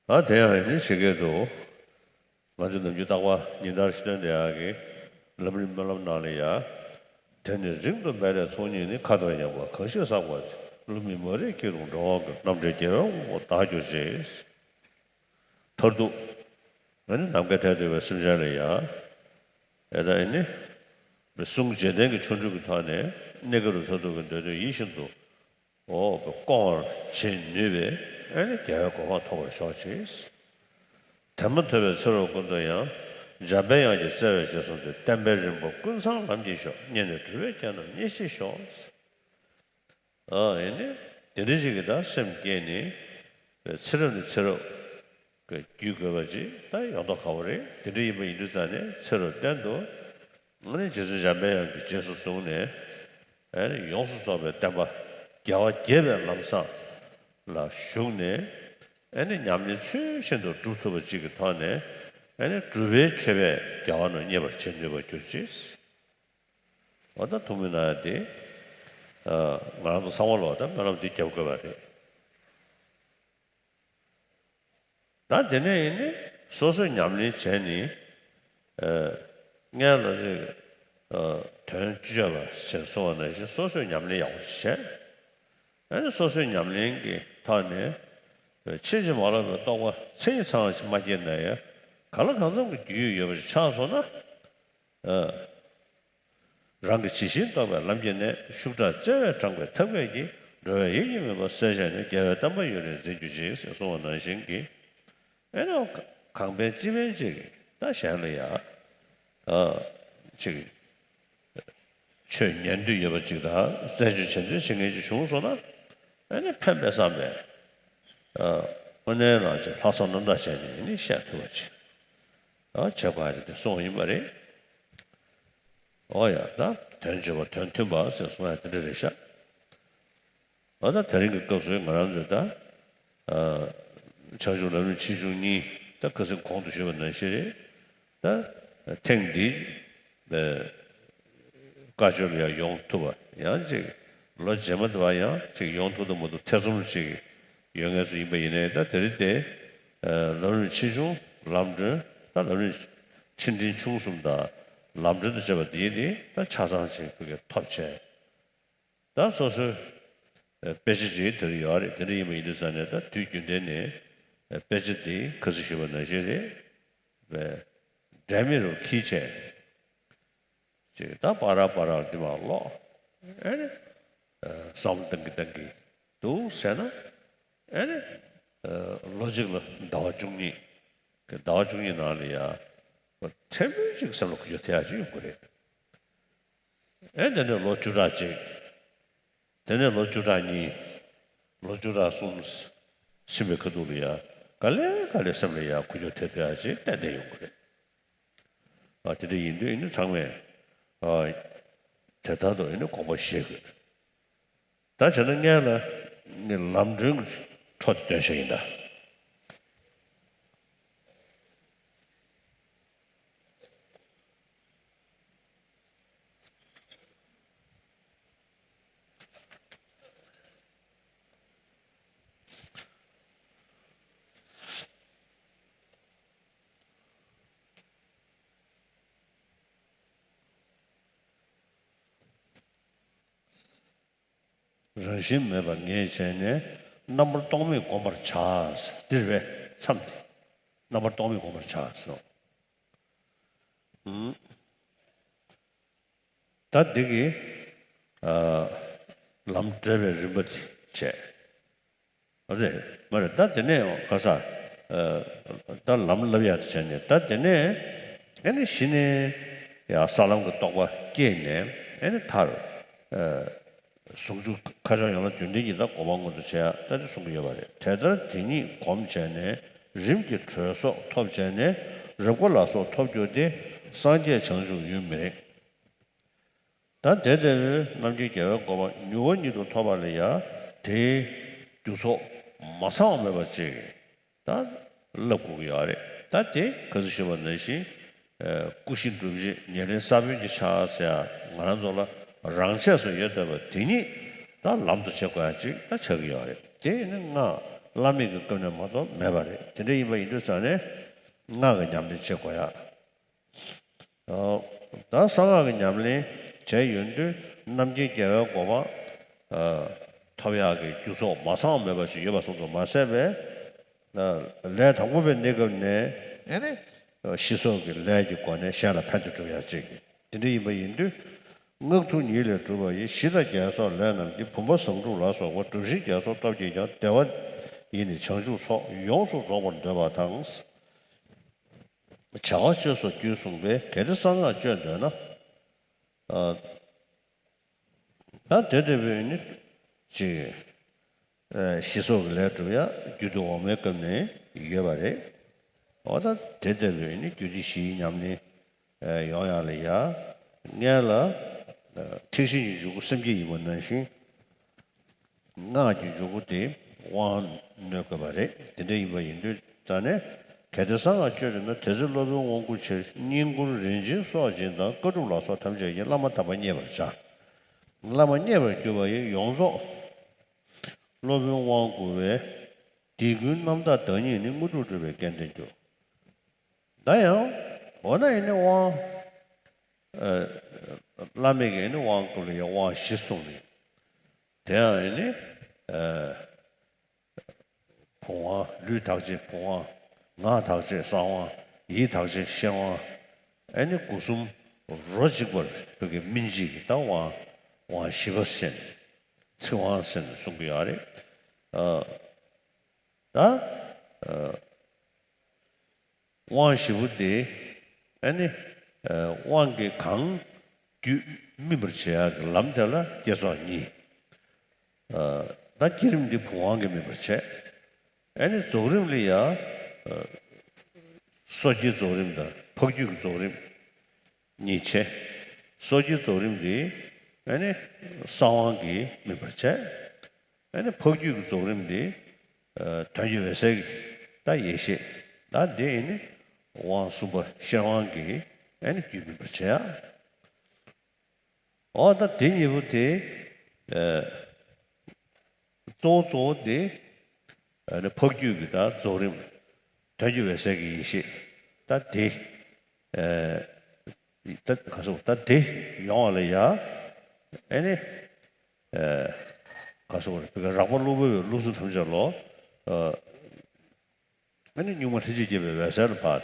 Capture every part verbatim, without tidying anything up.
ཨ་དེ་ཡང་ཡིན་ནི་ཞིག་གི་འདུག་ང་ཚོ་ནམ་རྒྱུན་རྟག་པར་ཉིན་ལྟར་ཤི་སྟོན་དེ་ཡག་གི་ལམ་རིམ་སྨོན་ལམ་ནང་ལ་ཡ། དེ་ནི་རིང་དུ་འབད་རེས་ཚོགས་གཉིས་ནི། ཁ་དར་ཡངས་པ་གང་ཞིག་བསགས་པ་དེ། བསླུ་མེད་མ་རིག་སྐྱེ་རུང་འགྲོ་བ་ཀུན། རྣམ་བཀྲའི་རྒྱལ་བའི་དབང་པོ་བདག་གྱུར་ཅིག་ཐར་ཐུག་ང་ནི་ནམ་མཁའི་མཐས་གཏུགས་པའི་སེམས་ཅན་ལ་ཡ། ཨེ་ད་ཨེ་ནི། མི་གསུང་རྗེས་བསྟན་གྱི་ཆོ་འཕྲུལ་གྱི་ཐོག་ནས་གནས་སྐབས་ལ་མཐར་ཐུག་གི་འདོད་དོན་ཡིད་བཞིན་དུ། འོ་སྐོང་བར་བྱེད་ནུས་པའི་ཨེ་ནི་རྒྱལ་བའི་གོ་འཕང་ཐོབ་པར་ཤོག་ཅིག་དེ་མ་ཐོབ་པའི་ཚེ་རབས་ཀུན་ཏུ་ཡང་། འཇམ་པའི་དབྱངས་ཀྱི་བརྩེ་བའི་རྗེས་སུ་འདུད། བསྟན་པའི་རིམ་པ་ཀུན་ཚང་ལམ་གྱིས་ཞོག་བརྙེས་ནས་གྲུབ་པའི་རྒྱན་རྣམས་བརྙེས་ཤིག་ཤོག་ཨ་ཨེ་ནི། དེ་འདྲ་ཞིག་གི་ད་སེམས་བསྐྱེད་ནས། ཚེ་རབས་ནས་ཚེ་རབས་ཀྱི་བརྒྱུད་དགོས་པ་ཅིག་ད་ཡོང་མདོག་ཁ་པོ་རེད། དེ་འདྲ་ཡིན་པ་ཡིན་དུས་ཙང་ནས་ཚེ་རབས་གཏན་དུ། ཨ་ནི་རྗེ་བཙུན་འཇམ་པའི་དབྱངས་ཀྱི་རྗེས་སུ་བཟུང་ནས། ཨ་ནི་ཡོངས་སུ་རྫོགས་པའི་བསྟན་པ་རྒྱལ་བ་དགྱེས་པའི་ལམ་བཟང་ལ་ཞུགས་ནས། ཨ་ནི་ཉམས་ལེན་ཚུལ་བཞིན་དུ་སྒྲུབ་ཐུབ་པ་ཅིག་གི་ཐོག་ནས། ཨ་ནི་སྒྲུབ་པའི་མཆོད་པས་རྒྱལ་བ་རྣམས་མཉེས་པར་བྱེད་ནུས་པར་གྱུར་ཅིག་འོ་ད་ཐུགས་སྨོན་གནང་ཡ་དེ། ང་རང་ཚོ་ཚང་མ་ལོག་ད་སྨོན་ལམ་འདི་རྒྱབ་དགོས་པ་རེད། ད་དེ་ནས་ཡིན་ནི་སོ་སོས་ཉམས་ལེན་བྱས་ནི། སྔན་ལ་ཅིག་དོན་སྤྱི་ཆོས་པ་ཞེས་གསུངས་པ་ནང་བཞིན་སོ་སོས་ཉམས་ལེན་ཡག་པོ་ཞིག་བྱས། ཨ་ནི་སོ་སོའི་ཉམས་ལེན་གྱི་ཐོག་ནས། ཕྱིན་ཅི་མ་ལོག་པའི་རྟོགས་པ་མཚན་ཉིད་ཚང་བ་ཞིག་མ་སྐྱེས་ན་ཡང་། གང་ལ་གང་འཚམ་གྱི་རྒྱུས་ཡོད་པ་ཞིག་ཆགས་སོང་ན། རང་གི་ཇི་བཞིན་རྟོགས་པའི་ལམ་གྱི་གནད། ཤུགས་དྲག་བརྩེ་བས་དྲངས་པའི་ཐབས་མཁས་ཀྱིས། འགྲོ་བའི་ཡིད་ཀྱི་མུན་པ་སེལ་བྱས་ནས། རྒྱལ་བའི་བསྟན་པ་ཡུན་རིང་འཛིན་གྱུར་ཅིག་ཞེས་གསུངས་པ་ནང་བཞིན་གྱི། ཨེ་ནོ། གང་ཕན་ཅི་ཕན་ཅིག་ད་གཞན་ལ་ཡ། ཨ། ཅིག་ཆོས་ཉན་འདོད་ཡོད་པ་ཅིག་དང་རྩད་གཅོད་བྱེད་འདོད་བྱེད་མཁན་ཅིག་བྱུང་སོང་ན། ཨེ་ནི་ཕན་པའི་བསམ་པས། ཨ། དངོས་གནས་རང་ཅིག་ལྷག་བསམ་རྣམ་དག་བྱས་ནས་ཨེ་ནི་བཤད་ཐུབ་པ་ཅིག་ཨ། བྱེད་དགོས་ཡ་དེ་གསུངས་ཡིན་པ་རེད། འོ་ཡ་ད་དོན་བརྗོད་པ་དོན་མཐུན་པ་ཟེར་གསུང་ཡ་དེ་འདྲ་རེད་ཤག་ཨ་ད་དེ་རིང་གི་སྐབས་སུ་ང་རང་ཚོས་ད། ཨ། བྱང་ཆུབ་ལམ་རིམ་ཆེ་ཆུང་གཉིས་ད་ཁ་སང་གོང་དུ་ཞུས་པ་ནང་བཞིན་རེད། ད་ཐེངས་འདིའི་བཀའ་ཆོས་ལ་ཡང་ཡོང་ཐུབ་པ་ཡང་ཅིག་ལོ་རྗེས་མ་དེ་བ་ཡང་ཅིག་ཡོང་ཐུབ་ཐུབ་མ་ཐུབ་ཐེ་ཚོམ་ཅིག་ཡོད་མཁན་ཚོ་ཡིན་པ་ཡིན་ནའི་ད་དེ་རིང་དེ། ཨ། ལམ་རིམ་ཆེ་ཆུང་ལམ་སྒྲོན་ད་ལམ་རིམ་ཆེ་འབྲིང་ཆུང་གསུམ་དང་ལམ་སྒྲོན་དང་བཅས་པ་འདིའི་ནི་ད་ཆ་ཚང་ཅིག་བོད་སྐད་ཐོབ་བྱས། ད་སོ་སོའི་དཔེ་ཆ་ཅིག་དེར་ཡོད་རེད། དེ་འདྲ་ཡིན་པ་ཡིན་དུས་ཙང་ནས་ད་དུས་རྒྱུན་ལྡན་ནས་དཔེ་ཆ་འདི་ཁ་སང་ཞུས་པ་ནང་བཞིན་རེད། འབྲལ་མེད་རུ་འཁྱེར་བྱས་ཅིག་ད་པ་རག་པ་རག་འདི་མར་ཀློག་ཨེ་ནི་བསམ་བློ་གཏང་གི་གཏང་གི་འདུག་ཟེར་ན། ཨེ་ནི་ལོ་གཅིག་ལ་ཟླ་བ་བཅུ་གཉིས། ཟླ་བ་བཅུ་གཉིས་ནང་ལ་ཡ་ཕྲན་བུ་ཅིག་སེམས་ལ་འགུལ་སྐྱོད་ཐེབས་ཡ་ཅིག་ཡོང་གི་རེད། ཨེ་དེ་ནས་ལོ་བཅུ་ཕྲག་གཅིག་དེ་ནས་ལོ་བཅུ་ཕྲག་གཉིས། ལོ་བཅུ་ཕྲག་གསུམ་ཕྱིན་པའི་ཁ་ཐུག་ལ་ཡ་ག་ལེ་ག་ལེ་སེམས་ལ་ཡ་འགུལ་སྐྱོད་ཐེབས་ཐེབས་ཡ་ཅིག་ཏན་ཏན་ཡོང་གི་རེད། ཨ་དེ་འདྲ་ཡིན་དུས་ཨེ་ནི་ཚང་མས་ཨ་དེ་ལྟར་དུ་ཨེ་ནི་དགོངས་པ་བཞེས་དགོས། ད་བྱས་ན་སྔན་ལ་ངས་ལམ་སྒྲོན་གྱི་འཕྲོ་དེ་སྟོན་བྱ་ཡིན་ད། རང་བཞིན་མེད་པར་ངེས་བྱས་ནས། རྣམ་པར་རྟོག་མེད་བསྒོམ་པར་བྱ། འདིར་བས་མཚམས་ཏེ། རྣམ་པར་རྟོག་མེད་བསྒོམ་པར་བྱ་ཟེར། ཨུམ། ད་འདི་གི་ཨ་ལམ་འབྲས་པའི་རིམ་པ་དེ་བྱས། རེད་མ་རེད། ད་དེ་ནས་ག་ས་ཨ་ད་ལམ་བསླབ་ཡག་དེ་བྱས་ནས། ད་དེ་ནས་ཨེ་ནི་གཞི་ནས་ཡང་ས་ལམ་གྱི་རྟོགས་པ་སྐྱེས་ནས་ཨེ་ནི་མཐར་ཨ་ཟུང་འཇུག་ཁ་ཕྱོགས་ཡན་ལག་བདུན་ལྡན་གྱི་ད་གོ་འཕང་མངོན་དུ་བྱེད་ཡག་ད་དེ་གསུང་གི་ཡོད་པ་རེད། དེ་ལྟར་དེ་ཉིད་སྒོམ་བྱས་ནས་རིམ་གྱིས་གྲོལ་སོགས་ཐོབ་བྱས་ནས། རབ་དགའ་ལ་སོགས་ཐོབ་འགྱུར་ཏེ། སངས་རྒྱས་བྱང་ཆུབ་ཡུན་མི་རིང་། ད་དེ་ལྟར་རྣམ་མཁྱེན་རྒྱལ་བའི་གོ་འཕང་མྱུར་བ་ཉིད་དུ་ཐོབ་པ་ལ་ཡང་དེའི་རྒྱུ་ཚོགས་མ་ཚང་བ་མེད་པ་ཅིག་ད་བསླབ་དགོས་ཀྱི་ཡོད་རེད། ད་དེ་ག་ཚོད་ཞུས་པ་ནང་བཞིན་ཨ་སྐུ་གཤེགས་སྒྲུབ་བྱེད་ཉེར་ལེན་ས་བོན་གྱི་ཕྱག་ཟེར་ཡ་ང་རང་ཚོ་ལ་རང་ཆས་སུ་ཡོད་བསྡད་པ་དེ་ཉིད་ད་ལམ་དུ་བྱེད་དགོས་ཡ་ཅིག་ད་ཆགས་ཀྱི་ཡོད་རེད། དེ་ཡིན་ན་སྔགས་ བླ་མེད་ཀྱི་སྐབས་ནས་མ་གཏོགས་མེད་པ་རེད། དེ་འདྲ་ཡིན་པ་ཡིན་དུས་ཙང་ནས་སྔགས་ཀྱི་ཉམས་ལེན་བྱེད་དགོས་ཡ། ད་གསང་སྔགས་ཀྱི་ཉམས་ལེན་བྱས་ཡོང་དུས་རྣམ་མཁྱེན་རྒྱལ་བའི་གོ་འཕང་ཐོབ་ཡག་གི་རྒྱུ་ཚོགས་མ་ཚང་མེད་པ་ཞིག་ཡོད་པ་སོང་ཙང་མ་ཟད་པས། ལས་དང་པོ་པའི་གནས་སྐབས་ནས་ཨེ་ནི་ཞི་སོགས་ཀྱི་ལས་ཀྱི་སྒོ་ནས་གཞན་ལ་ཕན་བདེ་སྒྲུབ་ཡག་ཅིག་དེ་འདྲ་ཡིན་པ་ཡིན་དུས། སྔགས་ཐུགས་ཉིད་ལས་གྲུབ་པ་ཡི། ཞི་དང་རྒྱས་སོགས་ལས་རྣམས་ཀྱིས། བུམ་པ་བཟང་དྲུག་ལ་སོགས་པ། བསྒྲུབ་ཤིང་རྒྱ་མཚོ་སྟོབས་ཀྱིས་ཀྱང་། བདེ་བ་ཡི་ནི་བྱང་ཆུབ་མཚོ། ཡོངས་སུ་རྫོགས་པར་འདོད་པ་དང་། བྱ་བ་སྤྱོད་སོགས་རྒྱུད་གསུངས་པས། གལ་ཏེ་གསང་སྔགས་སྤྱོད་འདོད་ན། ད་དེ་ལྟ་བུའི་ནི་ཅིག་ཞི་སོགས་ཀྱི་ལས་སྒྲུབ་ཡ་རྒྱུད་སྡེ་འོག་མའི་སྐབས་ནས་ཡོད་པ་རེད། འོ་ད་དེ་ལྟ་བུའི་ནི་རྒྱུད་སྡེ་བཞིའི་ཉམས་ལེན་ཡོང་ཡ་ལ་ཡ། སྔོན་ལ་ཐེག་ཆེན་གྱི་འཇུག་སྒོ་སེམས་བསྐྱེད་ཡིན་པ་ནང་བཞིན། སྔགས་ཀྱི་འཇུག་སྒོ་དེ་དབང་གནོད་དགོས་པ་རེད། དེ་འདྲ་ཡིན་པ་ཡིན་དུས་ཙང་ནས། གལ་ཏེ་གསང་སྔགས་སྤྱོད་འདོད་ན། དེ་ཚེ་སློབ་དཔོན་དབང་བསྐུར་ཕྱིར། བསྙེན་བཀུར་རིན་ཆེན་སྲོག་སྦྱིན་དང་། དཀའ་སྒྲུབ་ལ་སོགས་ཐམས་ཅད་ཀྱིས། བླ་མ་དམ་པ་མཉེས་པར་བྱ། བླ་མ་མཉེས་པར་གྱུར་པ་ཡི། ཡོངས་རྫོགས་སློབ་དཔོན་དབང་བསྐུར་བས། འདི་ཀུན་རྣམ་དག་བདག་ཉིད་ནི། དངོས་གྲུབ་སྒྲུབ་པའི་རྐྱེན་ལྡན་འགྱུར། ད་ཡང་འོ་ན་ཡིན་ནི་དབང་། བླ་མེད་ཀྱི་ཡིན་ནི་དབང་བསྐུར་ལ་ཡང་དབང་བཞི་གསུངས་ནས། དེ་ཡང་ཡིན་ནི། བུམ་དབང་། ལུས་དག་བྱེད་བུམ་དབང་། ངག་དག་བྱེད་གསང་དབང་། ཡིད་དག་བྱེད་ཤེར་དབང་། ཨེ་ནི་སྒོ་གསུམ་རོ་གཅིག་པར་བོད་ཀྱི་སྨིན་བྱེད་ཀྱི་ད་དབང་། དབང་བཞི་པ་ཟེར་ནས་ཚིག་དབང་ཟེར་ནས་གསུང་གི་ཡོད་རེད། ད་དབང་བཞི་པོ་དེ་ཨ་ནི་དབང་གིས་གང་རྒྱུད་སྨིན་པར་བྱེད་ཡག་གི་ལམ་དེ་ལ་བསྐྱེད་རྫོགས་གཉིས། ད་བསྐྱེད་རིམ་འདི་བུམ་དབང་གིས་སྨིན་པར་བྱེད། ཨ་ནི་རྫོགས་རིམ་ལ་ཡང་སོ་སྐྱེའི་རྫོགས་རིམ་དང་འཕགས་རྒྱུད་ཀྱི་རྫོགས་རིམ་གཉིས་བྱེད། སོ་སྐྱེའི་རྫོགས་རིམ་འདི་ཨ་ནི་གསང་དབང་གིས་སྨིན་པར་བྱེད། ཨ་ནི་འཕགས་རྒྱུད་ཀྱི་རྫོགས་རིམ་འདི། དོན་གྱི་འོད་གསལ་གྱི་ད་ཡེ་ཤེས། ད་འདི་ཨ་ནི་དབང་གསུམ་པ་ཤེར་དབང་གིས་ཨ་ནི་རྒྱུད་སྨིན་པར་བྱེད་ཡ། འོ་ད་དེ་གཉིས་པོ་དེ། གཙོ་བོ་གཙོ་བོ་དེ། ཨ་ནི་འཕགས་རྒྱུད་ཀྱི་ད་རྫོགས་རིམ། དོན་གྱི་འོད་གསལ་གྱི་ཡེ་ཤེས། ད་དེ། ད་ག་སོ་ད་དེ་ཡོང་བ་ལ་ཡ། ཨེ་ནི། ག་སོ་རེད་བོད་ཀྱི་རགས་པ་གློ་བུར་བའི་རླུང་སེམས་ཐམས་ཅད་ལོ། ཨེ་ནི་གཉུག་མ་ལྷན་ཅིག་སྐྱེས་པའི་འོད་གསལ་ལ་ཕར་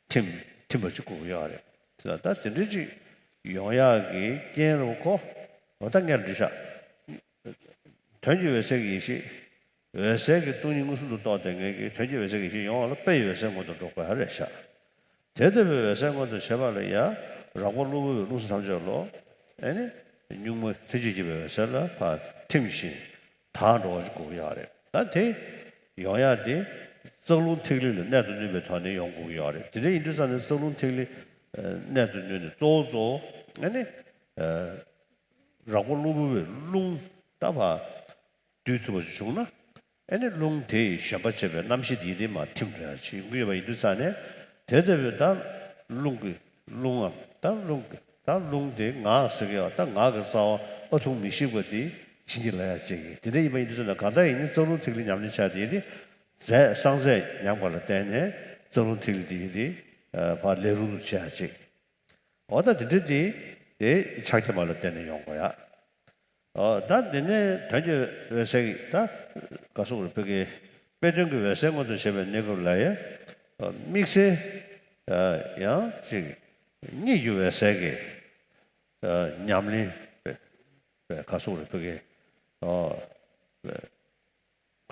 ཐིམ་ཐིམ་པ་ཅིག་དགོས་ཀྱི་ཡོད་རེད། ད་དེ་འདྲ་ཅིག་ཡོང་ཡག་གི་རྐྱེན་རུ་ཁོ། འོ་ད་ངས་འདྲི་ཤག་དོན་གྱི་འོད་གསལ་གྱི་ཡེ་ཤེས། འོད་གསལ་གྱི་སྟོང་ཉིད་མངོན་སུམ་དུ་རྟོགས་བསྡད་མཁན་གྱི་དོན་གྱི་འོད་གསལ་གྱི་ཡེ་ཤེས་ཡོང་བ་ལ་དཔེ་ཡི་འོད་གསལ་མངོན་དུ་འགྲོ་དགོས་ཡ་རེད་ཤག་དེ་ལྟ་བུའི་འོད་གསལ་མངོན་དུ་བྱེད་པ་ལ་ཡང་རགས་པ་གློ་བུར་བའི་རླུང་སེམས་ཐམས་ཅད་ལོ། ཨེ་ནི་གཉུག་མ་ལྷན་ཅིག་སྐྱེས་པའི་འོད་གསལ་ལ་ཕར་ཐིམ་ཞིང་དག་འགྲོ་བ་ཅིག་དགོས་ཀྱི་ཡོད་རེད། ད་དེ་ཡོང་ཡག་དེ་རྩ་རླུང་ཐིག་ལེ་ལ་གནད་དུ་བསྣུན་པའི་ཐོག་ནས་ཡོང་དགོས་ཀྱི་ཡོད་རེད། དེ་འདྲ་ཡིན་དུས་ཙང་ནས་རྩ་རླུང་ཐིག་ལེ་གནད་དུ་བསྣུན་ནས་གཙོ་བོ་གཙོ་བོ་ཨེ་ནི། རགས་པ་གློ་བུར་བའི་རླུང་ད་ཕར་སྡུད་ཐུབ་པ་ཞིག་བྱུང་ན། ཨེ་ནི་རླུང་དེ་ཡིས་བཞོན་པ་བྱེད་པའི་རྣམ་ཤེས་དེ་ཡི་དེ་མར་ཐིམ་འགྲོ་ཡ་ཅིག་ཡོང་གི་ཡོད་པ་ཡིན་དུས་ཙང་ནས། དེ་ལྟ་བུའི་ད་རླུང་གི་རླུང་ངམ་ད་རླུང་གི་ད་རླུང་དེ་ངག་ཟེར་གི་ཡོད། ད་ངག་གི་རྩ་བ་ཨ་ཐུང་མི་ཤིགས་པ་དེ་བྱིན་གྱིས་བརླབ་ཡ་ཅིག་ཡིན། དེ་འདྲ་ཡིན་པ་ཡིན་དུས་ཙང་ནས་གང་ལྟར་ཡིན་ནི་རྩ་རླུང་ཐིག་ལེ་ཉམས་ལེན་བྱ་དེ་ཡི་དེ་རྫས་གསང་རྫས་ཉམས་པ་ལ་བརྟེན་ནས་རྩ་རླུང་ཐིག་ལེ་དེ་ཡི་དེ་ཕར་ལས་རུབ་རུབ་བྱེད་ཡ་ཅིག་འོ་ད་དེ་འདྲ་དེ་དེ་ཕྱག་རྒྱ་མ་ལ་བརྟེན་ནས་ཡོང་དགོས་ཡ། ཨོ་ད་འདི་ནས་དོན་གྱི་འོད་གསལ་གྱི་ད་ག་སོགས་རེད་བོད་ཀྱི་དཔེ་དོན་གྱི་འོད་གསལ་མངོན་དུ་བྱེད་པའི་གནས་སྐབས་ལ་ཡང་དམིགས་བསལ་ཡང་ཅིག་གཉིད་ཀྱི་འོད་གསལ་གྱི་ཉམས་ལེན་ག་སོགས་རེད་བོད་ཀྱི་ཨོ།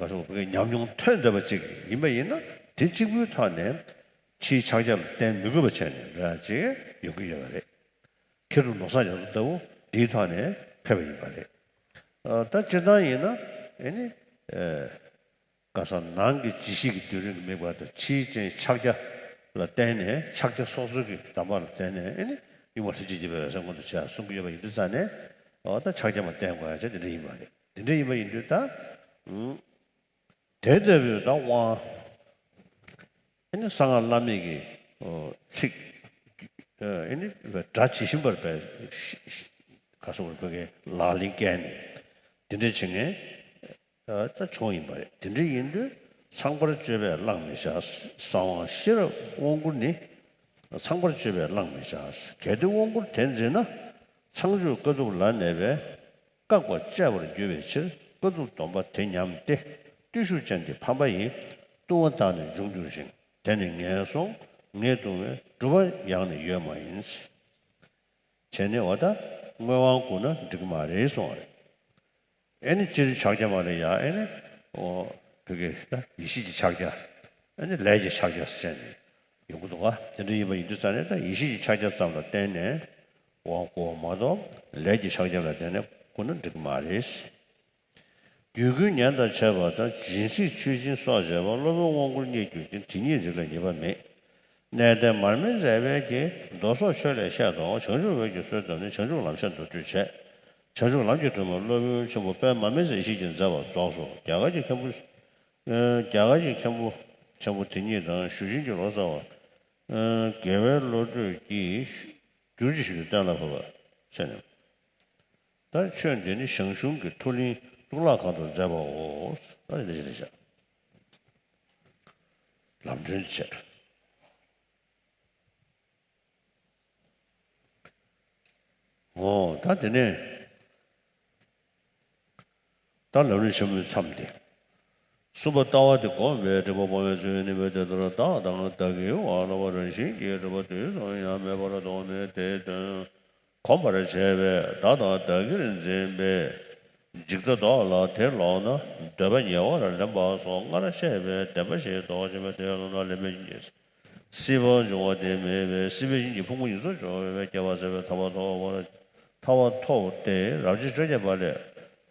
ག་སོགས་པའི་ཉམས་མྱོང་ཐོན་བསྡད་པ་ཅིག་ཡིན་པ་ཡིན་ན། དེ་གཅིག་པུའི་ཐོག་ནས་ཕྱིའི་ཕྱག་རྒྱ་ལ་བརྟེན་མི་དགོས་པ་བྱས་ནས་འགྲོ་ཡ་ཅིག་ཡོང་གི་ཡོད་པ་རེད། མཁས་གྲུབ་ནོར་བཟང་རྒྱ་མཚོ་ལྟ་བུ་འདིའི་ཐོག་ནས་ཕེབས་པ་ཡིན་པ་རེད། ད་སྤྱིར་བཏང་ཡིན་ན་ཨེ་ནི། ག་ས་ནང་གི་ཇི་ཞིག་གི་སྡེ་རིང་གི་དམིགས་པ་དང་ཕྱིའི་ཅན་ཕྱག་རྒྱ་ལ་བརྟེན་ནས་ཕྱག་རྒྱ་སོ་སོ་གི་གདམས་པ་ལ་བརྟེན་ནས་ཨེ་ནི་གཉུག་མ་ལྷན་ཅིག་སྐྱེས་པའི་འོད་གསལ་མངོན་དུ་བྱེད་ཡ་གསུང་གི་ཡོད་པ་ཡིན་དུས་ཙང་ནས། འོ་ད་ཕྱག་རྒྱ་མ་བརྟེན་དགོས་ཡ་ཅིག་དེ་འདྲ་ཡིན་པ་རེད། དེ་འདྲ་ཡིན་པ་ཡིན་དུས་ད། དེ་ལྟ་བུའི་ད་དབང་། ཨེ་ནི་གསང་སྔགས་བླ་མེད་ཀྱི་ཚིག་ཨེ་ནི་སྒྲ་ཇི་བཞིན་པར་བས། ག་སོགས་པའི་བོད་ཀྱི་ལག་ལེན་བཀལ་ནས་དེ་འདྲ་བྱེད་མཁན། ད་བྱུང་ཡིན་པ་རེད། དེ་འདྲ་ཡིན་དུས་ཚངས་པར་སྤྱོད་པས་བླང་མི་བྱ། གསང་བ་ཤེས་རབ་དབང་བསྐུར་ནི། ཚངས་པར་སྤྱོད་པས་བླང་མི་བྱ། གལ་ཏེ་དབང་བསྐུར་དེ་འཛིན་ན། ཚངས་སྤྱོད་དཀའ་ཐུབ་ལ་གནས་པས། བཀག་པ་བཅས་པར་འགྱུར་བའི་ཕྱིར། དཀའ་ཐུབ་སྡོམ་པ་དེ་ཉམས་ཏེ། བརྟུལ་ཞུགས་ཅན་གྱི་ཕམ་པ་ཡིས། ལྟུང་བ་དག་ནི་འབྱུང་འགྱུར་ཞིང་། དེ་ནི་ངན་སོང་ངས་ལྟུང་བས། སྒྲུབ་པ་ཡང་ནི་ཡོད་མ་ཡིན། བྱས་ནས་འོ་ད་དངོས་དབང་བསྐུར་ན་འགྲིག་གི་མ་རེད་གསུངས་པ་རེད། ཨེ་ནི་སྤྱིར་ཕྱག་རྒྱ་མ་རེད་ཡ། ཨེ་ནི་འོ་བོད་སྐད་ད་ཡེ་ཤེས་ཀྱི་ཕྱག་རྒྱ། ཨེ་ནི་ལས་ཀྱི་ཕྱག་རྒྱ་ཟེར་ནས་ཡོང་གི་འདུག་ག་དེ་འདྲ་ཡིན་པ་ཡིན་དུས་ཙང་ནས་ད་ཡེ་ཤེས་ཀྱི་ཕྱག་རྒྱ་ཙམ་ལ་བརྟེན་ནས་དབང་བསྐུར་བ་མ་གཏོགས། ལས་ཀྱི་ཕྱག་རྒྱ་ལ་བརྟེན་ནས་བསྐུར་ན་འགྲིག་གི་མ་རེད། རྒྱུད་བསྐུལ་ཉན་དང་འཆད་པ་དང་། སྦྱིན་སྲེག་མཆོད་སྦྱིན་སོགས་བྱས་པ། སློབ་དཔོན་དབང་བསྐུར་རྙེད་གྱུར་ཅིང་། དེ་ཉིད་རིགས་ལ་ངེས་པ་མེད། གནས་བརྟན་མར་མེ་མཛད་པའི་གི། མདོ་སོགས་ཆོས་ལས་བཤད་དོ། བྱང་ཆུབ་འོད་ཀྱི་བསོད་བཏབ་ནས། བྱང་ཆུབ་ལམ་ཤེས་མདོར་བསྡུས་བྱས། བྱང་ཆུབ་ལམ་གྱི་སྒྲོན་མ་སློབ་དཔོན་ཆེན་པོ་དཔལ་མར་མེ་མཛད་ཡེ་ཤེས་ཀྱིས་མཛད་པ་རྫོགས་སོ། རྒྱ་གར་གྱི་མཁན་པོ། ཨ། རྒྱ་གར་གྱི་མཁན་པོ་ཆེན་པོ་དེ་ཉིད་དང་། ཞུ་ཆེན་གྱི་ལོ་ཙཱ་བ། ཨ། དགེ་བའི་བློ་གྲོས་ཀྱིས་བསྒྱུར་ཅིག་ཞུས་ཏེ་གཏན་ལ་ཕབ་པ་བྱས་ནས། ད་ཆོས་འདི་ནི་ཞང་ཞུང་གི་མཐོ་གླིང་གཙུག་ལག་ཁང་དུ་མཛད་པའོ། ད་འདི་འདྲ་ཞིག་རེད་བྱ། ལམ་སྒྲོན་བྱས། འོ་ད་དེ་ནས་ད་ལམ་རིམ་ཆེན་མོའི་མཚམས་ཏེ། གསུམ་པ་ལྟ་བ་དེ་བསྒོམས་པས་སྒྲིབ་པ་སྤོང་བའི་ཚུལ་ནི་མོད། དེ་ལྟར་བདག་དང་བདག་གི་དབང་བློ་བ་རང་བཞིན་གྱིས་སྒྲིབ་པ་དུས་གསུམ་ཡང་མེད་པར་ལྡོག་ནས་དེའི་དོན་གོམས་པར་བྱས་པས། བདག་དང་བདག་གིར་འཛིན་པའི་འཇིག་ལྟ་ལྡོག་ལ། དེ་ལོག་ན་འདོད་པ་ཉེ་བར་ལེན་པ་སོགས་སྔར་བཤད་པའི་བདེན་པ་བཞི་ལྡོག་ཕྱིན་པས། དེ་ལོག་ན་ལེན་པའི་སྲིད་པ་འབྱུང་བ་དེ་མེད་པས། སྲིད་པའི་ཞིང་གི་ཕུང་པོ་ཉིད་སུ་འབྱུང་བའི་སྐྱེ་བ་ཟད་པའི་ཐར་པ་ཐོབ་པར་ཐར་པ་ཐོབ་སྟེ། རབ་བྱེད་བཅོ་བརྒྱད་པ་ལས།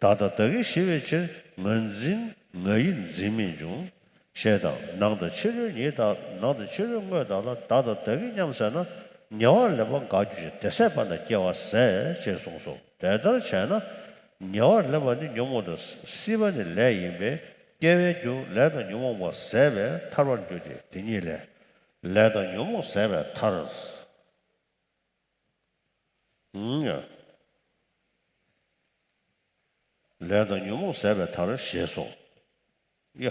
བདག་དང་བདག་གིར་ཞི་བའི་ཕྱིར་ངར་འཛིན་ངར་ཡིད་འཛིན་མི་འབྱུང་། ཞེས་དང་། ནང་དང་ཕྱི་རོལ་ཉིད་དག་ནང་དང་ཕྱི་རོལ་དངོས་དག་ལ། བདག་དང་བདག་གིར་མཉམ་ཟད་ན། ཉེ་བར་ལེན་པ་འགག་འགྱུར་ཞིང་། དེ་ཟད་པ་ན་སྐྱེ་བ་ཟད། ཅེས་གསུངས་སོ། དེ་ལྟར་བྱས་ན། ཉེ་བར་ལེན་པ་ནི་ཉོན་མོངས་དང་། སྲིད་པ་ནི་ལས་ཡིན་པས་སྐྱེ་བའི་རྒྱུ། ལས་དང་ཉོན་མོངས་པ་ཟད་པས་ཐར་པར་འགྱུར་ཏེ། དེ་ཉིད་ལས། ལས་དང་ཉོན་མོངས་ཟད་པས་ཐར། ལས་དང་ཉོན་མོངས་ཟད་པས་ཐར་ཞེས་སོ། ཡ།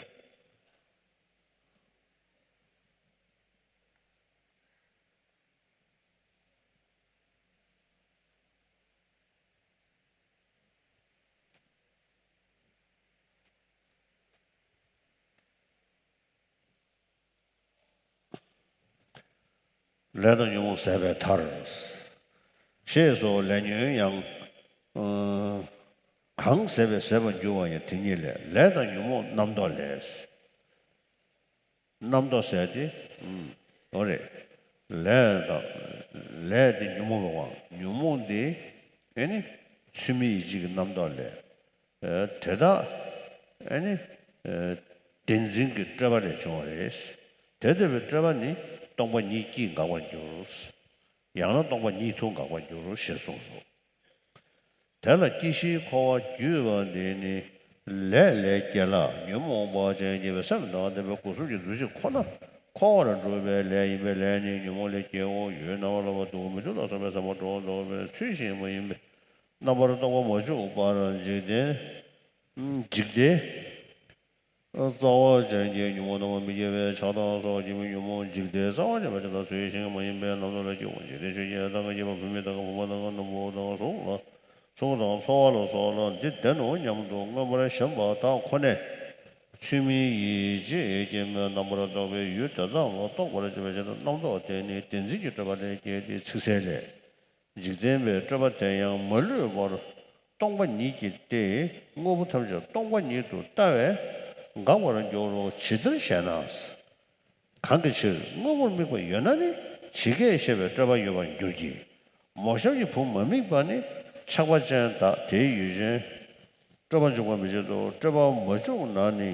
ལས་དང་ཉོན་མོངས་ཟད་པས་ཐར། ཞེས་སོགས་ལས་ཉོན་ཡང་། ཨ། གང་ཟད་པས་ཟད་པར་འགྱུར་བ་ཡང་དེ་ཉིད་ལས། ལས་དང་ཉོན་མོངས་རྣམ་རྟོག་ལས། རྣམ་རྟོག་ཟེར་ཏེ། ཨུམ། འོ་རེད། ལས་དང་། ལས་དེ་ཉོན་མོངས་པའི་དབང་། ཉོན་མོངས་དེ་ཨེ་ནི་ཚུལ་མིན་ཡིད་བྱེད་ཀྱི་རྣམ་རྟོག་ལས། ཨ། དེ་དག་ཨེ་ནི། ཨ། བདེན་འཛིན་གྱི་སྤྲོས་པ་ལས་བྱུང་བ་རེད། དེ་ལྟ་བུའི་སྤྲོས་པ་ནི་སྟོང་པ་ཉིད་ཀྱིས་འགག་པར་འགྱུར། ཡང་ན་སྟོང་པ་ཉིད་དུ་འགག་པར་འགྱུར་ཞེས་གསུངས་སོ། དེ་ལ་སྐྱེ་ཤིའི་འཁོར་བ་བརྒྱུད་པ་འདི་ནི་ལས་ལས་སྐྱེ་ལ། ཉོན་མོངས་པ་ཅན་སྐྱེས་པའི་སེམས་དང་ལྡན་པའི་སྒོ་གསུམ་གྱི་འདུ་བྱེད་ཁོ་ན་འཁོར་བར་འགྲོ་བའི་ལས་ཡིན་པས། ལས་ནི་ཉོན་མོངས་ལས་སྐྱེའོ། ཡུལ་རྣམ་པར་རློམ་པ་སྡུག་མི་སྡུག་ལ་སོགས་པའི་ཟབ་མོ་གྲོགས་ལྡོག་པའི་ཚུལ་བཞིན་མ་ཡིན་པས། རྣམ་པར་རྟོག་པ་མ་བཅུག་པར་འཇིག་རྟེན། འཇིག་རྟེན། རྩ་བ་ཅན་གྱི་ཉོན་མོངས་རྣམ་པར་མི་སྐྱེ་བའི་ཆགས་སྡང་སོགས་ཀྱིས་མི་ཉོན་མོངས། འཇིག་རྟེན་རྩ་བ་ཅན་པ་དེ་དག་ཚུལ་བཞིན་མ་ཡིན་པའི་རྣམ་རྟོག་ལས་སྐྱེའོ། འཇིག་རྟེན་ཆོས་ཅན། ལྟ་ང་རྒྱས་པ། བུད་མེད། དང་བུ་མོ། དང་སྣམ་བུ། དང་གཟུགས་ལ་གཟུགས་དང་ཚོར་བ་ལ་སོགས་ལ་འདི་བདེན་ནོ་སྙམ་དུ་མངོན་པར་ཞེན་པ་དག་ཁོ་ནས་ཚུལ་མིན་ཡིད་བྱེད་ཀྱི་རྣམ་པར་རྟོག་པའི་ཡུལ་དེ་དག་ལ་རྟོག་པར་བྱེད་པའི་ཕྱིར་དུ། རྣམ་རྟོག་དེ་ནི་བདེན་འཛིན་གྱི་སྤྲོས་པ་ལས་སྐྱེས་ཏེ། ཚིག་གསལ་ལས། འཇིག་རྟེན་པའི་སྤྲོས་པ་དེ་ཡང་མ་ལུས་པར་སྟོང་པ་ཉིད་ཀྱིས་ཏེ། དངོས་པོ་ཐམས་ཅད་སྟོང་པ་ཉིད་དུ་ལྟ་བས་འགག་པར་འགྱུར་རོ། ཇི་ལྟར་ཞེ་ན། གང་གི་ཕྱིར་དངོས་པོར་དམིགས་པ་ཡོད་ན་ནི་ཇི་སྐད་བཤད་པའི་སྤྲོས་པ་ཡོད་པར་འགྱུར་གྱི། མོ་གཤམ་གྱི་བུ་མ་དམིགས་པ་ནི་ཆགས་པ་ཅན་དག་དེའི་ཡུལ་ཅན། སྤྲོས་པ་འཇུག་པར་མི་བྱེད་དོ། སྤྲོས་པ་མ་བཅུག་ན་ནི།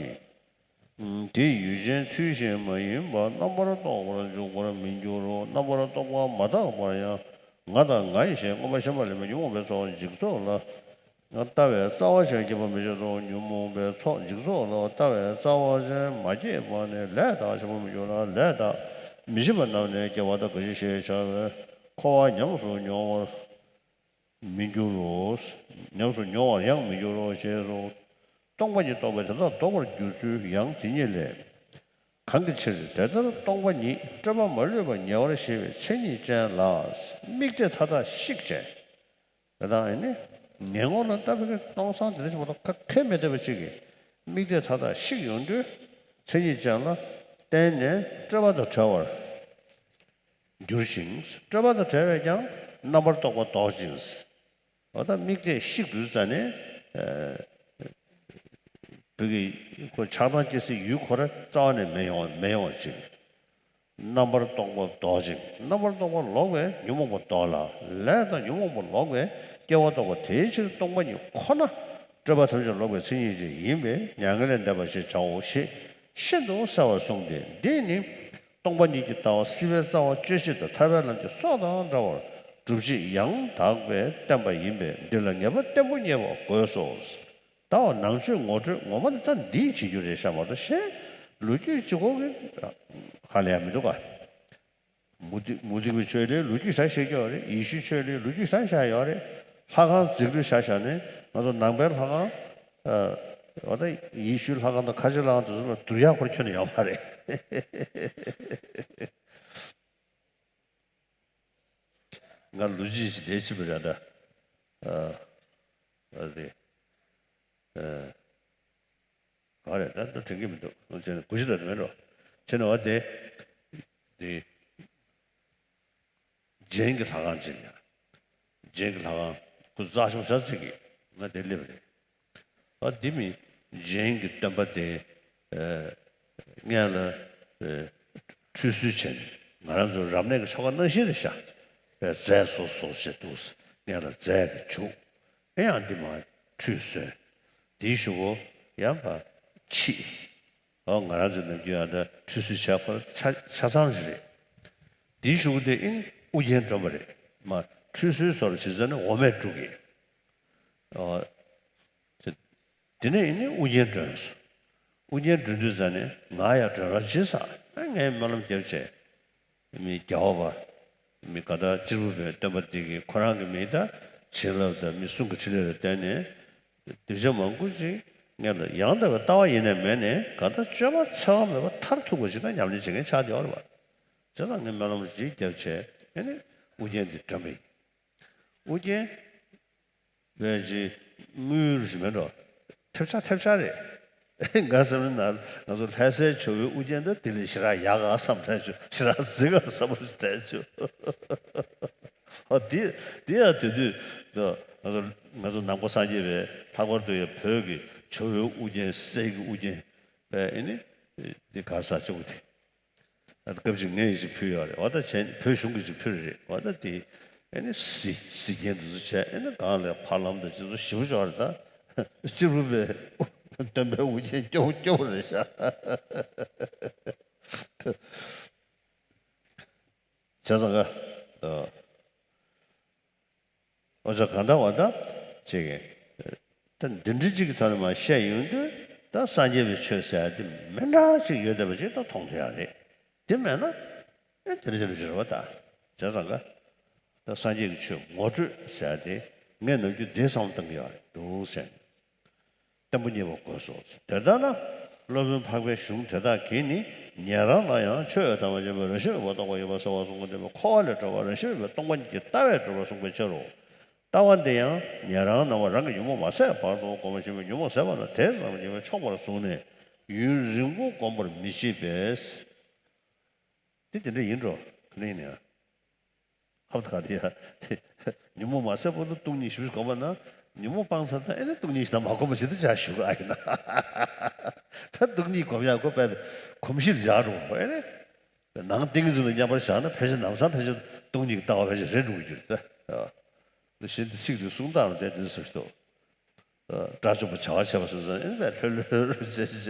དེའི་ཡུལ་ཅན་ཚུལ་བཞིན་མ་ཡིན་པ་རྣམ་པར་རྟོག་པར་འཇུག་པར་མི་འགྱུར་རོ། རྣམ་པར་རྟོག་པ་མ་དག་པར་ཡང་ང་དང་ང་ཡི་ཞེས་མངོན་པར་ཞེན་པ་ལེན་པའི་ཉོན་མོངས་པའི་ཚོགས་འཇིག་ཚོགས་ལ་ལྟ་བའི་རྩ་བ་ཅན་སྐྱེད་པར་མི་བྱེད་དོ། ཉོན་མོངས་པའི་ཚོགས་འཇིག་ཚོགས་ལ་ལྟ་བའི་རྩ་བ་ཅན་མ་སྐྱེས་པ་ནི་ལས་དག་བྱེད་པར་མི་འགྱུར་ལ། ལས་དག་མི་བྱེད་པ་རྣམས་ནི་སྐྱེ་བ་དང་རྒ་ཤི་ཞེས་བྱ་བའི་འཁོར་བ་ཉམས་སུ་མྱོང་བར་མི་འགྱུར་རོ། ཉམས་སུ་མྱོང་བར་ཡང་མི་འགྱུར་རོ། ཞེས་སོ། སྟོང་པ་ཉིད་རྟོགས་པས་དེ་དག་ལྡོག་པར་འགྱུར་ཚུལ་ཡང་དེ་ཉིད་ལས། གང་གི་ཕྱིར་དེ་ལྟར་སྟོང་པ་ཉིད་སྤྲོས་པ་མ་ལུས་པ་ཉེ་བར་ཞི་བའི་མཚན་ཉིད་ཅན་ལ། དམིགས་གཏད་མཐའ་དག་བཤིག་བྱས། དེ་དག་ཨེ་ནི་ངན་ངོན་ལ་ལྟ་བུའི་སྟོང་སང་དེ་འདྲ་ཞིག་མ་གཏོགས་ཁ་ཁས་མི་ལྟ་བ་ཅིག་གིས་དམིགས་གཏད་མཐའ་དག་བཤིག་ཡོང་དུས་མཚན་ཉིད་ཅན་ལ་བརྟེན་ནས་སྤྲོས་པ་དང་བྲལ་བར་འགྱུར་ཞིང་། སྤྲོས་པ་དང་བྲལ་བས་ཀྱང་རྣམ་པར་རྟོག་པ་ལྡོག་ཅིང་། འོ་ད་དམིགས་གཏད་བཤིག་དུས་ཙ་ནས། ཨ། བོད་ཀྱི་ཁོ་ཆགས་སྡང་སྐྱེ་སའི་ཡུལ་ཁོ་ར་རྩ་བ་ནས་མི་ཡོང་མི་ཡོང་བ་ཅིག་རྣམ་པར་རྟོག་པ་ལྡོག་ཅིང་། རྣམ་པར་རྟོག་པ་ལོག་པས་ཉོན་མོངས་པ་ལྡོག་ལ། ལས་དང་ཉོན་མོངས་པ་ལོག་པས་སྐྱེ་བ་ལྡོག་པ། དེའི་ཕྱིར་སྟོང་པ་ཉིད་ཁོ་ན་སྤྲོས་པ་ཐམས་ཅད་ལོག་པའི་མཚན་ཉིད་ཅན་ཡིན་པས་མྱ་ངན་ལས་འདས་པ་ཞེས་བྱའོ་ཞེས་ཤིན་ཏུ་གསལ་བར་གསུངས་ཏེ། འདིས་ནི། སྟོང་པ་ཉིད་ཀྱི་ལྟ་བ་སྲིད་པའི་རྩ་བ་གཅོད་བྱེད་དང་ཐར་པའི་ལམ་གྱི་སྲོག་དང་འདྲ་བར་སྒྲུབ་བྱེད་ཡང་དག་པའི་བསྟན་པ་ཡིན་པས་འདི་ལ་ངེས་པ་བརྟན་པོ་རྙེད་པར་དགོས་སོ། ལྟ་བ་ནང་ཆོས་ངོ་སྤྲོད་ངོ་མ་ནི་ད་འདིས་བྱེད་རྒྱུ་རེད་ཤག་མ་གཏོགས་གཞན་ལོ་རྒྱུས་གཅིག་པོ་གིས་ཧ་ལས་ཡ་མི་འདུག་ག་མུ་སྟེགས་མུ་སྟེགས་པའི་ཆོས་ལ་ལོ་རྒྱུས་ཞེ་དྲག་བཤད་ཀྱི་ཡོད་རེད། ཡེ་ཤུའི་ཆོས་ལ་ལོ་རྒྱུས་ཞེ་དྲག་བཤད་ཡོད་རེད། ལྷ་ཁང་འཛུགས་སྐྲུན་བྱས་བཞག་ནས་ང་ཚོ་ནང་པའི་ལྷ་ཁང་། ཨ། འོ་ད་ཡེ་ཤུའི་ལྷ་ཁང་དང་ཁ་ཆེ་ལྷ་ཁང་དེ་ཚོ་ལ་བསྡུར་ཡག་ཁོ་རང་ཁྱོན་ནས་ཡོད་མ་རེད། ང་ལོ་རྒྱུས་ཅིག་དེ་ཅིག་པ་རེད་ད། ཨ། ཨ་རེད། ཨ། ག་རེ་ད་ད་དྲན་གྱི་མི་འདུག་བྱས་ནས་གུ་ཤི་ད་དེ་མེད་འགྲོ། བྱས་ནས་བ་དེ། དེ། རྗེན་གྱི་ལྷ་ཁང་ཅིག་ཡང་། རྗེན་གྱི་ལྷ་ཁང་སྐུ་རྩ་ཆེན་པོ་ཞེ་དྲག་ཅིག་གི་ང་དེ་སླེབས་རེད། བ་འདི་མི་རྗེན་གྱི་སྟོན་པ་དེ། ཨ། སྔོན་ལ། ཨ། ཁྲུས་གསོལ་བྱས་ནས་ང་རང་ཚོ་རབ་གནས་ཀྱི་ཆོ་ག་ནང་བཞིན་རེད་ཤག་རྫས་བཟོ་བཟོ་བྱས་འདུག་སྔོན་ལ་རྫས་ཀྱི་བྱུག་ཨེ་ཡང་འདི་མ་ཁྲུས་གསོལ། དེའི་གཞུག་གུ་ཡང་ཕར་ཕྱིས། ཨོ་ང་རང་ཚོ་ནམ་རྒྱུན་ཡང་ད་ཁྲུས་གསོལ་བྱས་ཁོ་ཆ་ཆ་ཚང་ཞིག་རེད། དེའི་གཞུག་གུ་དེ་ཨིན་ཨུ་རྒྱན་སྒྲོན་པ་རེད། མ་ཁྲུས་གསོལ་སོགས་བྱེད་ས་ནི་འོ་མས་དཀྲུགས་ཀྱི། ཨོ། དེ་ནས་ཨིན་ཨུ་རྒྱན་སྒྲོན་སོང་། ཨུ་རྒྱན་སྒྲོན་དུས་ཙ་ནས་ང་ཡང་སྒྲོན་རོགས་བྱེད་ས། ཨ་ངས་སྨོན་ལམ་བརྒྱབ་བྱས། མི་རྒྱལ་བ་པ། མི་ག་ད་གཅེར་བུ་པའི་སྟོན་པ་འདི་གིས་ཁོ་རང་གི་མི་ད་བྱིན་རླབས་དང་མི་གསུང་གི་ཕྲིན་ལས་ལ་བརྟེན་ནས། གདུལ་བྱ་མང་པོ་ཅིག་སྔོན་ལ་ཡང་དག་པའི་ལྟ་བ་ཡེ་ནས་མེད་ནས་ག་ད་སྤྱོད་པ་འཚེ་བ་མེད་པ་མཐར་ཐུག་པ་ཅིག་དང་ཉམས་ལེན་བྱེད་མཁན་ཆགས་བསྡད་ཡོད་རེད་པ། བྱས་ཙང་ངས་སྨོན་ལམ་ཅིག་བརྒྱབ་བྱས་ཨེ་ནི་ཨུ་རྒྱན་འདི་དྲན་པ་ཡིན། ཨུ་རྒྱན། བས་ཅི། དངུལ་རེད་མེད་འགྲོ། ཐེབས་ཆག་ཐེབས་ཆག་རེད། ང་བསམ་ན་ང་ཚོ་ལྷ་སའི་ཇོ་བོའི་ཨུ་རྒྱན་འདི་དེ་ལས་ཞེ་དྲག་ཡག་ག་བསམ་ཐལ་བྱུང་། ཞེ་དྲག་གཟིགས་ག་བསམ་བློ་ཞིག་ཐལ་བྱུང་། ཨ་དེ་དེ་ཡང་དེ་དུས་ང་ཚོ་ང་ཚོ་ནང་པ་སངས་རྒྱས་པའི་ལྷག་པར་དུ་ཡང་བོད་ཀྱི་ཇོ་བོའི་ཨུ་རྒྱན་སྲས་ཀྱི་ཨུ་རྒྱན་པས་ཨེ་ནི་འདི་ག་ས་ཅོག་དེ། ཨ་ད་སྐབས་ཅིག་ངས་ཅིག་ཕུལ་ཡོད་རེད། འོ་ད་བྱས་བོད་གཞུང་གིས་ཅིག་ཕུལ་རེད། འོ་ད་དེ་ཨེ་ནི་གཟི་གཟི་རྒྱན་དེ་ཚོ་བྱས་ཨེ་ནི་སྒང་ལ་ཕ་ལམ་དང་ཅི་ཚོ་ཞེ་པོ་ཅིག་ཡོད་རེད་ད། གཅེར་བུ་པའི་སྟོན་པའི་དབུ་རྒྱན་སྐྱོ་པོ་སྐྱོ་པོ་རེད་ཤག་བྱས་ཙང་ག་ཨོ་ཅག་གང་ལྟར་བ་ད་ཅིག་གིས། ད་འདི་འདྲ་ཅིག་གི་ཐོག་ནས་མར་བཤད་ཡོང་དུས་ད་སངས་རྒྱས་པའི་ཆོས་ཟེར་ཡ་དེ་མི་འདྲ་ཅིག་ཡོད་བསྡད་པ་ཅིག་ད་མཐོང་ཐུབ་ཡ་རེད། དེ་མེད་ན་ཨེ་དེ་འདྲ་ཅིག་རེད་བ་ད། བྱས་ཙང་ག་ད་སངས་རྒྱས་ཀྱི་ཆོས་ངོ་སྤྲོད་ཟེར་ཡ་དེ་ངས་ནམ་རྒྱུན་དེ་བསམ་བློ་བཏང་གི་ཡོད་རེད་འདུག་ཟེར། བརྟན་པོ་རྙེད་པ་དགོས་སོ། དེ་ལྟར་ན། སློབ་དཔོན་འཕགས་པའི་གཞུང་དེ་དག་གིས་ནི་ཉན་རང་ལ་ཡང་ཆོས་ཡོད་དམ་པ་ཅན་པོ་རང་བཞིན་མེད་པར་རྟོགས་པ་ཡོད་པར་གསལ་བར་གསུངས་པ་འདི་མོ་འཁོར་བ་ལས་གྲོལ་བ་རང་བཞིན་མེད་པའི་སྟོང་པ་ཉིད་ཀྱི་ལྟ་བས་གྲུབ་པར་གསུངས་པའི་ཕྱིར་རོ། ལྟ་བ་འདི་ཡང་ཉན་རང་རྣམ་པ་རང་གི་ཉོན་མོངས་མ་ཟད་བར་དུ་སྒོམ་པར་བྱེད་པའི་ཉོན་མོངས་ཟད་པ་ན་དེ་ཙམ་གྱིས་ཆོག་པར་གསུངས་ནས་ཡུན་རིང་པོ་སྒོམ་པར་མི་བྱེད་པས། དེ་དེ་འདྲ་ཡིན་འགྲོ་ག་ནས་ཡིན་ནས། ཧབ་ཏུ་ག་དེ་ཡ། ཉོན་མོངས་མ་ཟད་བར་དུ་སྟོང་ཉིད་ཞིབ་ཞིབ་སྒོམ་པ་ན། ཉོན་མོངས་སྤངས་ཚར་ད་ཨེ་ནི་སྟོང་ཉིད་ཞིག་ད་མ་སྒོམ་པ་ཞིག་ཏུ་བྱ་ཞུ་ག་ཨ་ཡིན་ན། ད་སྟོང་ཉིད་སྒོམ་ཡག་གོ་པས་གོམས་གཤིས་འཇགས་འགྲོ་གོ་ཨེ་ནི། ནང་ཏིང་འཛིན་དུ་མཉམ་པར་བཞག་ན་ཕལ་ཆེར་ལམ་སང་ཕལ་ཆེར་སྟོང་ཉིད་ཀྱི་ལྟ་བ་ཕལ་ཆེར་རེད་འགྲོ་གི་རེད་ད། འདི་བཞིན་དུ་ཚིག་དེ་གསུང་སྟངས་དེ་འདི་ཚོ་ཞིག་ཏུ། དགྲ་བཅོམ་པ་བྱ་བ་བྱས་པ་སོགས་ཨེ་ནི་ལྷོད་ལྷོད་བྱས་བྱས་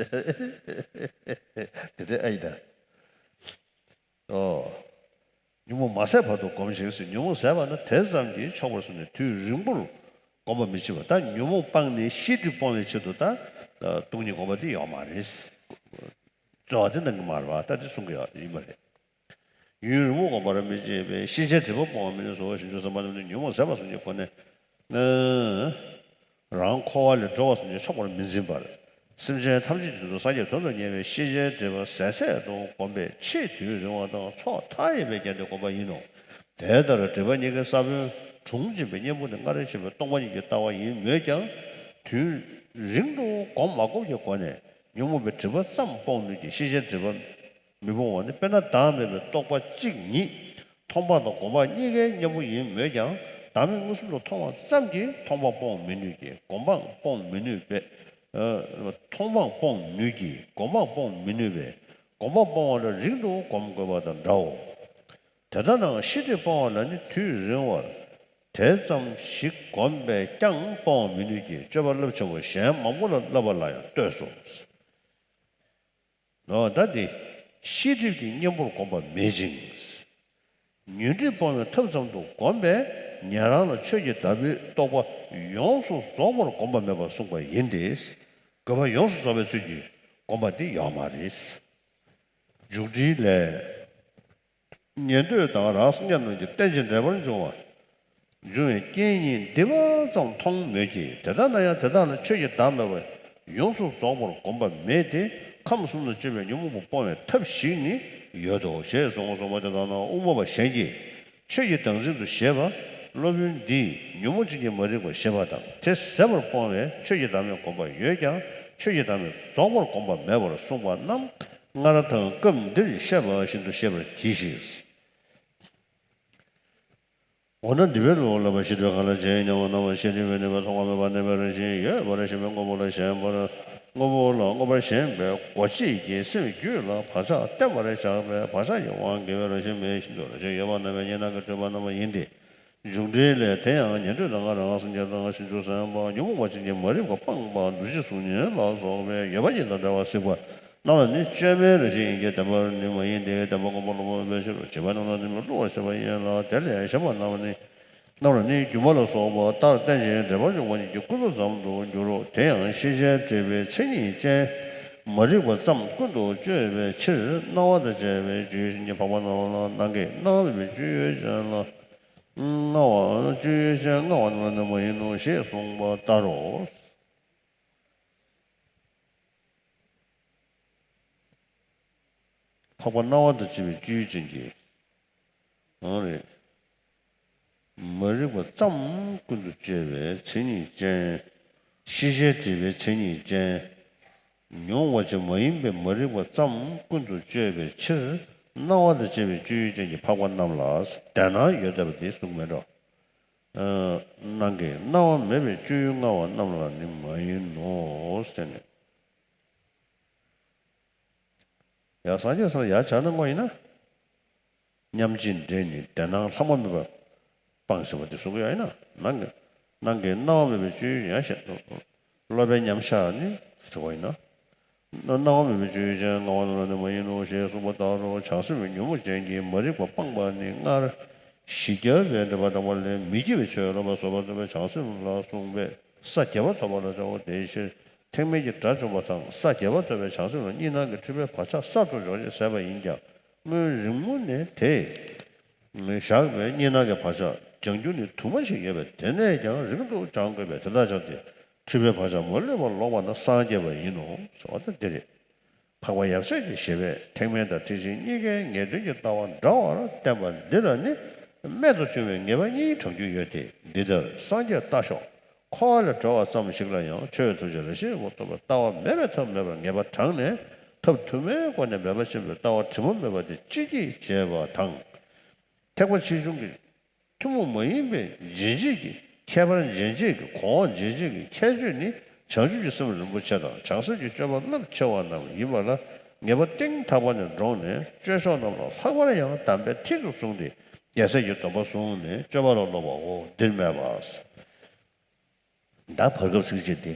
དེ་དེ་ཨ་ཡིན་ད། ཨོ། ཉོན་མོངས་མ་ཟད་བར་དུ་སྒོམ་ཞིང་ཟེར། ཉོན་མོངས་ཟད་པ་ན་དེ་ཙམ་གྱིས་ཆོག་པར་གསུངས་ནས་དུས་རིང་པོར་སྒོམ་པར་མི་བྱེད་པ། ད་ཉོན་མོངས་སྤངས་ནས་ཤེས་སྒྲིབ་སྤོང་བའི་ཆེད་དུ་ད་སྟོང་ཉིད་སྒོམ་པ་དེ་ཡོད་མ་རེད། རྩོལ་བ་དེ་གནང་གི་མ་རེད་པ། ད་དེ་གསུང་གི་ཡོད་ཡིན་པ་རེད། ཡུན་རིང་པོ་སྒོམ་པར་མི་བྱེད་པས་ཤེས་བྱའི་སྒྲིབ་པ་སྤོང་བར་མི་ནུས་སོ། ཞེས་བྱ་བསམ་པ་རྣམས་ནི་ཉོན་མོངས་ཟད་པ་གསུམ་གྱི་སྒོ་ནས། རང་འཁོར་བ་ལས་སྒྲོལ་བ་སོགས་ཀྱི་ཕྱོགས་པར་མི་འཛིན་པར། སེམས་ཅན་ཐམས་ཅད་ཀྱི་དོན་དུ་སངས་རྒྱས་དོན་དུ་གཉེར་བའི་ཤེས་བྱའི་སྒྲིབ་པ་ཟད་ཟད་དུ་བསྒོམ་པའི་ཆེས་དུས་རིང་བ་དང་ཚོགས་མཐའ་ཡས་པའི་རྒྱན་དེ་སྒོམ་པ་ཡིན་ནོ། དེ་ལྟར་སྒྲིབ་པ་གཉིས་ཀའི་ས་བོན་གྲུང་འབྱིན་པའི་གཉེན་པོ་ནི་སྔར་བཤད་པའི་སྟོང་པ་ཉིད་ཀྱི་ལྟ་བ་ཡིན་མོད་ཀྱང་། དུས་རིང་དུ་སྒོམ་མ་སྒོམ་གྱི་སྒོ་ནས་ཉོན་མོངས་པའི་སྒྲིབ་པ་ཙམ་སྤོང་ནུས་ཀྱི་ཤེས་བྱའི་སྒྲིབ་པ་མི་སྤོང་བ་ནི། དཔེར་ན་བདག་མེད་པའི་རྟོག་པ་གཅིག་ཉིད་མཐོང་སྤང་དང་སྒོམ་སྤང་གཉིས་ཀའི་གཉེན་པོ་ཡིན་མོད་ཀྱང་། བདག་མེད་མངོན་སུམ་དུ་མཐོང་བ་ཙམ་གྱིས་མཐོང་སྤང་སྤོང་མི་ནུས་ཀྱི། སྒོམ་སྤང་སྤོང་མི་ནུས་པས། ཨ། མཐོང་སྤང་སྤོང་ནུས་ཀྱི། སྒོམ་སྤང་སྤོང་མི་ནུས་པས། སྒོམ་སྤང་སྤོང་བ་ལ་རིང་དུ་སྒོམ་དགོས་པ་དང་འདྲའོ། དེ་ལྟ་ན་ཤེས་སྒྲིབ་སྤོང་བ་ལ་ནི་དུས་རིང་བར་དེ་ཙམ་ཞིག་བསྒོམས་པས་ཀྱང་སྤོང་བ་མི་ནུས་ཀྱི། སྤྱོད་པ་རླབས་ཆེན་པོ་གཞན་མང་པོ་ལ་བསླབ་པ་ལ་ཡང་ལྟོས་སོ། ལོ་ཟླ་འདི་ཤེས་སྒྲིབ་ཀྱི་གཉེན་པོར་བསྒོམ་པ་མེད་ཅིང་། ཉོན་སྒྲིབ་སྤོང་བའི་ཐབས་ཙམ་དུ་བསྒོམས་པས་ཉན་རང་ལ་ཆོས་ཀྱི་བདག་པོའི་རྟོགས་པ་ཡོངས་སུ་རྫོགས་པར་བསྒོམ་པ་མེད་པར་གསུངས་པ་ཡིན་ཏེ། དགོས་པ་ཡོངས་སུ་རྫོགས་པའི་ཚུལ་གྱིས་བསྒོམ་པ་འདི་ཡོད་མ་རེད། མཇུག་འགྲིལ་ལས། ཉན་ཐོས་དང་རང་སངས་རྒྱས་རྣམས་ཀྱིས་རྟེན་ཅིང་འབྲེལ་པར་འབྱུང་བ། འབྱུང་བའི་རྐྱེན་གཉིས་འདི་པ་ཙམ་མཐོང་མོད་ཀྱི། དེ་ལྟ་ན་ཡང་དེ་དག་ལ་ཆོས་ཀྱི་བདག་མེད་པ་ཡོངས་སུ་རྫོགས་པར་བསྒོམ་པ་མེད་དེ། ཁམས་གསུམ་དང་བཅས་པའི་ཉོན་མོངས་པ་སྤོང་བའི་ཐབས་ཤིག་ནི་ཡོད་དོ་ཞེས་གསུངས་པ། གསུངས་པ་དེ་ལྟ་ན་དབུ་མ་པ་གཞན་གྱིས་ཆོས་ཀྱི་བདག་འཛིན་དུ་བཞེད་པ། སློབ་དཔོན་འདིས་ཉོན་མོངས་ཅན་གྱི་མ་རིག་པ་བཞེད་པ་དང་། དེ་ཟད་པར་སྤོང་བའི་ཆོས་ཀྱི་བདག་མེད་བསྒོམ་པ་ཡོད་ཀྱང་ཆོས་ཀྱི་བདག་མེད་རྫོགས་པར་བསྒོམ་པ་མེད་པར་གསུངས་པ་རྣམས་སྔར་དང་སྐབས་འདིར་བཤད་པ་བཞིན་དུ་ཤེས་པར་གྱིས་ཤིག། འོ་ན་འདི་པའི་ལུགས་ལ་བཤད་པའི་གང་ལ་བྱས་ཉམས་པ་རྣམས་ཤེས་སྒྲིབ་པའི་ནུས་པ་ཐོགས་པ་མེད་པ་གནས་པའི་རང་བཞིན་ཡོད་པར་ཞེན་པའི་དངོས་པོ་ལ་ཞེན་པར། དངོས་པོ་ལ་མངོན་པར་ཞེན་པའི་སྒོ་འབྱེད་ཀྱི་སེམས་རྒྱུད་ལ་བག་ཆགས་བརྟན་པར་བཞག་པས་བག་ཆགས་ཀྱི་དབང་གིས་རང་བཞིན་མེད་བཞིན་དུ་རང་བཞིན་ཡོད་པར་སྣང་བའི་གཉིས་སྣང་གི་སྤྲོས་པ་རྣམ་པ་ཡིན་ཏེ། མཇུག་འབྲས་ལས། དེ་ཡང་ཉན་ཐོས་དང་རང་སངས་རྒྱས་དང་ཞིང་བཅུ་གསུམ་པ་ཉོན་མོངས་པ་ཅན་གྱི་མ་རིག་པ་སྤངས་པ་འདུ་བྱེད་གཟུགས་བརྙན་ལ་སོགས་པའི་ཡོད་པ་ཉིད་དང་བྲལ་བ་གཟིགས་པ་རྣམས་ལ་ནི་བཅོས་མའི་རང་བཞིན་ཡིན་གྱི་བདེན་པར་ནི་མ་ཡིན་ཏེ། བདེན་པ་མངོན་པར་རློམ་པ་མེད་པའི་ཕྱིར་རོ། བྱས་པ་རྣམས་ལ་ནི་མི་སླུ་བར་བྱེད་པ་ཡིན་ལ། དེ་ལས་གཞན་པ་རྣམས་ནི་རྣམས་ལ་ནི་སྒྱུ་མ་ལ་སོགས་པ་ལྟར་རྟེན་ཅིང་འབྲེལ་པར་འབྱུང་བ་ཉིད་ཀྱི་ཀུན་རྫོབ་ཙམ་དུ་འགྱུར་རོ། དེ་ཡང་ཤེས་བྱའི་སྒྲིབ་པའི་མཚན་ཉིད་ཅན་མ་རིག་པ་ཙམ་ཀུན་ཏུ་སྤྱོད་པའི་ཕྱིར་སྣང་བ་དང་བཅས་པའི་སྤྱོད་ཡུལ་ཅན་གྱི་འཕགས་པ་རྣམས་ལ་སྣང་གི་སྣང་བ་མེད་པའི་སྤྱོད་ཡུལ་ཅན་ལ། སྣང་བ་སྤྱོད་ཡུལ་ཅན་སྣང་བ་རྣམས་ལ་ནི་མ་ཡིན་ནོ་ཞེས་གསུངས་པ་ལྟར་རོ། འཕགས་པ་སྣང་བ་དང་བཅས་པའི་སྤྱོད་ཡུལ་ཅན་གྱི། འོ་རེད། མ་རིག་པ་ཙམ་ཀུན་ཏུ་སྤྱོད་པའི་མཚན་ཉིད་ཅན། ཤེས་བྱའི་སྒྲིབ་པའི་མཚན་ཉིད་ཅན། མྱོང་བ་ཅན་མ་ཡིན་པའི་མ་རིག་པ་ཙམ་ཀུན་ཏུ་སྤྱོད་པའི་ཕྱིར་སྣང་བ་དང་བཅས་པའི་སྤྱོད་ཡུལ་ཅན་གྱི་འཕགས་པ་རྣམས་ལ་དེ་སྣང་ཡོད་བསྡད་པ་དེ་གསུངས་མེད་འགྲོ། སྣང་གི་སྣང་བ་མེད་པའི་སྤྱོད་ཡུལ་སྣང་བ་རྣམས་ལ་ནི་མ་ཡིན་ནོ་ཟེར་ནས། ཡང་སངས་རྒྱས་སར་ཡར་སྦྱར་ན་དངོས་ཡིན་ན། མཉམ་རྗེས་འབྲས་ནི་བདེན་སྣང་ལྷག་མ་མེད་པ་སྤངས་ཟེར་བ་དེ་གསུང་གི་ཡོད་ཡིན་ན། སྣང་གི་སྣང་གི་སྣང་བ་མེད་པའི་སྤྱོད་ཡུལ་ཡང་ཞེས། སློབ་པའི་མཉམ་བཞག་ནི་ཟེར་བ་ཡིན་ན། སྣང་བ་མེད་པའི་སྤྱོད་ཡུལ་ཅན་སྣང་བ་རྣམས་ལ་ནི་མ་ཡིན་ནོ་ཞེས་གསུངས་པ་ལྟར་རོ། བྱང་སེམས་ཉོན་མོངས་ཅན་གྱི་མ་རིག་པ་སྤངས་པ་ནི་སྔར་བཞི་བརྒྱ་པའི་འགྲེལ་པ་དང་པོ་ལས་མི་སྐྱེ་བའི་ཆོས་ལ་སློབ་པ་བཟོད་པ་སྟོན་པའི་བྱང་སེམས་ལ་གསུངས་པས། ས་བརྒྱད་པ་ཐོབ་པ་ལ་བྱའོ། དེའི་ཕྱིར་ཐེག་དམན་གྱི་དགྲ་བཅོམ་པ་དང་ས་བརྒྱད་པ་ཐོབ་པའི་བྱང་སེམས་ལ་གཉིས་སྣང་གི་འཁྲུལ་པའི་བག་ཆགས་གསར་དུ་འཇོག་ཅེས་ཟད་པ་ཡིན་ཀྱང་། སྔོན་རིང་མོ་ནས་དེ་བཞག་པའི་གཉིས་སྣང་གི་བག་ཆགས་སྦྱང་རྒྱུ་ནི་དུ་མ་ཞིག་ཡོད་པས། དེ་ནས་ཀྱང་རིང་དུ་སྦྱང་དགོས་པས། དེ་ལྟར་སྦྱངས་ཏེ་འཁྲུལ་པའི་བག་ཆགས་མ་ལུས་པ་ལོག་པ་ན་སངས་རྒྱས་པ་ཡིན་ནོ་ཟེར་བ་དེ་འདི་རེད། འཕགས་པ་ཡབ་སྲས་ཀྱི་བཞེད་པས་ཐེག་དམན་དང་ཐེག་ཆེན་གཉིས་ཀའི་ངེས་དོན་གྱི་ལྟ་བ་འདྲ་བར་བསྟན་པ་འདི་ལ་ནི་རྨད་དུ་བྱུང་བའི་ངེས་པ་གཉིས་དྲངས་རྒྱུ་ཡོད་དེ། འདི་ལྟར་སངས་རྒྱས་ལྟ་ཞོག་འཁོར་བ་ལས་གྲོལ་བ་ཙམ་ཞིག་ལ་ཡང་ཆོས་ཐམས་ཅད་ལ་ཤེས་པ་རྟོགས་པའི་ལྟ་བ་མེད་པའི་ཐབས་མེད་པར་ངེས་པ་དྲངས་ནས་ཐབས་དུ་མའི་སྒོ་ནས་འབད་པ་ཆེན་པོའི་ལྟ་བ་དྲི་མ་མེད་པ་དེ་ཅི་བགྱིས་བྱས་པ་དང་། ཐེག་པ་ཆེ་ཆུང་གི་ཐུན་མོང་མ་ཡིན་པའི་འབྱེད་བྱེད་ཀྱི་ཁྱད་པར་འབྱེད་བྱེད་ཀྱི་གོ་འཕང་འབྱེད་བྱེད་ཀྱི་ཁྱད་ཆོས་ནི་བྱང་ཆུབ་ཀྱི་སེམས་རིན་པོ་ཆེ་དང་བྱང་སེམས་ཀྱི་སྤྱོད་པ་རླབས་ཆེ་བ་རྣམས་ཡིན་པ་ལ་ངེས་པ་གཏིང་ཐག་པ་ནས་འདྲོངས་ནས་སྤྱོད་ཕྱོགས་རྣམས་ལ་ལྷག་པར་ཡང་དམ་པའི་མཐིལ་དུ་བཟུང་སྟེ་རྒྱལ་སྲས་ཀྱི་སྡོམ་པ་བཟུང་ནས་སྤྱོད་པ་ལ་སློབ་པའོ། འདིར་སྨྲས་པ། ད་བར་སྐབས་ཚིགས་བཅད་འདི།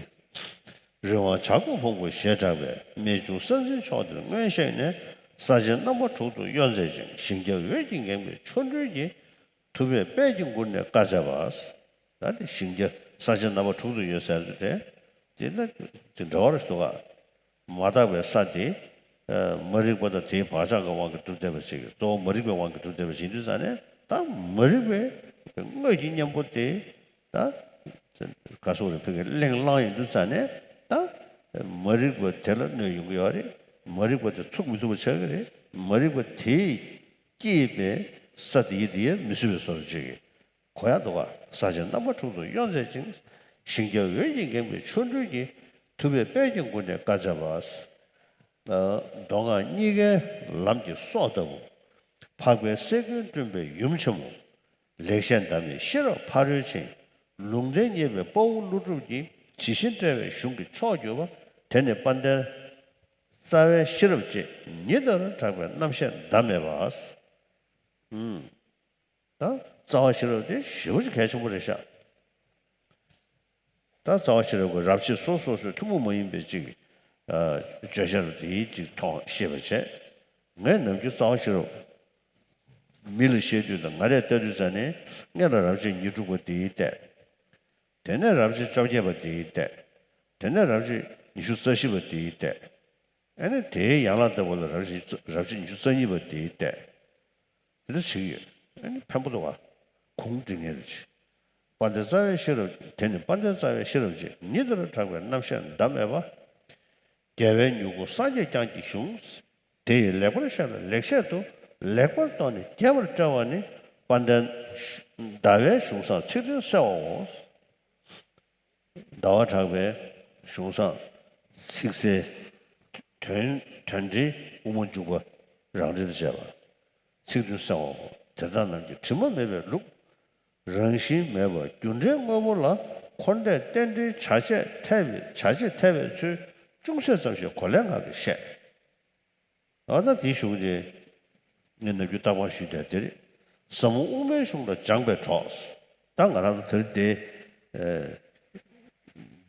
རི་དབང་བྱ་རྒོད་ཕུང་པོ་ཞེས་གྲགས་པའི་སྨད་ཆུ་ས་འཛིན་ཕྱོགས་འདིར་སྔོན་གཤེགས་ནས་ས་ཆེན་རྣམ་པ་དྲུག་ཏུ་གཡོ་མཛད་ཅིང་ཞིང་ཁྱབ་འོད་ཀྱིས་འགེངས་པའི་ཆོ་འཕྲུལ་གྱིས་ཐུབ་པའི་དཔལ་གྱི་མགུར་ནས་བཀའ་སྩལ་པ། ད་དེ་ཞིང་ཁྱབ་ས་ཆེན་རྣམ་པ་དྲུག་ཏུ་གཡོ་ཟེར་དུས་དེ་དེ་ལ་དེ་འདྲ་བར་སུ་ག་མ་དག་པའི་ས་དེ། མ་རིག་པ་དང་དེའི་བག་ཆགས་ཀྱི་དབང་གིས་གྲུབ་བསྡད་པ་ཞིག་གཙོ་བོ་མ་རིག་པའི་དབང་གིས་གྲུབ་བསྡད་པ་ཞིག་ཡིན་དུས་ཙང་ནས་ད་མ་རིག་པའི་དངོས་ཀྱི་གཉེན་པོ་དེ་ད་ ག་སོགས་རེད། ཕ་གིར་གླེང་བསླངས་ཡོང་དུས་ཙ་ནས་ད་མ་རིག་པ་དེ་ལ་གནོད་ཡོང་གི་ཡོད་རེད། མ་རིག་པ་དེ་ཚུགས་མི་ཐུབ་པ་ཆགས་ཀྱི་རེད། མ་རིག་པ་དེས་སྐྱེས་པའི་ས་དེ་ཡི་དེ་ཡི་མི་བཟོད་པའི་བཟོ་འདྲ་ཅིག་གོ་ཡག་འདུག་ག་ས་ཆེན་རྣམ་པ་དྲུག་ཏུ་གཡོ་མཛད་ཅིང་། ཞིང་ཁྱབ་འོད་ཀྱིས་འགེངས་པའི་ཆོ་འཕྲུལ་གྱིས། ཐུབ་པའི་དཔལ་གྱི་མགུལ་ནས་བཀའ་སྩལ་པ། མདོ་སྔགས་གཉིས་ཀའི་ལམ་གྱི་སྲོག་ལྟ་བུ། འཕགས་པའི་སྲས་ཀུན་བསྐྲུན་པའི་ཡུམ་ཆེན་མོ། ལེགས་བཤད་འདབ་མའི་ཤེས་རབ་ཕ་རོལ་ཕྱིན། ལུང་བསྟན་རྙེད་པའི་དཔའ་བོ་ཀླུ་སྒྲུབ་ཀྱིས། ཇི་བཞིན་བཀྲལ་བའི་གཞུང་གི་མཆོག་གྱུར་པ། དེ་ནི་དཔལ་ལྡན་རྩ་བའི་ཤེས་རབ་ཅེས། ཉི་ལྟར་གྲགས་པའི་རྣམ་བཤད་ཟླ་མེད་པ། ཨུམ། ད་རྩ་བ་ཤེས་རབ་དེ་ཞེ་པོ་ཅིག་གལ་ཆེན་པོ་རེད་ཤག་ད་རྩ་བ་ཤེས་རབ་ཀྱི་རབ་བྱེད་སོ་སོ་སོའི་ཐུན་མོང་མ་ཡིན་པའི་ཅིག་བརྗོད་བྱ་རུ་དེའི་ཅིག་ཐོག་ཤེས་པ་བྱས། ངས་ནམ་རྒྱུན་རྩ་བ་ཤེས་རབ་མི་ལ་བཤད་དུས་དང་ང་རས་ལྟ་དུས་ཙ་ནས་སྔོན་ལ་རབ་བྱེད་ཉེར་དྲུག་པ་དེའི་བལྟས། དེ་ནས་རབ་བྱེད་བཅོ་བརྒྱད་པ་དེའི་བལྟས། དེ་ནས་རབ་བྱེད་ཉི་ཤུ་རྩ་བཞི་པ་དེའི་བལྟས། ཨ་ནི་དེའི་ཡན་ལག་ལྟ་བུ་ལ་རབ་བྱེད་རབ་བྱེད་ཉི་ཤུ་རྩ་གཉིས་པ་དེའི་བལྟས། དེ་འདྲ་ཞིག་ཡོད། ཨ་ནི་ཕན་པོ་འདུག་ག་གུང་འགྲིག་ངེས་རེད། དཔལ་ལྡན་རྩ་བའི་ཤེས་རབ། དེ་ནི་དཔལ་ལྡན་རྩ་བའི་ཤེས་རབ་ཅེས། ཉི་ལྟར་གྲགས་པའི་རྣམ་བཤད་ཟླ་མེད་པ། རྒྱལ་བའི་མྱུ་གུ་སངས་རྒྱས་བསྐྱངས་ཀྱི་གཞུང་། དེ་ཡི་ལེགས་པར་བཤད་པ་ལེགས་བཤད་དུ། ལེགས་པར་རྟོགས་ནས་རྒྱས་པར་བཀྲལ་བ་ནི། དཔལ་ལྡན་ཟླ་བའི་གཞུང་བཟང་ཚིག་བདུན་གསལ་བའོ། ཟླ་བ་གྲགས་པའི་གཞུང་བཟང་ཚིག་གསལ། དོན་དོན་འགྲེལ་དབུ་མ་འཇུག་པ་རང་འགྲེལ་དུ་བྱས་པ། ཚིག་བདུན་གསལ་བའོ། དེ་དག་རྣམས་ཀྱི་དྲི་མ་མེད་པའི་ལུགས། རང་བཞིན་མེད་པ་རྒྱུ་འབྲས་དངོས་པོ་ལ་འཁོར་འདས་རྟེན་འབྲེལ་བྱ་བྱེད་ཐལ་བའི་བྱ་བྱེད་ཐལ་བའི་ཚུལ་ཅུང་ཟད་ཙམ་ཞིག་གོ་ལས་ངག་གིས་བཤད། ཨ་ད་དེའི་གཞུང་དེ་ངས་ནམ་རྒྱུན་རྟག་པར་ཞུས་བསྡད་དེ་རེད། ཟབ་མོ་དབུ་མའི་གཞུང་ལ་སྦྱངས་པའི་གྲོགས། ད་ང་རང་ཚོ་དེར་དེ་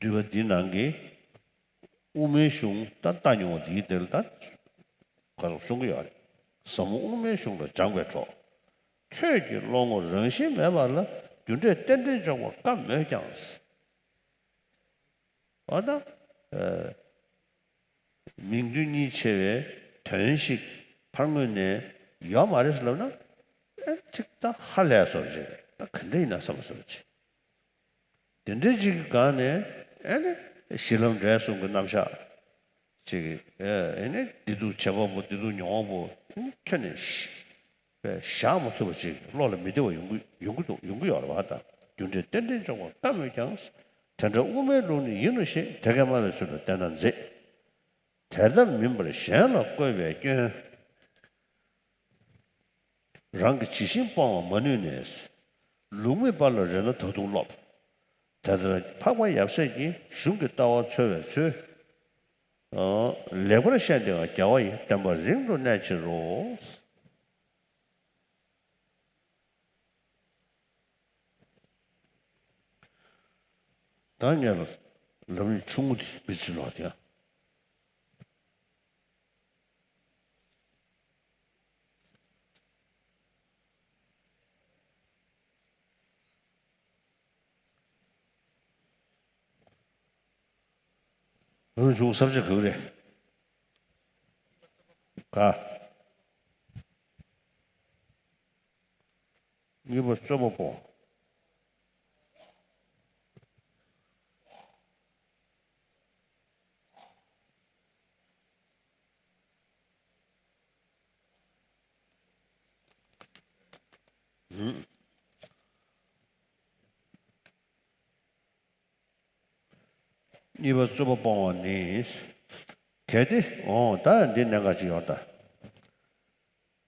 འདུས་པ་འདི་ནང་གི་དབུ་མའི་གཞུང་ད་ལྟ་མྱོང་བ་འདིའི་དེར་ད་ག་རེ་གསུང་གི་ཡོད་རེད། ཟབ་མོ་དབུ་མའི་གཞུང་ལ་སྦྱངས་པའི་གྲོགས། ཁྱོད་ཀྱི་བློ་ངོར་རང་བཞིན་མེད་པ་ལ་རྒྱུ་འབྲས་རྟེན་འབྲེལ་འཇོག་པ་དཀའ་མོད་ཀྱང་། འོ་ན། མིང་དོན་གཉིས་ཕྱེ་བའི་དོན་ཞིག་ཕར་ངོས་ནས་ཡོད་མ་རེད་ཟེར་ལབ་ན། ཨེ་ཅིག་ད་ཧ་ལས་སོ་རེད། ད་ག་འདྲ་ཡིན་ན་བསམ་སོ་རེད། དེ་འདྲ་ཅིག་གི་སྒང་ནས་ཨེ་ནི་གཞི་ལམ་འབྲས་གསུམ་གྱི་རྣམ་གཞག་ཅིག་ཨེ་ནི་བདེ་སྡུག་བྱེད་པ་པོ་བདེ་སྡུག་མྱོང་བ་པོ་ཨེ་ནི་ཁྱོན་ནས་ཤི། བཞག་མ་ཐུབ་པ་ཅིག་བློ་ལ་མི་བདེ་བ་ཡོང་གི་ཡོང་གི་འདུག་ཡོང་གི་ཡོད་རེད་བ། ད་རྒྱུ་འབྲས་རྟེན་འབྲེལ་འཇོག་པ་དཀའ་མོད་ཀྱང་། དེ་འདྲ་དབུ་མའི་ལུགས་ནི་ཡིན་ནོ་ཞེས། དེ་སྐད་སྨྲ་བའི་ཚུལ་ལ་བལྟས་ན་མཛེས། དེ་ལྟར་མིན་པར་གཞན་ལ་བཀོད་པའི་སྐྱོན། རང་གིས་ཇི་བཞིན་སྤོང་བར་མ་ནུས་ནས། ལུགས་མེད་པ་ལ་རེ་ན་ད་དུང་སློབ། དེ་ལྟར་འཕགས་པ་ཡབ་སྲས་ཀྱི་གཞུང་གི་ལྟ་བ་འཚོལ་བའི་ཚུལ། ལེགས་པར་བཤད་འདི་ཡང་རྒྱལ་བ་ཡི། བསྟན་པ་རིང་དུ་གནས་ཕྱིར་རོ། ད་ངས་ལབ་ནི་ཆུང་ངུ་དེ་མི་ཚེ་ལོག་དེ། ལོ་ཆུང་ས་བཅད་ག་རེ་རེད། ག་གཉིས་པ་རྩོད་པ་པོ། གཉིས་པ་རྩོད་པ་སྤོང་བ་ནི། གལ་ཏེ། འོ་ད་འདི་གནད་འགག་ཅིག་ཡོང་ད།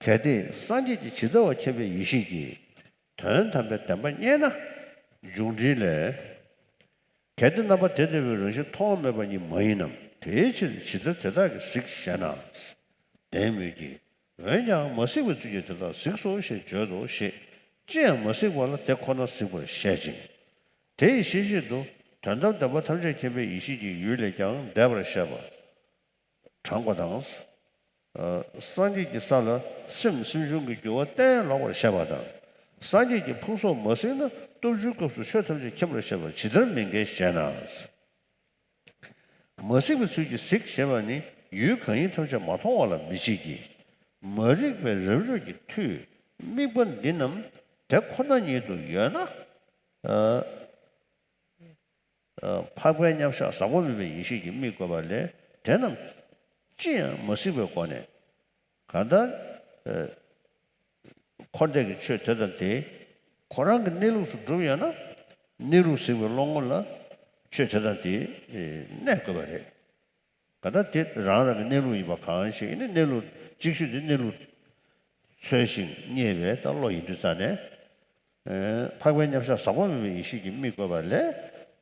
གལ་ཏེ་སངས་རྒྱས་ཀྱིས་ཇི་ལྟ་བ་མཁྱེན་པའི་ཡེ་ཤེས་ཀྱིས། དོན་དམ་པའི་བདེན་པ་རྙེད་ན། འབྱུང་འབྲེལ་ལས། གལ་ཏེ་རྣམ་པ་དེ་ལྟ་བུའི་རང་བཞིན་མཐོང་བ་མེད་པ་ཉིད་མ་ཡིན་ནམ། དེའི་ཕྱིར་ཇི་ལྟར་དེ་དག་གིས་གཟིགས་ཞེ་ན། བདེན་མོད་ཀྱི། འོན་ཀྱང་མ་གཟིགས་པའི་ཚུལ་གྱིས་དེ་དག་གཟིགས་སོ་ཞེས་བརྗོད་དོ་ཞེས། ཅི་ཡང་མ་གཟིགས་པ་ལ་དེ་ཁོ་ན་གཟིགས་པར་བཤད་ཅིང་། དེ་ཡི་ཤེས་བྱེད་དུ། དོན་དམ་བདེན་པ་ཐམས་ཅད་མཁྱེན་པའི་ཡེ་ཤེས་ཀྱི་ཡུལ་ལས་ཀྱང་འདས་པར་བཤད་པ། དྲངས་པ་དང་། སངས་རྒྱས་ཀྱི་ས་ལ་སེམས་སེམས་བྱུང་གི་འགྱུར་བ་གཏན་ལོག་པར་བཤད་པ་དང་། སངས་རྒྱས་ཀྱི་ཕུང་སོགས་མ་གཟིགས་ན་སྟོབས་བཅུའི་སྐབས་སུ་ཆོས་ཐམས་ཅད་མཁྱེན་པར་བཤད་པ་ཇི་ལྟར་མི་འགལ་ཞེ་ན། མ་གཟིགས་པའི་ཚུལ་གྱིས་གཟིགས་ཞེས་པ་ནི་ཡུལ་གང་ཡིན་ཐམས་ཅད་མ་མཐོང་བ་ལ་མི་བྱེད་ཀྱི། མ་རིག་པའི་རབ་རིབ་ཀྱི་མཐུས་དམིགས་པ་འདི་རྣམས་དེ་ཁོ་ན་ཉིད་དུ་ཡོད་ན། འཕགས་པའི་མཉམ་གཞག་ཟག་པ་མེད་པའི་ཡེ་ཤེས་ཀྱི་དམིགས་དགོས་པ་ལས། དེ་རྣམས་ཅི་ཡང་མ་གཟིགས་པའི་སྒོ་ནས། གང་ལྟར་འཁོར་འདས་ཀྱི་ཆོས་དེ་དང་དེ་ཁོ་རང་གི་གནས་ལུགས་སུ་གྲུབ་ཡོད་ན། གནས་ལུགས་གཟིགས་པའི་བློ་ངོ་ལ་ཆོས་དེ་དང་དེ་གནས་དགོས་པ་རེད། གང་ལྟར་དེ་རང་རང་གི་གནས་ལུགས་ཡིན་པ་གང་ཞིག་ཡིན་ན། གནས་ལུགས་གཅིག་ཤོས་དེ་གནས་ལུགས་འཚོལ་ཞིང་རྙེད་པའི་ད་བློ་ཡིན་དུས་ཙང་ནས། འཕགས་པའི་མཉམ་གཞག་ཟག་པ་མེད་པའི་ཡེ་ཤེས་ཀྱི་དམིགས་དགོས་པ་ལས།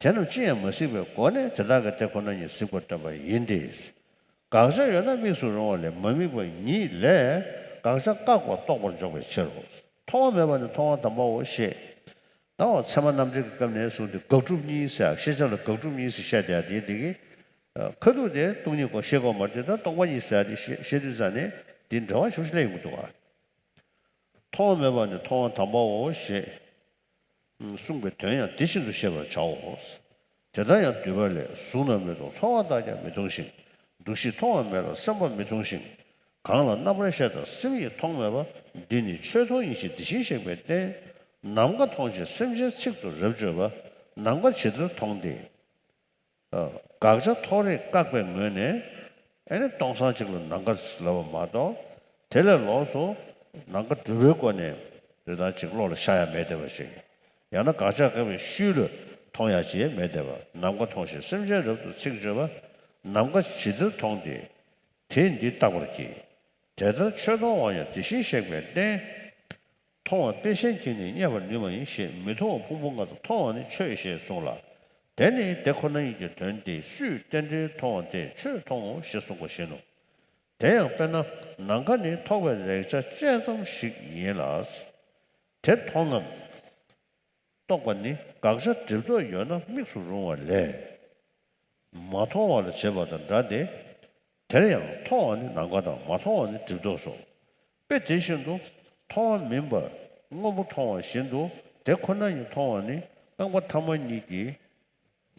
དེ་རྣམས་ཅི་ཡང་མ་གཟིགས་པའི་སྒོ་ནས་དེ་དག་གི་དེ་ཁོ་ན་ཉིད་གཟིགས་པར་སྟོན་པ་ཡིན་ཏེ། དགག་བྱ་ཡོད་ན་དམིགས་སུ་རུང་བ་ལས། མ་དམིགས་པ་ཉིད་ལས་དགག་བྱ་བཀག་པ་རྟོགས་པར་འཇོག་པའི་ཕྱིར་རོ། མཐོང་བ་མེད་པ་ནི་མཐོང་བ་དམ་པའོ་ཞེས། ད་འོ་ཚད་མ་རྣམ་འགྲེལ་གྱི་སྐབས་ནས་བཟུང་སྟེ་དགག་སྒྲུབ་གཉིས་ཟེར། ཤེས་བྱ་ལ་དགག་སྒྲུབ་གཉིས་ཟེར་བཤད་བསྡད་དེ། དེ་གི་ཁ་ཐུག་དེ་སྟོང་ཉིད་སྐོར་ཤེས་དགོས་མ་རེད། ད་སྟོང་པ་ཉིད་ཟེར་དེ་བཤད་བཤད་དུས་ཙང་ནས་དེ་འབྲེལ་བ་ཞེ་པོ་ཅིག་སླེབས་ཡོང་གི་འདུག་ག། མཐོང་བ་མེད་པ་ནི་མཐོང་བ་དམ་པའོ་ཞེས་གསུངས་པའི་དོན་ཡང་དེ་བཞིན་དུ་ཤེས་པར་བྱའོ། དེ་ལྟར་ཡང་འདུས་པ་ལས། གཟུགས་ནི་མི་མཐོང་ཚོར་བ་དག་ཀྱང་མི་མཐོང་ཞིང་། འདུ་ཤེས་མཐོང་བ་མེད་ལ་སེམས་པ་མི་མཐོང་ཞིང་། གང་ལ་རྣམ་པར་ཤེས་དང་སེམས་ཡིས་མཐོང་མེད་པ། འདི་ནི་ཆོས་མཐོང་ཡིན་ཞེས་དེ་བཞིན་གཤེགས་པས་བསྟན། ནམ་མཁའ་མཐོང་ཞིང་སེམས་ཅན་ཚིག་ཏུ་རབ་བརྗོད་པ། ནམ་མཁའ་ཇི་ལྟར་མཐོང་སྟེ། དགག་བྱ་མཐོང་རེག་བཀག་པའི་ངོས་ནས། ཨེ་ནི་སྟོང་སང་གཅིག་ལ་ནམ་མཁའ་ལབ་པ་མ་གཏོགས། དེ་ལས་ལོགས་སུ་ནམ་མཁའ་གྲུབ་པའི་སྒོ་ནས་རེ་ཐག་གཅིག་བློ་ལ་ཤར་ཡ་མེད་བསྡད་པ་ཞིག། ཡང་ན་དགག་བྱ་བཀག་པའི་ཤུལ་ལ་མཐོང་ཡ་ཅིག་མེད་བསྡད་པ། ནམ་མཁའ་མཐོང་ཞིང་སེམས་ཅན་རབ་ཏུ་ཚིག་བརྗོད་པ། ནམ་མཁའ་ཇི་ལྟར་མཐོང་སྟེ། དེས་འདི་རྟག་པར་གྱིས། དེ་ལྟར་ཆོས་མཐོང་བ་ཡང་དེ་བཞིན་གཤེགས་པས་བསྟན། མཐོང་བ་དཔེ་ཅན་གྱིས་ནི་རྙེད་པར་ནུས་མ་ཡིན་ཞེས། མི་མཐོང་བ་ཕུང་པོ་ལྔ་དང་མཐོང་བ་ནི་ཆོས་ཞེས་གསུངས་ལ། དེ་ནི་དེ་ཁོ་ན་ཉིད་ཀྱི་དོན་ཏེ། སུས་རྟེན་འབྲེལ་མཐོང་བ་དེས་ཆོས་མཐོང་ངོ་ཞེས་གསུངས་པ་བཞིན་ནོ། དེ་ཡང་དཔེར་ན་ནམ་མཁའ་ནི་ཐོགས་པའི་རེག་བྱ་བཅས་ཙམ་ཞིག་ཡིན་ལ། དེ་མཐོང་ངམ་རྟོགས་པ་ནི་དགག་བྱ་སྒྲིབ་རྟོག་ཡོད་ན་དམིགས་སུ་རུང་བ་ལས། མ་མཐོང་བ་ལ་བྱེད་པ་དང་འདྲ་སྟེ། དེར་ཡང་མཐོང་བ་ནི་ནམ་མཁའ་དང་མ་མཐོང་བ་ནི་སྒྲིབ་རྟོག་སོ། དཔེ་དེ་བཞིན་དུ་མཐོང་བ་མིན་པ་དངོས་པོ་མཐོང་བ་བཞིན་དུ་དེ་ཁོ་ན་ཉིད་མཐོང་བ་ནི་རྐང་པ་ཐ་མ་གཉིས་ཀྱིས་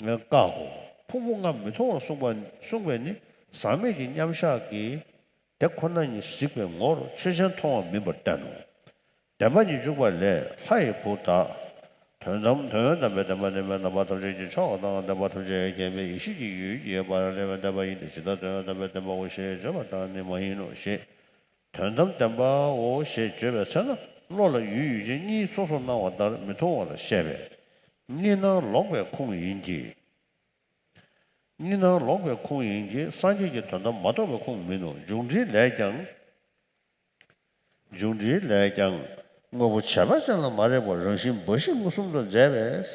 བཀག་གོ། ཕུང་པོ་ལྔ་མི་མཐོང་བར་གསུངས་པ་གསུངས་པས་ནི་ཟག་མེད་ཀྱི་མཉམ་བཞག་གིས་དེ་ཁོ་ན་ཉིད་གཟིགས་པའི་ངོར་ཆོས་ཅན་མཐོང་བ་མིན་པར་བསྟན་ནོ། བདེན་པ་ཉིད་འཇུག་པ་ལས། ལྷ་ཡི་བུ་དག་དོན་དམ་དོན་དམ་པའི་བདེན་པ་ནི་མེད། རྣམ་པ་ཐམས་ཅད་ཀྱི་མཆོག་དང་། བདེན་པ་ཐམས་ཅད་མཁྱེན་པའི་ཡེ་ཤེས་ཀྱི་ཡུལ་གྱི་བར་ལས་པའི་བདེན་པ་ཡིན་ཏེ། ཇི་ལྟར་དོན་དམ་པའི་བདེན་པའོ་ཞེས་བརྗོད་པ་དང་ནི་མ་ཡིན་ནོ་ཞེས། དོན་དམ་བདེན་པའོ་ཞེས་བརྗོད་པའི་ཚེ་ན་བློ་ལ་ཡུལ་ཡུལ་ཅན་གཉིས་སོ་སོར་སྣང་བ་ལྟར་མི་མཐོང་བ་ལ་བཤད་པས། གཉིས་སྣང་ལོག་པའི་ཁུངས་ཡིན་གྱི། གཉིས་སྣང་ལོག་པའི་ཁུངས་ཡིན་གྱི། སངས་རྒྱས་ཀྱི་དོན་དམ་མ་རྟོགས་པའི་ཁུངས་མིན་ནོ། འབྱུང་འགྲེལ་ལས་ཀྱང་། འབྱུང་འགྲེལ་ལས་ཀྱང་། དངོས་པོ་བྱས་པ་ཅན་ལ་མ་རེག་པར་རང་བཞིན་འབའ་ཞིག་མངོན་སུམ་དུ་མཛད་པས།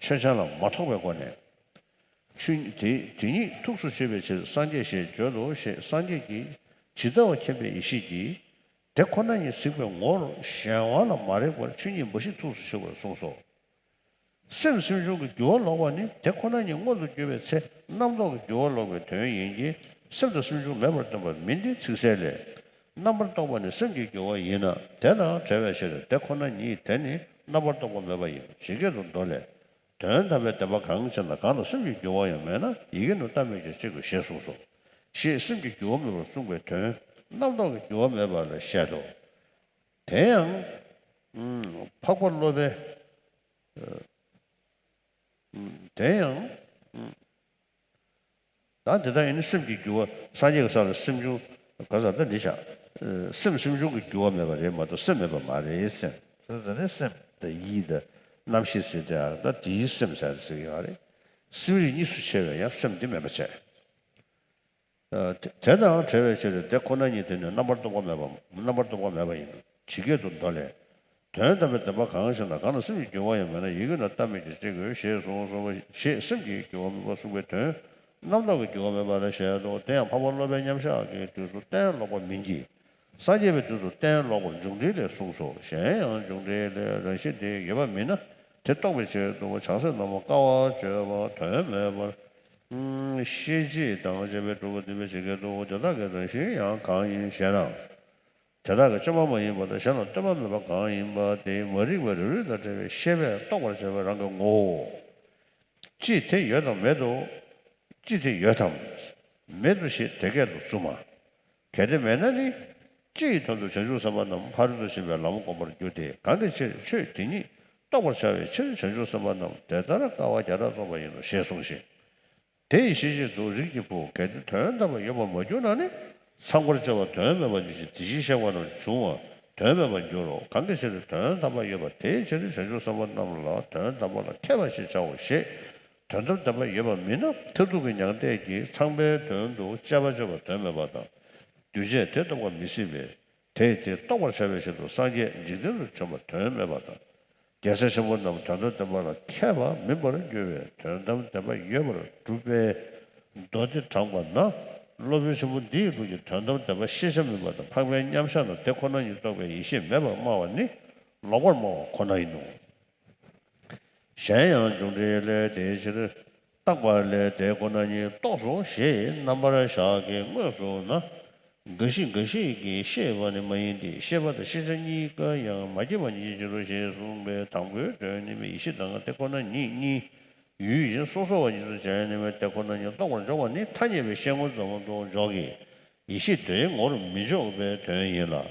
ཆོས་ཅན་ལ་མ་རྟོགས་པའི་སྒོ་ནས། ཆོས་ཉིད་དེ་དེ་ཉིད་ཐུགས་སུ་ཆུད་པའི་ཕྱིར་སངས་རྒྱས་ཞེས་བརྗོད་དོ་ཞེས། སངས་རྒྱས་ཀྱིས་ཇི་ལྟ་བ་མཁྱེན་པའི་ཡེ་ཤེས་ཀྱིས་དེ་ཁོ་ན་ཉིད་གཟིགས་པའི་ངོར་གཞན་དབང་ལ་མ་རེག་པར་ཆོས་ཉིད་འབའ་ཞིག་ཐུགས་སུ་ཆུད་པར་གསུངས་སོ། སེམས་སེམས་བྱུང་གི་འགྱུར་བ་ལོག་པ་ནི་དེ་ཁོ་ན་ཉིད་མངོན་དུ་གྱུར་པའི་ཚེ་རྣམ་རྟོག་གི་འགྱུར་བ་ལོག་པའི་དོན་ཡིན་གྱི། སེམས་དང་སེམས་བྱུང་མེད་པར་སྟོན་པ་མིན་ཏེ། ཚིག་གསལ་ལས། རྣམ་པར་རྟོག་པ་ནི་སེམས་ཀྱི་འགྱུར་བ་ཡིན་ན་དེ་དང་བྲལ་བའི་ཕྱིར། དེ་ཁོ་ན་ཉིད་དེ་ནི་རྣམ་པར་རྟོག་པ་མེད་པ་ཡིན་ནོ། ཇི་སྐད་དུ་མདོ་ལས། དོན་དམ་པའི་བདེན་པ་གང་ཞེ་ན། གང་ལ་སེམས་ཀྱི་འགྱུར་བ་ཡང་མེད་ན་ཡི་གེ་རྣམས་བལྟ་མོད་ཀྱང་ཅི་དགོས་ཞེས་གསུངས་སོ། ཞེས་སེམས་ཀྱི་འགྱུར་བ་མེད་པར་གསུངས་པའི་དོན་རྣམ་རྟོག་གི་འགྱུར་བ་མེད་པ་ལ་བཤད་དོ། དེ་ཡང་། ཨུམ། འཕགས་པ་སློབ་པའི། ཨ། ཨུམ། དེ་ཡང་། ཨུམ། ད་དེ་ལྟར་ཡིན་ན་སེམས་ཀྱི་འགྱུར་བ། སངས་རྒྱས་ཀྱི་ས་ལ་སེམས་བྱུང་ག་ས་ད་འདི་བཞག་ཨ། སེམས་སེམས་བྱུང་གི་འགྱུར་བ་མེད་པ་རེད་མ་གཏོགས་སེམས་མེད་པ་མ་རེད་ཟེར། སེམས་ཟེར་ནས་སེམས་དང་ཡིད་དང་རྣམ་ཤེས་ཟེར་དེ། ཨ། ད་དེའི་སེམས་ཟེར་ཟེར་གྱི་ཡོད་རེད། སེམས་རིག་གཉིས་སུ་ཕྱེ་བས་ཡང་སེམས་འདི་མེད་པ་བྱས། ཨ། དེ་དེ་དང་བྲལ་བའི་ཕྱིར་དེ་ཁོ་ན་ཉིད་དེ་ནི་རྣམ་པར་རྟོག་པ་མེད་པ། རྣམ་པར་རྟོག་པ་མེད་པ་ཡིན་ནོ། ཇི་སྐད་དུ་མདོ་ལས། དོན་དམ་པའི་བདེན་པ་གང་ཞེ་ན། གང་ལ་སེམས་ཀྱི་འགྱུར་བ་ཡང་མེད་ན་ཡི་གེ་རྣམས་བལྟ་མོད་ཀྱང་ཅི་དགོས་ཞེས་གསུངས་སོ། ཞེས་སེམས་ཀྱི་འགྱུར་བ་མེད་པར་གསུངས་པའི་དོན་རྣམ་རྟོག་གི་འགྱུར་བ་མེད་པ་ལ་བཤད་དོ། དེ་ཡང་འཕགས་པ་སློབ་པའི་མཉམ་བཞག་གི་དུས་སུ་གཏན་ལོག་པ་མིན་གྱི། སངས་རྒྱས་པའི་དུས་སུ་གཏན་ལོག་པར་འབྱུང་འགྲེལ་ལས་གསུངས་སོ། གཞན་ཡང་འབྱུང་འགྲེལ་ལས་རང་བཞིན་དེ་ཡོད་པ་མིན་ན་དེ་རྟོགས་པའི་ཕྱིར་དུ་བྱང་སེམས་རྣམས་དཀའ་བ་སྤྱོད་པ་དོན་མེད་པར། ཤེས་བྱེད་དང་བཅས་པས་གྲུབ་པ་འདུས་པའི་ཕྱིར་སྐད་དུ། དེ་དག་གི་རང་བཞིན་ཡང་གང་ཡིན་ཞེ་ན། དེ་དག་གི་དཔྱོད་པ་མ་ཡིན་པ་དང་གཞན་ལ་སྟོན་པ་མེད་པ་གང་ཡིན་པ་དེ་མ་རིག་པའི་རིག་རུས་དང་བྲལ་བའི་ཤེས་པས་རྟོགས་པར་བྱ་བའི་རང་གི་ངོ་བོའོ། ཅི་དེ་ཡོད་དམ་མེད་དོ། ཅི་དེ་ཡོད་དམ་མེད་དོ་ཞེས་དེ་སྐད་དུ་གསུངས་མ། གལ་ཏེ་མེད་ན་ནི། སྤྱི་ཡི་དོན་དུ་བྱང་ཆུབ་སེམས་དཔའ་རྣམས་ཕ་རོལ་ཏུ་ཕྱིན་པའི་ལམ་བསྒོམ་པར་འགྱུར་ཏེ། གང་གི་ཕྱིར་ཆོས་དེ་ཉིད་ བརྟག་པར་བྱ་བའི་ཕྱིར་བྱང་ཆུབ་སེམས་དཔའ་རྣམས་དེ་ལྟར་དཀའ་བ་བརྒྱ་ཕྲག་རྩོམ་པ་ཡིན་ནོ་ཞེས་གསུངས་ཤིང་། དེ་ཡི་ཤེས་བྱེད་དུ་རིགས་ཀྱི་བུ་གལ་ཏེ་དོན་དམ་པར་ཡོད་པར་མ་གྱུར་ན་ནི་ཚངས་པར་སྤྱོད་པ་དོན་མེད་པར་འགྱུར་ཞིང་དེ་བཞིན་གཤེགས་པ་རྣམས་འབྱུང་བ་དོན་མེད་པར་འགྱུར་རོ། གང་གི་ཕྱིར་དོན་དམ་པར་ཡོད་པ་དེའི་ཕྱིར་བྱང་ཆུབ་སེམས་དཔའ་རྣམས་ལ་དོན་དམ་པ་ལ་མཁས་པ་ཞེས་བྱའོ་ཞེས། དོན་དམ་བདེན་པ་ཡོད་པ་མིན་ན་མཐར་ཐུག་གི་མྱང་འདས་ཀྱིས་ཚངས་པའི་དོན་དུ་དཔྱད་པ་བརྗོད་པ་དོན་མེད་པ་དང་། འདུས་བྱས་དེ་རྟོགས་པ་མི་སྲིད་པས་དེས་དེ་རྟོགས་པར་བྱ་བའི་ཕྱིར་དུ་སངས་རྒྱས་འཇིག་རྟེན་དུ་བྱོན་པ་དོན་མེད་པ་དང་། རྒྱལ་སྲས་ཆེན་པོ་རྣམས་དོན་དམ་བདེན་པ་ལ་མཁས་པ་མིན་པར་འགྱུར་བས་དོན་དམ་བདེན་པ་ཡོད་པར་སྒྲུབ་པའི་མདོ་སྡེ་དྲངས་པ་ན། སློབ་དཔོན་ཆེན་པོ་འདིའི་ལུགས་ཀྱི་དོན་དམ་བདེན་པ་ཤེས་བྱ་མིན་པ་དང་འཕགས་པའི་མཉམ་གཞག་རྣམས་དེ་ཁོ་ན་ཉིད་རྟོགས་པའི་ཡེ་ཤེས་མེད་པར་སྨྲ་བ་ནི་ལོག་པར་སྨྲ་བ་ཁོ་ན་ཡིན་ནོ། གཞན་ཡང་འབྱུང་འབྲས་ལས་དེའི་ཕྱིར་བརྟག་པ་ལས་དེ་ཁོ་ན་ཉིད་རྟོགས་སོ་ཞེས་རྣམ་པར་བཞག་གི་དངོས་སུ་ན། འགའ་ཞིག་འགའ་ཞིག་གིས་ཤེས་པ་ནི་མ་ཡིན་ཏེ་ཤེས་པ་དང་ཤེས་བྱ་གཉིས་ཀ་ཡང་མ་སྐྱེས་པ་ཉིད་ཕྱིར་རོ་ཞེས་གསུངས་པས་དང་པོའི་དོན་ནི་མེད་ཡེ་ཤེས་དང་དེ་ཁོ་ན་ཉིད་གཉིས་ཡུལ་གཞན་སོ་སོ་བ་ཉིད་དུ་བྱས་ནས་མེད་དེ་ཁོ་ན་ཉིད་རྟོགས་པར་འཇོག་པ་ནི་ཐ་སྙད་པའི་ཤེས་ངོར་ཙམ་དུ་འཇོག་གི་ཡེ་ཤེས་དེའི་ངོར་མི་འཇོག་པའི་དོན་ཡིན་ལ།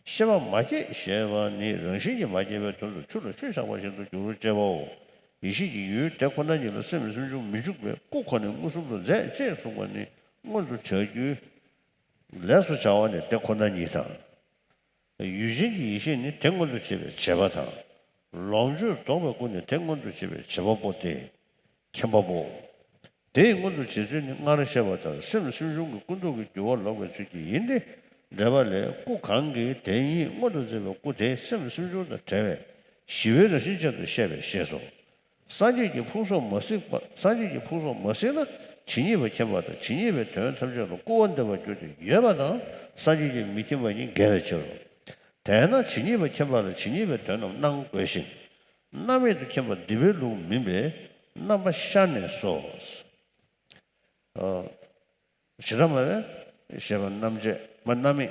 ཤེས་པ་མ་སྐྱེས་ཞེས་པ་ནི་རང་བཞིན་གྱིས་མ་སྐྱེས་པའི་དོན་དུ་ཆུ་ལ་ཆུ་བཞག་པ་བཞིན་དུ་འགྱུར་ཅེས་པའོ། ཡེ་ཤེས་ཀྱི་ཡུལ་དེ་ཁོ་ན་ཉིད་ལ་སེམས་སེམས་བྱུང་མི་འཇུག་པས་སྐུ་ཁོ་ནས་མངོན་སུམ་དུ་མཛད་ཅེས་གསུངས་པ་ནི་མངོན་དུ་བྱ་རྒྱུའི་ལས་སུ་བྱ་བ་ནི་དེ་ཁོ་ན་ཉིད་དང་། ཡུལ་ཅན་གྱི་ཡེ་ཤེས་ནི་དེ་མངོན་དུ་བྱེད་པའི་བྱེད་པ་དང་། ལོངས་སྤྱོད་རྫོགས་པའི་སྐུ་ནི་དེ་མངོན་དུ་བྱེད་པའི་བྱེད་པ་པོ་སྟེ། མཁྱེན་པ་པོ། དེ་ཡི་མངོན་དུ་བྱེད་ཚུལ་ནི་སྔར་བཤད་པ་ལྟར་སེམས་སེམས་བྱུང་གི་ཀུན་རྟོག་གི་རྒྱུ་བ་ལོག་པའི་ཚུལ་གྱིས་ཡིན་ཏེ། འགྲེལ་པ་ལས་སྐུ་གང་གིས་དེ་ཉིད་མངོན་དུ་མཛད་པའི་སྐུ་དེ་སེམས་སེམས་བྱུང་དང་བྲལ་བས་ཞི་བའི་རང་བཞིན་ཅན་དུ་བཤད་པས་ཞེས་སོ། སངས་རྒྱས་ཀྱི་ཕུང་སོགས་མ་གཟིགས་པ་སངས་རྒྱས་ཀྱི་ཕུང་སོགས་མ་གཟིགས་ན་ཇི་སྙེད་པ་མཁྱེན་པ་དང་ཇི་སྙེད་པའི་དོན་ཐམས་ཅད་ལ་སྐུར་བ་འདེབས་པར་འགྱུར་ཏེ་ཡོད་པ་དང་སངས་རྒྱས་ཀྱིས་མི་མཁྱེན་པ་ཉིད་འགལ་བའི་ཕྱིར་རོ། དེས་ན་ཇི་སྙེད་པ་མཁྱེན་པ་ལ་ཇི་སྙེད་པའི་དོན་རྣམས་སྣང་དགོས་ཤིང་། རྣམ་མེད་དུ་མཁྱེན་པ་འདི་པའི་ལུགས་མིན་པས་རྣམ་པ་ཤར་ནས་སོ། ཨ། བྱེ་བྲག་སྨྲ་བས་ཞེས་པ་རྣམ་བཅད་མ་རྣམ་མེད།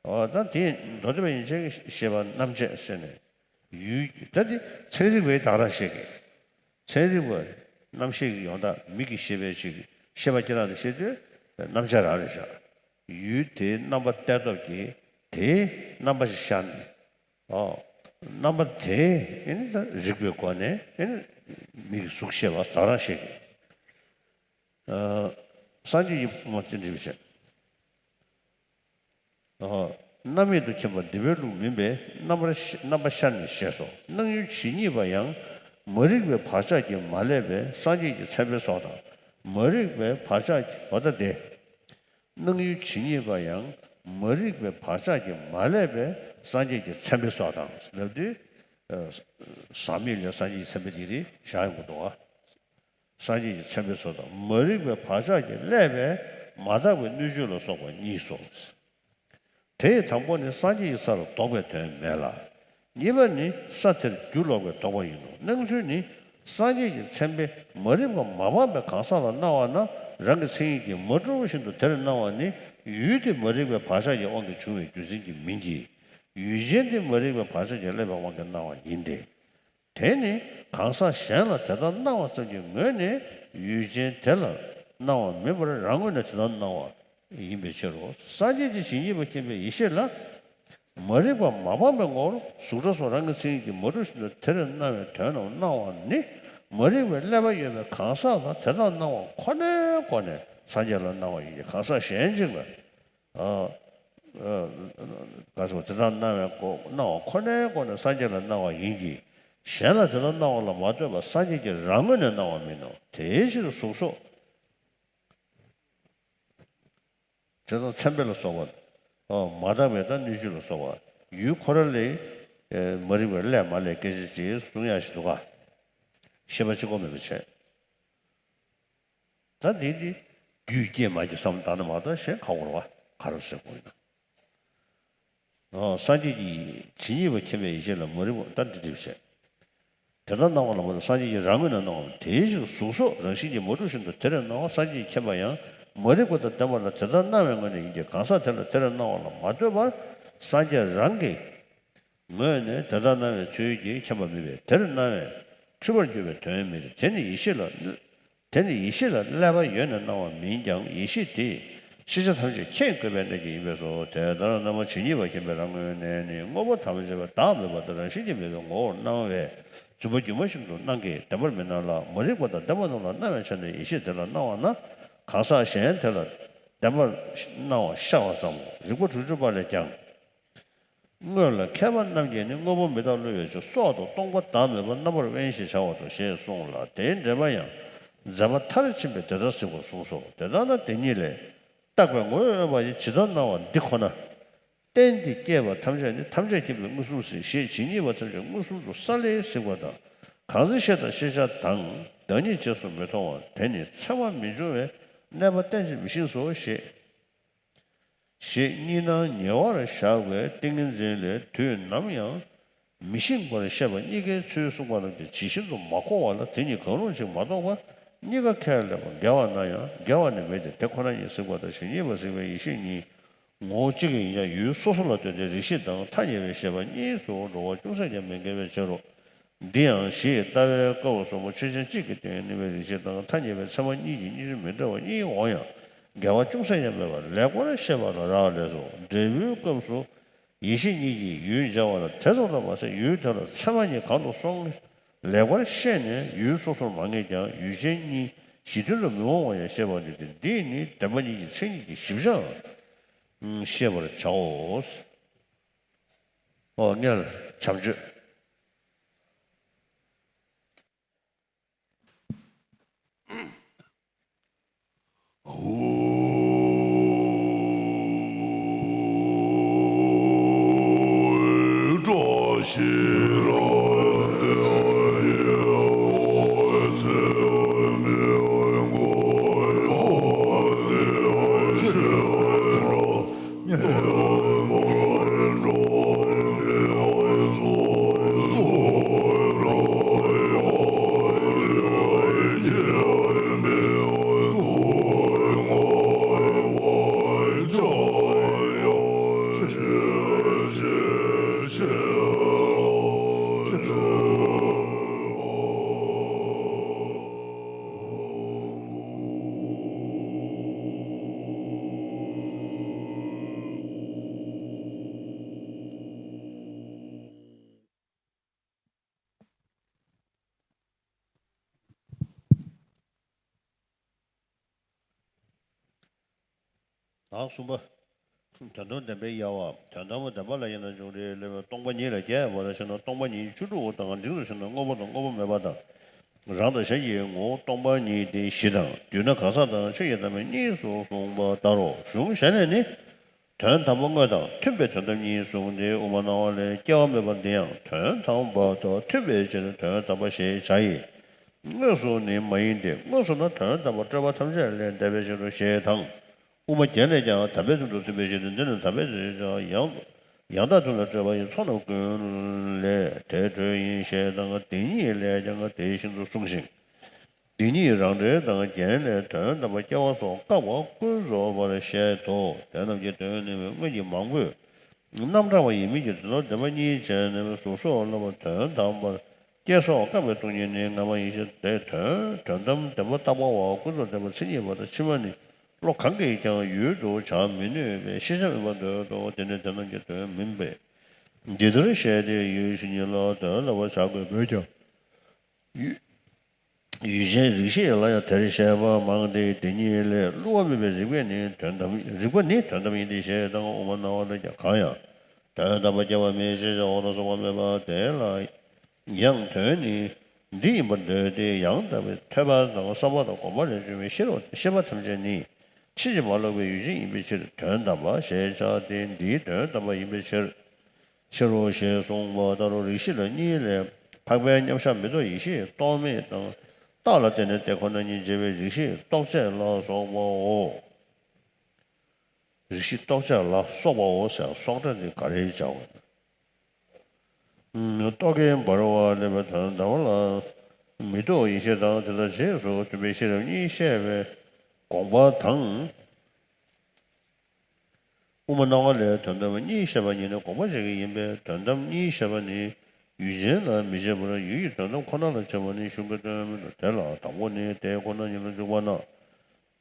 ཨ། ད་དེ་མདོ་སྡེ་པ་ཡན་ཆད་ཀྱིས་ཞེས་པ་རྣམ་བཅད་ཟེར་ནས་ཡུལ་ད་དེ་ཚན་རིག་པས་ད་རང་བཤད་ཀྱི། ཚན་རིག་པ་རྣམ་ཤེས་ཀྱི་ཡང་དག་མིག་གིས་ཤེས་པའི་ཅིག་ཤེས་པ་ཁྱེད་རང་དང་ཤེས་དུས་རྣམ་བཅད་རང་རེད་བཞག་ཡུལ་དེའི་རྣམ་པ་གཏད་སྟོབས་ཀྱིས་དེའི་རྣམ་པ་ཞིག་ཤར་ནས། ཨོ། རྣམ་པ་དེ་ཨེ་ནི་ད་རིག་པའི་སྒོ་ནས་ཨེ་ནི་མིག་གཟུགས་ཤེས་པ་ད་རང་ཤེས་ཀྱི། ཨ། སངས་རྒྱས་ཀྱི་ཕུང་པོ་དེ་འདྲ་བྱས། ཨོ། རྣམ་མེད་དུ་མཁྱེན་པ་འདི་པའི་ལུགས་མིན་པས་རྣམ་པར་ཤ་རྣམ་པ་ཤར་ནས་ཞེས་སོ། སྣང་ཡུལ་ཇི་སྙེད་པ་ཡང་མ་རིག་པའི་བག་ཆགས་ཀྱིས་མ་བསླད་པས་སངས་རྒྱས་ཀྱི་མཚན་དཔེ་སོགས་དང་མ་རིག་པའི་བག་ཆགས་ཀྱིས་འོ་ད་དེ། སྣང་ཡུལ་ཇི་སྙེད་པ་ཡང་མ་རིག་པའི་བག་ཆགས་ཀྱིས་མ་བསླད་པས་སངས་རྒྱས་ཀྱི་མཚན་དཔེ་སོགས་དང་ལབ་དུས། ཨ། ཟག་མེད་ལས་སངས་རྒྱས་ཀྱི་མཚན་དཔེ་དེ་རེད་བཞག་ཡོང་གི་འདུག་བ། སངས་རྒྱས་ཀྱི་མཚན་དཔེ་སོགས་དང་མ་རིག་པའི་བག་ཆགས་ཀྱིས་བསླད་པས་མ་དག་པའི་སྣོད་བཅུད་ལ་སོགས་པ་གཉིས་སོ། དེ་ཡི་དང་པོ་ནི་སངས་རྒྱས་ཀྱི་ས་ལ་ལྡོག་པའི་དོན་མེད་ལ། གཉིས་པ་ནི་ས་དེར་རྒྱུ་ལོག་པའི་ལྡོག་པ་ཡིན་ནོ། སྣང་ཚུལ་ནི་སངས་རྒྱས་ཀྱི་མཚན་དཔེ་མ་རིག་པ་མ་སྤངས་པའི་གང་ཟག་ལ་སྣང་བ་ན་རང་གི་མཚན་ཉིད་ཀྱིས་མ་གྲུབ་བཞིན་དུ་དེར་སྣང་བ་ནི་ཡུལ་དེ་མ་རིག་པའི་བག་ཆགས་ཀྱི་དབང་གིས་བྱུང་བའི་རྒྱུ་མཚན་གྱིས་མིན་གྱི། ཡུལ་ཅན་དེ་མ་རིག་པའི་བག་ཆགས་ཀྱིས་བསླད་པའི་དབང་གིས་སྣང་བ་ཡིན་ཏེ། དེ་ནི་གང་ཟག་གཞན་ལ་དེ་ལྟར་སྣང་བ་ཙམ་གྱི་ངོས་ནས་ཡུལ་ཅན་དེ་ལ་སྣང་བ་མིན་པར་རང་ངོས་ནས་དེ་ལྟར་སྣང་བ་ཡིན་པའི་ཕྱིར་རོ། སངས་རྒྱས་ཀྱི་ཇི་སྙེད་པ་མཁྱེན་པའི་ཡེ་ཤེས་ལ་མ་རིག་པ་མ་སྤངས་པའི་ངོར་གཟུགས་སྒྲ་སོགས་རང་གི་མཚན་ཉིད་ཀྱིས་མ་གྲུབ་བཞིན་དུ་དེར་སྣང་བའི་དོན་རྣམས་སྣང་བ་ནི་མ་རིག་པའི་བསླད་པ་ཡོད་པའི་གང་ཟག་ལ་དེ་ལྟར་སྣང་བ་ཁོ་ནའི་སྒོ་ནས་སངས་རྒྱས་ལ་སྣང་བ་ཡིན་གྱི། གང་ཟག་གཞན་གཅིག་ལ། ཨ། ཨ། ག་སོགས་དེ་ལྟར་སྣང་བའི་སྒོ་སྣང་བ་ཁོ་ནའི་སྒོ་ནས་སངས་རྒྱས་ལ་སྣང་བ་ཡིན་གྱི། གཞན་ལ་དེ་ལྟར་སྣང་བ་ལ་མ་ལྟོས་པར་སངས་རྒྱས་ཀྱིས་རང་ངོས་ནས་སྣང་བ་མིན་ནོ། དེའི་ཕྱིར་གཟུགས་སོགས་དེ་དང་མཚན་དཔེ་ལ་སོགས་པ། ཨ། མ་དག་པའི་དང་སྣོད་བཅུད་ལ་སོགས་པ་ཡུལ་ཁོ་ར་ལས་མ་རིག་པའི་བསླད་མ་བསླད་སྐད་ཆ་ཅིག་གསུང་ཡག་ཞིག་འདུག་ག་ཤེས་པ་གཅིག་པོ་མེད་པ་བྱས། ད་འདི་འདི་རྒྱུས་སྐྱེས་མ་སྐྱེས་བསམ་བཏང་ན་མ་གཏོགས་གཞན་ཁག་པོ་རེད་བ། ག་རེ་ཟེར་དགོས་ཡིན་ན། ཨོ། སངས་རྒྱས་ཀྱི་ཇི་སྙེད་པ་མཁྱེན་པའི་ཡེ་ཤེས་ལ་མ་རིག་པ་ད་འདི་འདྲ་བཤད། དེ་ལྟར་སྣང་བ་ལ་མ་ལྟོས་སངས་རྒྱས་ཀྱིས་རང་ངོས་ནས་སྣང་བ་དེའི་ཕྱིར་གཟུགས་སོགས་རང་བཞིན་གྱིས་མ་གྲུབ་བཞིན་དུ་དེར་སྣང་བ་སངས་རྒྱས་ཀྱིས་མཁྱེན་པ་ཡང་མ་རིག་པ་དང་ལྡན་པ་ལ་དེ་ལྟར་སྣང་བའི་ངོས་ནས་ཡིན་གྱི། གང་ཟག་དེ་ལ་དེར་སྣང་བ་ལ་མ་ལྟོས་པར་སངས་རྒྱས་རང་གི་ངོས་ནས་དེ་ལྟར་སྣང་བའི་ཚུལ་གྱིས་མཁྱེན་པ་མིན་པས་དེར་སྣང་བས་འཁྲུལ་པར་འགྱུར་བའི་དོན་མེད་དེ། དེ་ནི་ཡེ་ཤེས་ལ། དེ་ནི་ཡེ་ཤེས་ལ་བསླད་པ་ཡོད་ནས་སྣང་བ་མིན་ཀྱང་ཡེ་ཤེས་དེས་ཤེས་བྱ་ཐམས་ཅད་མཁྱེན་དགོས་པའི་གནད་ཀྱིས་ཡིན་པས་སོ། དེ་ལྟར་རྣམ་པ་ཇི་སྙེད་པ་མཁྱེན་པའི་རང་ངོས་ནས་ནི་དངོས་པོ་ཐམས་ཅད་པ་བདག་མེད་པ་དང་རང་བཞིན་གྱིས་མེད་པའི་ངོ་བོར་སྣང་བས་ བསྡུ་བ་སྒྱུ་མ་བཞིན་དུ་སྣང་གི་བདེན་པར་མི་སྣང་ལ། མ་རིག་པ་དང་ལྡན་པ་རྣམས་ལ་སྣང་བའི་ཆ་ནས་ཡེ་ཤེས་དེ་ལ་སྣང་བ་ན། གང་ཟག་གཞན་དེ་ལ་བདེན་པར་སྣང་བ་ཤར་བ་ཙམ་མོ། རིགས་པ་དྲུག་ཅུ་པ་ལས་ཀྱང་། དངོས་ལ་མཁས་པ་རྣམས་ཀྱིས་ནི། དངོས་པོ་མི་རྟག་བསླུ་བའི་ཕྱིར། སྲོག་དང་སྟོང་པ་བདག་མེད་པ། རྣམ་པར་དབེན་ཞེས་བྱ་བ་དང་ཞེས་གསུངས་ལ། དེའི་འགྲེལ་པ་ཡང་མཛད་པ་མཐར་ཕྱིན་པས་དེ་ལྟར་གཟིགས་པར་གསུངས་སོ། དེ་ལྟར་ན་དེ་ཉིད་ལས། བརྟགས་པའི་ངོ་བོས་དབེན་པ་ཡི། ཇི་ལྟར་སྣང་བ་འདི་ཁོ་ན། རྟེན་འདི་སྐྱེས་པ་ཐམས་ཅད་ནི། ཐམས་ཅད་མཁྱེན་པས་མངོན་སུམ་གཟིགས། ཞེས་ཇི་སྙེད་པ་ཐམས་ཅད་མངོན་སུམ་དུ་གསལ་ལེར་གཟིགས་པ་དང་། གང་ཚེ་ཤེས་དང་ཤེས་བྱ་དང་། བདག་ཉིད་རྗེས་སུ་མི་མཐོང་བ། དེ་ནི་ཚད་མར་མི་འབྱུང་བས་གནས་པ་རྟེན་ཅིང་མི་ཤིང་སོ། ཞེས་ཞེས་གཉིས་སྣང་ཉེ་བར་བཞག་པའི་ཏིང་ངེ་འཛིན་ལས་དུས་ནམ་ཡང་མི་ཤིང་པར་བཤད་པ་གཉིས་ཀའི་ཚུལ་གསུངས་པ་རྣམས་ཀྱི་ཇི་བཞིན་དུ་མ་གོ་བ་ལ། དེ་གཉིས་གང་རུང་ཅིག་མ་རྟོགས་པ་གཉིས་ཀ་ཁས་ལེན་པ་འགལ་བ་ན་ཡང་འགལ་བ་ནི་མེད་དེ། དེ་ཁོ་ན་ཉིད་གཟིགས་པ་དང་ཇི་སྙེད་པ་གཟིགས་པའི་ཡེ་ཤེས་གཉིས་ངོ་བོ་གཅིག་ཡིན་ཀྱང་ཡུལ་སོ་སོ་ལ་ལྟོས་ཏེ་རིགས་ཤེས་དང་ཐ་སྙད་པའི་ཤེས་པ་གཉིས་སུ་འགྲོ་བ་ཅུང་ཟད་ཀྱང་མི་འགལ་བའི་ཕྱིར་རོ། འདི་ཡང་གཞི་ཡི་ལྟ་བའི་སྐབས་སུ་མོ་ཆོས་ཅན་གཅིག་གི་སྟེང་གནས་པའི་རིགས་ཤེས་དང་ཐ་སྙད་པའི་ཚད་མ་གཉིས་ཀྱི་སྙིང་རྗེ་མི་འདྲ་བ་གཉིས་འོང་ཡང་འགལ་བ་ཅུང་ཟད་ཀྱང་མེད་པར་ལེགས་པར་ཤེས་པ་ལ་རག་ལས་སོ། འབྲས་བུའི་སྐབས་སུ་ཡེ་ཤེས་གཉིས་ཀྱིས་ཡུལ་འཇལ་བ་ལ། དེ་ཙམ་དུ་མ་ཟད་ཡུལ་དེ་ལ་ཚད་མ་གཉིས་གང་དུ་སོང་ལེགས་པར་ཤེས་ནས་ཡུལ་སོ་སོར་མ་ངེས་ཀྱང་ཡུལ་ཅན་གཉིས་གཞི་མཐུན་དུ་མི་འོང་བ་ཡང་ཤེས་པར་འགྱུར་ཏེ། འདིས་ནི་བདེན་པ་གཉིས་ཀྱི་མཚན་ཉིད་ཀྱི་ཞིབ་ཆ་ཤེས་པར་བྱའོ། ཨོ་སྔར་བྱམས་ཆོས། དང་གསུམ་པ། དོན་དམ་བདེན་པའི་དབྱེ་བ། དོན་དམ་བདེན་པ་ལ་དབྱེ་ན་འབྱུང་འབྲས་སླེབས་པའི་སྟོང་པ་ཉིད་ལ་རྒྱས་པར་བཤད་ན། སྟོང་པ་ཉིད་བཅུ་དྲུག་དང་འབྲིང་དུ་བཤད་ན་དངོས་པོ་དང་དངོས་པོ་མེད་པ་དང་། རང་དང་གཞན་གྱི་ངོ་བོ་སྟོང་པ་ཉིད་དེ་བཞི་དང་། བསྡུས་ན་གང་ཟག་དང་ཆོས་ཀྱི་དོན་མེད་གཉིས་སུ་གསུངས་པ་ལྟར་རོ། གཞུང་གཞན་ལས་ནི། དོན་དམ་པ་དངོས་དང་མཐུན་པའི་དོན་དམ་གཉིས་གསུངས་ཏེ། དབུ་མ་སྣང་བ་ལས། སྐྱེ་བ་མེད་པ་འདི་ཡང་དོན་དམ་པ་དང་མཐུན་པའི་ཕྱིར་དོན་དམ་པ་ཞེས་བྱ་ཡི། དངོས་སུ་ནི་མ་ཡིན་ཏེ། དངོས་སུ་ན་དོན་དམ་པ་སྤྲོས་པ་ཐམས་ཅད་ལས་འདས་པའི་ཕྱིར་རོ་ཞེས་དང་། དབུ་མ་རྒྱན་ལས་ཀྱང་དམ་པའི་དོན་དུ་མཐུན་པའི་ཕྱིར་ཏེ། འདི་ནི་དམ་པའི་དོན་ཀྱང་ཡང་ཡང་དག་དོན་ལ་སྤྲོས་པ་ཡི་ཚོགས་རྣམས་ཀུན་ལས་དེ་གྲོལ་ཡིན་ཞེས་དང་། དེ་ཉིད་ལས་ཀྱང་དེ་བཞིན་དུ་གསུངས་ཤིང་། འདི་ཉིད་རང་འགྲེལ་དང་རྒྱན་ལས་དོན་དམ་པ་སྐྱེ་བ་སོགས་བཀག་པ་ཀུན་རྫོགས་པར་བཤད་དོ། དོན་རྣམས་ཀྱི་དོན་ནི་སྔོན་གྱི་མང་པོས་རྣམ་གྲངས་པ་ཡིན་མིན་གྱི་དོན་དམ་བདེན་པ་གཉིས་བྱས་ནས་གཟུགས་སོགས་སློབ་པ་དོན་དམ་པར་སྐྱེ་སོགས་བཀག་པའི་སྟོང་ཉིད་ནི་སྔ་མ་ཡིན་ཞིང་། དེ་དོན་དོན་དམ་བདེན་པ་བརྟག་པ་བ་ཀུན་རྫོབ་བདེན་པ་མཚན་ཉིད་པ་དང་ཕྱི་མ་ནི་བློ་གང་གིས་ཀྱང་ཡུལ་དུ་བྱ་མི་ནུས་པས་ཤེས་བྱ་མིན་པར་འདོད་དོ། དེ་ནི་དོན་དམ་གྱི་དོན་མིན་པས་འདི་ལྟར་བཤད་དེ། ཡུལ་གཞན་ཉིད་ལ་དོན་དམ་པར་བྱ་དགོས་མོད་ཀྱང་། ཡུལ་ཡུལ་ཅན་རིགས་ཤེས་ལ་ཡང་དེར་བཤད་པ་མང་སྟེ། དེ་ཉིད་ལས་བསླུ་བ་མེད་པའི་རིགས་པས་ནི་དོན་དམ། རིགས་པ་ནི་དོན་དམ་ཡིན་ཏེ་ཞེས་དང་། དབུ་མ་སྣང་བ་ལས་ཀྱང་། གང་ཡང་དོན་དམ་པར་སྐྱེ་བ་མེད་ཅེས་བྱ་བ་ལ་སོགས་པ་མེད་པ་དེ་ལ་ཡང་དོན་ནི་འདི་ཡིན་པར་འདོད་དེ། ཡང་དག་པའི་ཐོས་པ་དང་བསམ་པ་དང་སྒོམ་པ་ལས་བྱུང་བའི་ཤེས་རབ་ཤེས་པ་ཐམས་ཅད་ནི་ཕྱིན་ཅི་མ་ལོག་པའི་ཡུལ་ཅན་ཡིན་པའི་ཕྱིར་དོན་དམ་པ་ཞེས་བྱ་སྟེ། འདིའི་དོན་དམ་པ་ཡིན་པའི་ཕྱིར། ཕྱིར་རོ་ཞེས་གསུངས་པ་ལྟར་རོ། རིགས་ཤེས་ལ་གཉིས་ལས། འཕགས་པའི་མཉམ་གཞག་མི་རྟོག་ཡེ་ཤེས་རྟོག་མེད་དང་། རྟགས་ལ་བརྟེན་ནས་དེ་ཁོ་ན་ཉིད་འབྱེད་པའི་རིགས་ཤེས་རྟོག་བཅས་ལ་སོགས་པའོ། རིགས་ཤེས་རྟོག་བཅས་ལ་སོགས་པའོ་ཟེར་སོགས་སྒྲ་འདི་ག་རེ་བྱའོ། རྟོག་གེ་འབར་བ་སླེབས་པའི་དོན་དམ་ལ་མི་རྟོག་ཡེ་ཤེས་དང་། དེ་དང་རྗེས་སུ་མཐུན་པའི་ཤེས་རབ་གཉིས་བཤད་པའི་དགོངས་པ་དང་། དབུ་མ་སྣང་བ་ལས་དོན་དམ་གཉིས་བཤད་པ་ཉིད་ནི་དགོངས་པ་བཞེས་ཀྱི་ཡིན་པས། དོན་དམ་གཉིས་བཤད་པ་ནི་ཡུལ་ཅན་ལ་མི་བྱེད་པར་ཡུལ་གྱི་དོན་དམ་ཁོ་ན་ལ་བྱེད་པ་ནི་གཞུང་གི་དོན་མིན་ནོ། དེ་ལ་དང་པོ་ནི་དེ་ཁོ་ན་ཉིད་ལ་འཇུག་པ་ན།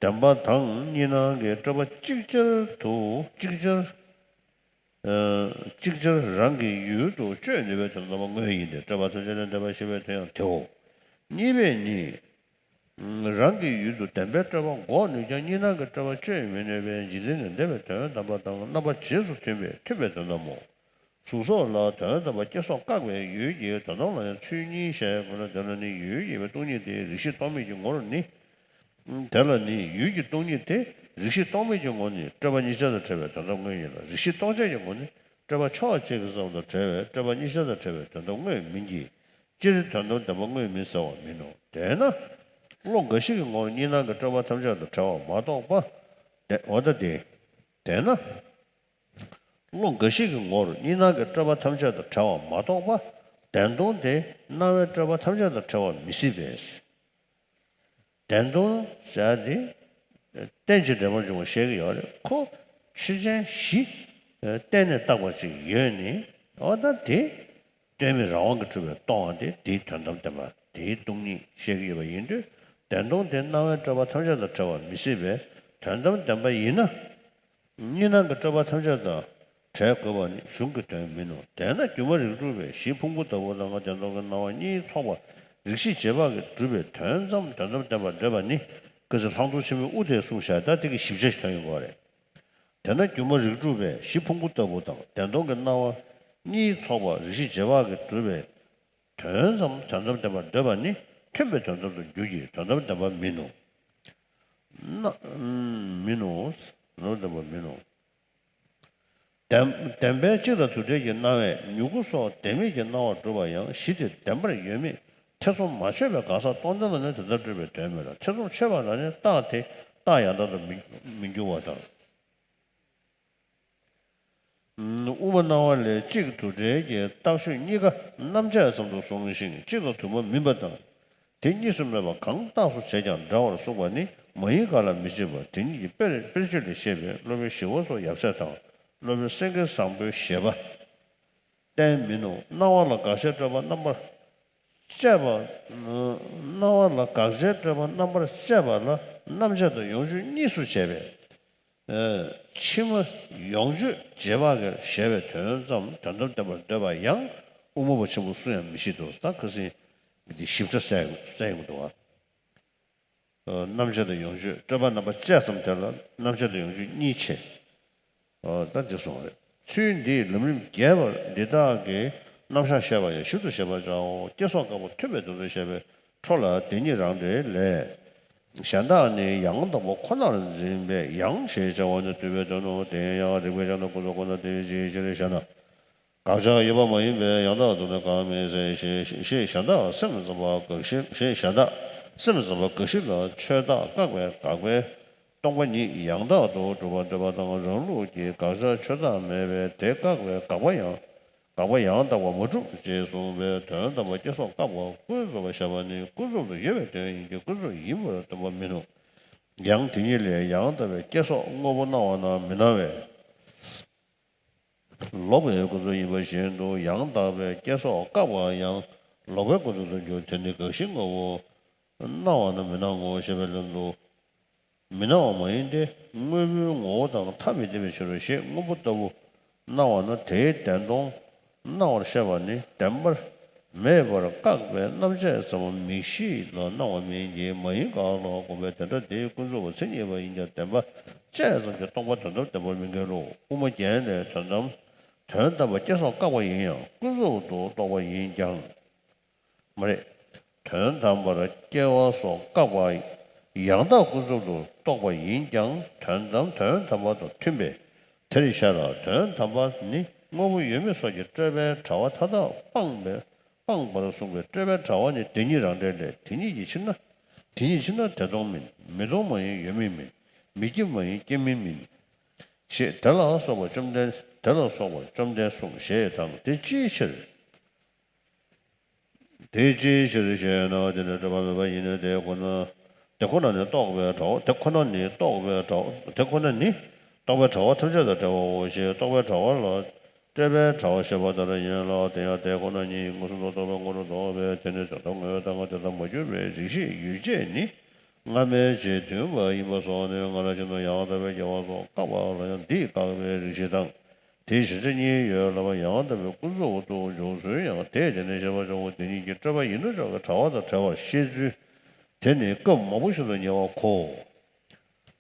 བདེན་པ་དང་གཉིས་སྣང་གི་སྤྲོས་པ་ཅིག་ཅར་དུ་ཅིག་ཅར། ཅིག་ཅར་རང་གི་ཡུལ་དུ་གཅོད་ནུས་པའི་དོན་དམ་པ་དངོས་ཡིན་ཏེ། སྤྲོས་པ་ཐམས་ཅད་ལས་འདས་པ་ཞེས་པའི་དོན་ཡང་དེའོ། གཉིས་པས་ནི། རང་གི་ཡུལ་དུ་བདེན་པའི་སྤྲོས་པ་འགོག་ནུས་ཀྱང་གཉིས་སྣང་གི་སྤྲོས་པ་གཅོད་མི་ནུས་པས་འཇིག་རྟེན་ལས་འདས་པའི་དོན་དམ་པ་དང་རྣམ་པ་རྗེས་སུ་མཐུན་པའི་མཐུན་པའི་དོན་དམ་མོ། གཟུགས་སོགས་ལ་དོན་དམ་པ་སྐྱེ་སོགས་བཀག་པའི་ཡུལ་གྱི་དོན་དམ་ལ་ཡང་ཚུལ་གཉིས་བཤད་དགོས་ན། དེ་ལ་ནི་ཡུལ་ཡོད་པའི་སྟོང་ཉིད་དེ་རིགས་ཤེས་སྟོང་མེད་ཀྱི་ངོར་ནི། དེ་ལ་ནི་ཡུལ་གྱི་སྟོང་ཉིད་དེ་རིགས་ཤེས་སྟོང་མེད་ཀྱི་ངོར་ནི་སྤྲོས་པ་གཉིས་ཆར་དུ་བྲལ་བའི་དོན་དམ་དངོས་ཡིན་ལ། རིགས་ཤེས་སྟོང་ཆར་གྱི་ངོར་ནི་སྤྲོས་པ་ཕྱོགས་གཅིག་གི་ཙམ་དུ་བྲལ་བས་སྤྲོས་པ་གཉིས་ཆར་དུ་བྲལ་བའི་དོན་དམ་དངོས་མིན་གྱི། སྤྱིར་དོན་དམ་བདེན་པ་དངོས་མིན་ཟེར་བ་མིན་ནོ། དེས་ན། བློ་འགའ་ཞིག་གི་ངོར་གཉིས་སྣང་གི་སྤྲོས་པ་ཐམས་ཅད་དུ་བྲལ་བ་མ་གཏོགས་པ། དེ་འོ་ད་དེ། དེས་ན། བློ་འགའ་ཞིག་གི་ངོར་གཉིས་སྣང་གི་སྤྲོས་པ་ཐམས་ཅད་དུ་བྲལ་བ་མ་གཏོགས་པ། བདེན་སྟོང་དེ་སྣང་བའི་སྤྲོས་པ་ཐམས་ཅད་དུ་བྲལ་བ་མི་སྲིད་པས། བདེན་སྟོང་ཟེར་དེ། རྟེན་ཅིང་འབྲེལ་པར་འབྱུང་བ་བཤད་ཀྱི་ཡོད་རེད། ཁོ་ཆོས་ཅན་བཞི་བརྟེན་ནས་བཏགས་པ་ཅིག་ཡོད་ནི། འོ་ད་དེ། གཏན་མེད་རང་དབང་གིས་གྲུབ་པའི་སྟོང་པ་དེ་དེའི་དོན་དམ་བདེན་པ་དེའི་སྟོང་ཉིད་བཤད་ཀྱི་ཡོད་པ་ཡིན་དུས། བདེན་སྟོང་དེ་སྣང་བའི་སྤྲོས་པ་ཐམས་ཅད་དང་བྲལ་བ་མི་སྲིད་པས། དོན་དམ་བདེན་པ་ཡིན་ན། གཉིས་སྣང་གི་སྤྲོས་པ་ཐམས་ཅད་དང་བྲལ་དགོས་པ་ནི་གཞུང་གི་དོན་མིན་ནོ། དེས་ན་སྒྱུ་མ་རིགས་དྲུག་པའི་གཞི་ཕུང་པོ་ལྟ་བུ་དང་བདེན་སྟོང་གི་སྣང་བ་གཉིས་ཚོགས་པ་རིགས་ཤེས་རྗེས་དཔག་གིས་གྲུབ་པའི་དོན་ཙམ་དོན་དམ་བདེན་པར་འདོད་པ་ནི། ཀུན་གཞི་ལྷག་མཐོང་ཆེན་མོའི་དབུ་དེས་གསུངས་བཞག་ད་དེ་གི་ཞིབ་ཆ་ཞིག་ཐོན་ཡོང་གི་རེད། དེས་ན་སྒྱུ་མ་རིགས་དྲུག་པའི་གཞི་ཕུང་པོ་ལྟ་བུ་དང་བདེན་སྟོང་གི་སྣང་བ་གཉིས་ཚོགས་པ་རིགས་ཤེས་རྗེས་དཔག་གིས་གྲུབ་པའི་དོན་ཙམ་དོན་དམ་བདེན་པར་འདོད་པ་ནི་མཐུན་པའི་དོན་དམ་དུ་འགྱུར་གྱི་དོན་དམ་བདེན་པ་མིན་ནོ། ན། མིན་ནོ། དོན་དམ་བདེན་པ་མིན་ནོ། བདེན་བདེན་པའི་གཅིག་དང་དུ་བྲལ་གྱི་སྣང་བས་མྱུ་གུ་སོགས་བདེན་མེད་ཀྱི་སྣང་བར་གྲུབ་པ་ཡང་གཞི་དེ་བདེན་པར་ཡོད་མེད་ཐེ་ཚོམ་མ་ཆོད་པའི་གང་ཟག་སྟོང་ཆ་ལ་ནི་དེ་ལྟར་གྲུབ་པའི་དོན་མེད་ལ། ཐེ་ཚོམ་ཆོད་པ་ལ་ནི་རྟགས་དེ་རྟགས་ཡང་དག་ཏུ་མི་མི་འགྱུར་བ་དང་། དབུ་མ་སྣང་བ་ལས་གཅིག་དུ་བྲལ་གྱི་རྟགས་ཆོས་གཉིས་ཀ་རྣམ་བཅད་ཙམ་དུ་གསུངས་ཤིང་གཅིག་དང་དུ་མ་མིན་པ་དང་། དེ་གཉིས་སུ་མེད་པ་གང་རྟགས་སུ་བྱས་ཀྱང་འདྲ་བར་གསུངས་པ་ནི་མ་ཡིན་གང་ལ་མི་བྱེད་པ་དེ་ཉིད་ཀྱི་དཔེར་དཔེར་བརྗོད་ལས་བཤད་པའི་སློབ་དཔོན་ཞི་བ་སོགས་ཡབ་སྲས་དང་སློབ་དཔོན་སེང་གེ་བཟང་པོའི་བཞེད་པ། བསྟན་མིན་ནོ། སྣང་བ་ལ་དགག་བྱའི་སྤྲོས་པ་རྣམ་པར་དཔྱད་པ། སྣང་བ་ལ་དགག་བྱའི་སྤྲོས་པ་རྣམ་པར་དཔྱད་པ་ལ་རྣམ་བཅད་དང་ཡོངས་གཅོད་གཉིས་སུ་བྱས་པས། ཕྱི་མ་ཡོངས་གཅོད་རྗེས་དཔག་གིས་བཞེད་པའི་དོན་ཙམ་དོན་དམ་བདེན་པར་འདོད་པ་ཡང་དབུ་མ་པ་ཆེན་པོ་སུ་ཡང་མི་བཞེད་དོ། ད་ཁ་སང་འདི་ཞིབ་ཕྲ་གསལ་གསལ་ཡོང་གི་འདུག་བ། རྣམ་བཅད་དང་ཡོངས་གཅོད་སྤྲོས་པ་རྣམ་པར་དཔྱད་ཙམ་དེ་ལ་རྣམ་བཅད་དང་ཡོངས་གཅོད་གཉིས་ཕྱེ། ད་འདི་གསུངས་པ་རེད། ཚུལ་འདིས་ལམ་རིམ་རྒྱས་པར་འདི་དག་གི་རྣམ་གཞག་བཤད་པ་ཡང་ཞིབ་ཏུ་བཤད་པར་བྱའོ། སྐྱེ་སོགས་བཀག་པ་མཐུན་པའི་དོན་དུ་བཤད་པའི་འཕྲོ་ལ་དེ་ཉིད་རང་འགྲེལ་ལས། གཞན་དག་ནི་ཡང་དག་པ་ཁོ་ནར་འཛིན་པས་ཡང་ཞེས་བྱ་བ་ནི་བསྡུ་བའི་དོན་ནོ། དེ་ཡང་རིགས་པས་ཀྱང་ན་ཀུན་རྫོབ་ཁོ་ན་དེ་ཅིའི་ཕྱིར་ཞེ་ན། དགག་བྱ་ཡོད་པ་མ་ཡིན་པས་ཡང་དག་ཏུ་ནི་འགག་མིན་ཟེར། ཞེས་ཞེས་གཞན་དག་སེམས་ཙམ་པ་དགག་བཞི། ཞེས་གཞན་དག་སེམས་ཙམ་པ་དགག་བཞི་ལ་ཆོས་བདག་བཀག་པའི་དགག་པས་སྟོང་པ་ཉིད་ཡང་དག་ཏུ་གྲུབ་པར་འདོད་པ་དང་། རང་ལུགས་ཀྱི་དགག་བྱ་ཆོས་བདག་མེད་པས་དེ་བཀག་པའི་དགག་པ་ཡང་དགག་པ་ཡང་དག་པར་མ་གྲུབ་ཅེས་གསུངས་པས། དོན་དམ་པར་སྐྱེ་སོགས་བཀག་པ་ཀུན་རྫོབ་པར་བཞག་པ་ནི་ཀུན་རྫོབ་ཏུ་ཡོད་པའི་དོན་ཡིན་གྱི་ཀུན་རྫོབ་ཡིན་པར་སྟོན་པ་མིན་ནོ། ཡང་དེ་ཉིད་ལས་ཡང་དག་པའི་སྐྱེ་སོགས་དངོས་པོ་སྣང་བ་ན་མི་སྣང་བས། ལོག་པའི་ཀུན་རྫོབ་ཡིན་པ་བཞིན་དུ་ཡང་དག་པའི་སྐྱེ་སོགས་བཀག་པ་ཡང་ལོག་པའི་ཀུན་རྫོབ་ཏུ་འགྱུར། དེ་ནི་དགག་གཞི་དངོས་པོ་སྣང་བ་ན་མི་སྣང་ངོ་ཞེས་པའི་ལན་དུ། མི་སྣང་བ་མ་ཡིན་ཏེ་དངོས་པོའི་ངོ་བོ་དང་ཐ་མི་དད་པའི་ཕྱིར་རོ་ཞེས་དངོས་པོ་ལྟ་བུ་སྣང་བ་ན་དེའི་བདེན་སྟོང་སྣང་བར་བཤད་པ་ནི་བདེན་པར་མེད་པར་བཀག་པའི་རྣམ་བཅད་ཙམ་མིག་ཤེས་ལ་སྣང་བ་མིན་གྱི་མ་ཡིན་གང་ལ་དགོངས་པས། དེ་འདྲ་དེའི་ཀུན་རྫོབ་པ་མཚན་ཉིད་པ་ཡིན་ཀྱང་བདེན་པ་དཔྱད་ཙམ་གྱིས་སྟོང་པ་དོན་དམ་བདེན་པར་མི་འགལ་ལོ། དབུ་མ་རྒྱན་ལས་དོན་དམ་དོན་དམ་པར་སྐྱེ་སོགས་བཀག་པ་ཡིན་ཡང་ཀུན་རྫོབ་ཏུ་རྟོགས་པ་ཡིན་ཀྱང་། མ་རེད། དོན་དམ་པར་སྐྱེ་བ་སོགས་བཀག་པ་ཡང་དག་ཀུན་རྫོབ་ཏུ་རྟོགས་པ་ཡིན་ཀྱང་དོན་དམ་དོན་དམ་པ་དང་མཐུན་པས་དེར་བཞག་ལ། དོན་དམ་པ་ནི་དངོས་པོ་ཡོད་མེད་སོགས་ཀྱི་སྤྲོས་པའི་དྲ་བ་མཐའ་དག་སྤངས་པའི་སྤངས་པར་གསུངས་པས་སྤྲོས་པའི་དྲ་བ་ནི་དེ་ཉིད་རང་འགྲེལ་ལས། དེ་ཉིད་ཀྱི་ཕྱིར་ན། དེ་ཉིད་ཕྱིར་ན་དེ་སྟོང་མིན། མི་སྟོང་མ་ཡིན་ཡོད་མིན་མིན། མི་སྐྱེ་མ་ཡིན་སྐྱེ་མིན་མིན། ཞེས་དེ་ལ་སོགས་པ་བཅོམ་ལྡན་དེ་ལ་སོགས་པ་བཅོམ་ལྡན་གསུངས་ཞེས་དང་། དེ་ཅིའི་ཕྱིར། དེ་ཅིའི་ཕྱིར་ཞེ་ན། དེ་ནི་སྤྲོས་པ་མེད་པ་ཡིན་ནོ། དེ་ཁོ་ན་དེ་ཁོ་ན་ནི་རྟོགས་པའི་དྲ་བ། དེ་ཁོ་ན་ནི་རྟོགས་པའི་དྲ་བ། དེ་ཁོ་ན་ནི་རྟོགས་པའི་དྲ་བ་ཐམས་ཅད་དང་བྲལ་བའོ་ཞེས་རྟོགས་པའི་དྲ་བ་ལ་སྤྲོས་པའི་དྲ་བ་བཤད་པ་ལྟར་ཡིན་ལ། དེ་ཡང་དེ་ཁོ་ན་ཉིད་མངོན་སུམ་དུ་རྟོགས་པའི་ངོ་བོར་རྟོགས་པས་དེ་ནི་དོན་དམ་དངོས་དང་དེ་ལྟར་མ་གྱུར་པའི་རིགས་ཤེས་ཡུལ་ཅན་ནི་སྔ་མའི་རྗེས་མཐུན་པ་ཡིན་པ་སོགས་ནི་སྔ་རབས་ཀྱི་ནང་ཡང་དག་པའི་སྐྱེ་བ་སོགས་བཀག་པ་ལ་ཡང་འདིས་བཀག་པའི་རིགས་ཤེས་དང་ དེའི་གཞལ་བྱ་གཉིས་ཡོད་ལབ་པ་ཡང་དག་པའི་ཀུན་རྫོབ་ཏུ་འཇོག་ཚུལ་ཡང་དེས་དེ་ནི་ཤེས་པར་བྱའོ། དེ་ཉིད་ཀྱིས་སྤྲོས་པ་ཡིན་ནོ་ཅོག་གི་བྲལ་བ་དང་བྲལ་བར་ཤེས་ཚུལ་དེ་ནི་སྐབས་མང་པོ་ཞིག་ཏུ་ཉེ་བར་གོ།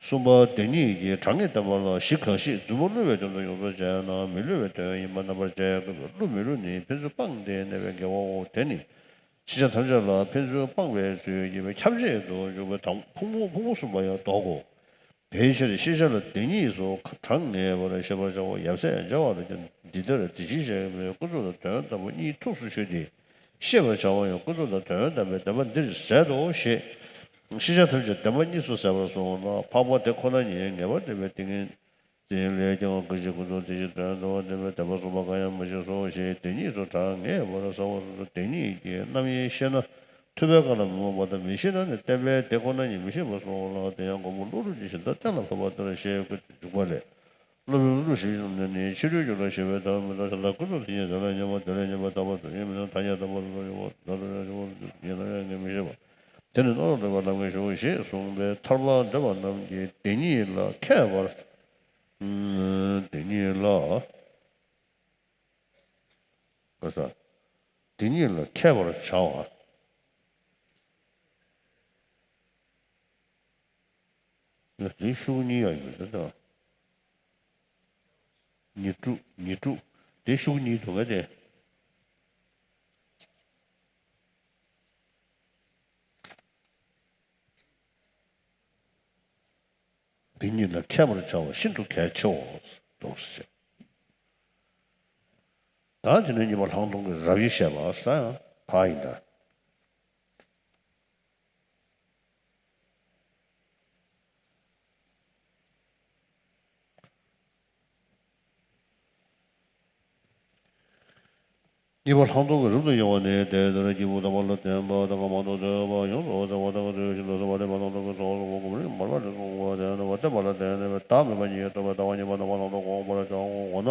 གསུམ་པ་དེ་ཉིད་ཀྱི་གྲངས་ངེས་བསྟན་པ་ལ་གཞི་གང་ཞིག་མཛུབ་མོ་བསླུ་བའི་དོན་དུ་ཡོངས་རྫོགས་བྱས་ན་མི་བསླུ་བའི་དོན་ཡིན་པ་རྣམ་པར་འབྱེད་དགོས་པས། བསླུ་མི་བསླུ་ནི་ཕན་ཚུན་སྤངས་ཏེ་གནས་པའི་འགལ་བའོ། དེ་ནི་ཤེས་བྱ་ཐམས་ཅད་ལ་ཕན་ཚུན་སྤངས་པའི་ཚུལ་ཡིན་པས་ཁྱབ་བྱེད་དུ་འཇུག་པའི་དང་ཕུང་པོ་ཕུང་པོ་གསུམ་པ་ཡང་ལྡོག་གོ། དེའི་ཕྱིར་ཤེས་བྱ་ལ་དེ་ཉིད་སུ་གྲངས་ངེས་པར་ཤེས་པར་བྱའོ། ཡབ་སྲས་མཇལ་བ་ལ་ཀྱང་འདི་ལྟར་དེ་བཞིན་གཤེགས་པའི་ཀུན་རྫོབ་དང་དོན་དམ་པ་གཉིས་ཐུགས་སུ་ཆུད་དེ། ཤེས་པར་བྱ་བ་ཡང་ཀུན་རྫོབ་དང་དོན་དམ་པའི་བདེན་པ་འདིར་ཟད་དོ་ཞེས། ཤེས་བྱ་ཐམས་ཅད་བདེན་པ་གཉིས་སུ་ཟད་པར་གསུངས་ན་འཕགས་པ་དེ་ཁོ་ན་ཉིད་ངེས་པར་བདེན་པའི་ཏིང་ངེ་འཛིན་ལས་ཀྱང་གང་ཞིག་ཀུན་རྫོབ་དེ་བཞིན་དོན་དམ་པར་བདེན་པའི་བདེན་པ་གསུམ་པ་གང་ཡང་མི་ཤེས་སོ་ཞེས་དེ་ཉིད་སུ་གྲངས་ངེས་པར་ཟད་པ་སོ་སོ་དེ་ཉིད་ཀྱི་རྣམ་དབྱེ་ཤེས་ན་ཐུབ་པའི་ཁ་ལ་མི་རྨོངས་པ་དང་མི་ཤེས་ན་ནི་བརྟེན་པའི་དེ་ཁོ་ན་ཉིད་མི་ཤེས་པར་གསུངས་ལ། དེ་ཡང་མགོན་པོ་ཀླུ་སྒྲུབ་ཀྱིས་གཞན་དག་གཏན་ལ་ཕབ་པ་ལྟར་ཞེས་བཀོད་དེ་འཇུག་པ་ལས། སློབ་དཔོན་ཀླུ་སྒྲུབ་ཞེས་བྱ་བ་ནི་ཕྱི་རོལ་རྒྱུ་ལ་ཞེན་པའི་ཐབས་མི་འདུག་ཤ་སྟག་ཀུན་རྫོབ་དེ་ཉིད་དེ་ལ་མཉམ་པ་དེ་ལས་ཉམས་པ་ཐར་པ་དོན་ཡོད་མིན་ཐ་སྙད་དམ་པ་ལ་ཡོད་པ་དེ་ལ་ཡོད་པ་ཉིད་རྣམ་གཞག་ངེས་མི་ཤེས་པ། དེ་ནི་རྣམ་རྟོག་ལྡན་པ་རྣམ་ངེས་ཞུ་ཞེས་གསུངས་པས་ཐར་པ་འདོད་པ་རྣམས་ཀྱིས་དེ་ཉིད་ལ་མཁས་པར། དེ་ཉིད་ལ། ག་ས། དེ་ཉིད་ལ་མཁས་པར་བྱ་བ། དེ་ཤུགས་གཉིས་ཡང་ཡོད་དེ་དང་། ཉི་དྲུག་ཉི་དྲུག་དེ་ཤུགས་གཉིས་འདུག་ག་དེ། འདི་ཉིད་ལ་མཁས་པར་བྱ་བ་ཤིན་ཏུ་གལ་ཆེའོ། འདུག་ཟེར། ད་དེ་ནས་གཉིས་པ་ལྷག་མཐོང་གི་རབ་དབྱེ་བཤད་པ་ཟེར་ཡང་ཕ་ཡིན་ད། གཉིས་པ་ལྷག་མཐོང་གི་རབ་ཏུ་དབྱེ་བ་ནི། དེ་ལྟར་སྐྱེས་བུ་དམ་པ་ལ་བརྟེན་པ་དང་མང་དུ་བསྟོད་པ་ཡོངས་སུ་བརྩེ་བ་དང་ཚུལ་བཞིན་དུ་བསམ་པ་ལས་མ་ལོག་པའི་ཚོགས་སུ་གོ་ལེགས་མར་པ་ལས་གསུངས་པ་དེ་ནི་བསྟན་པ་ལ་བརྟེན་ནས་བདག་མེད་པ་ཉིད་ཀྱི་རྟོགས་པའི་ལྟ་བ་གཉིས་པ་རྣམ་པ་ལྷག་མཐོང་གོ་འཕང་པར་བྱའོ། འོ་ན།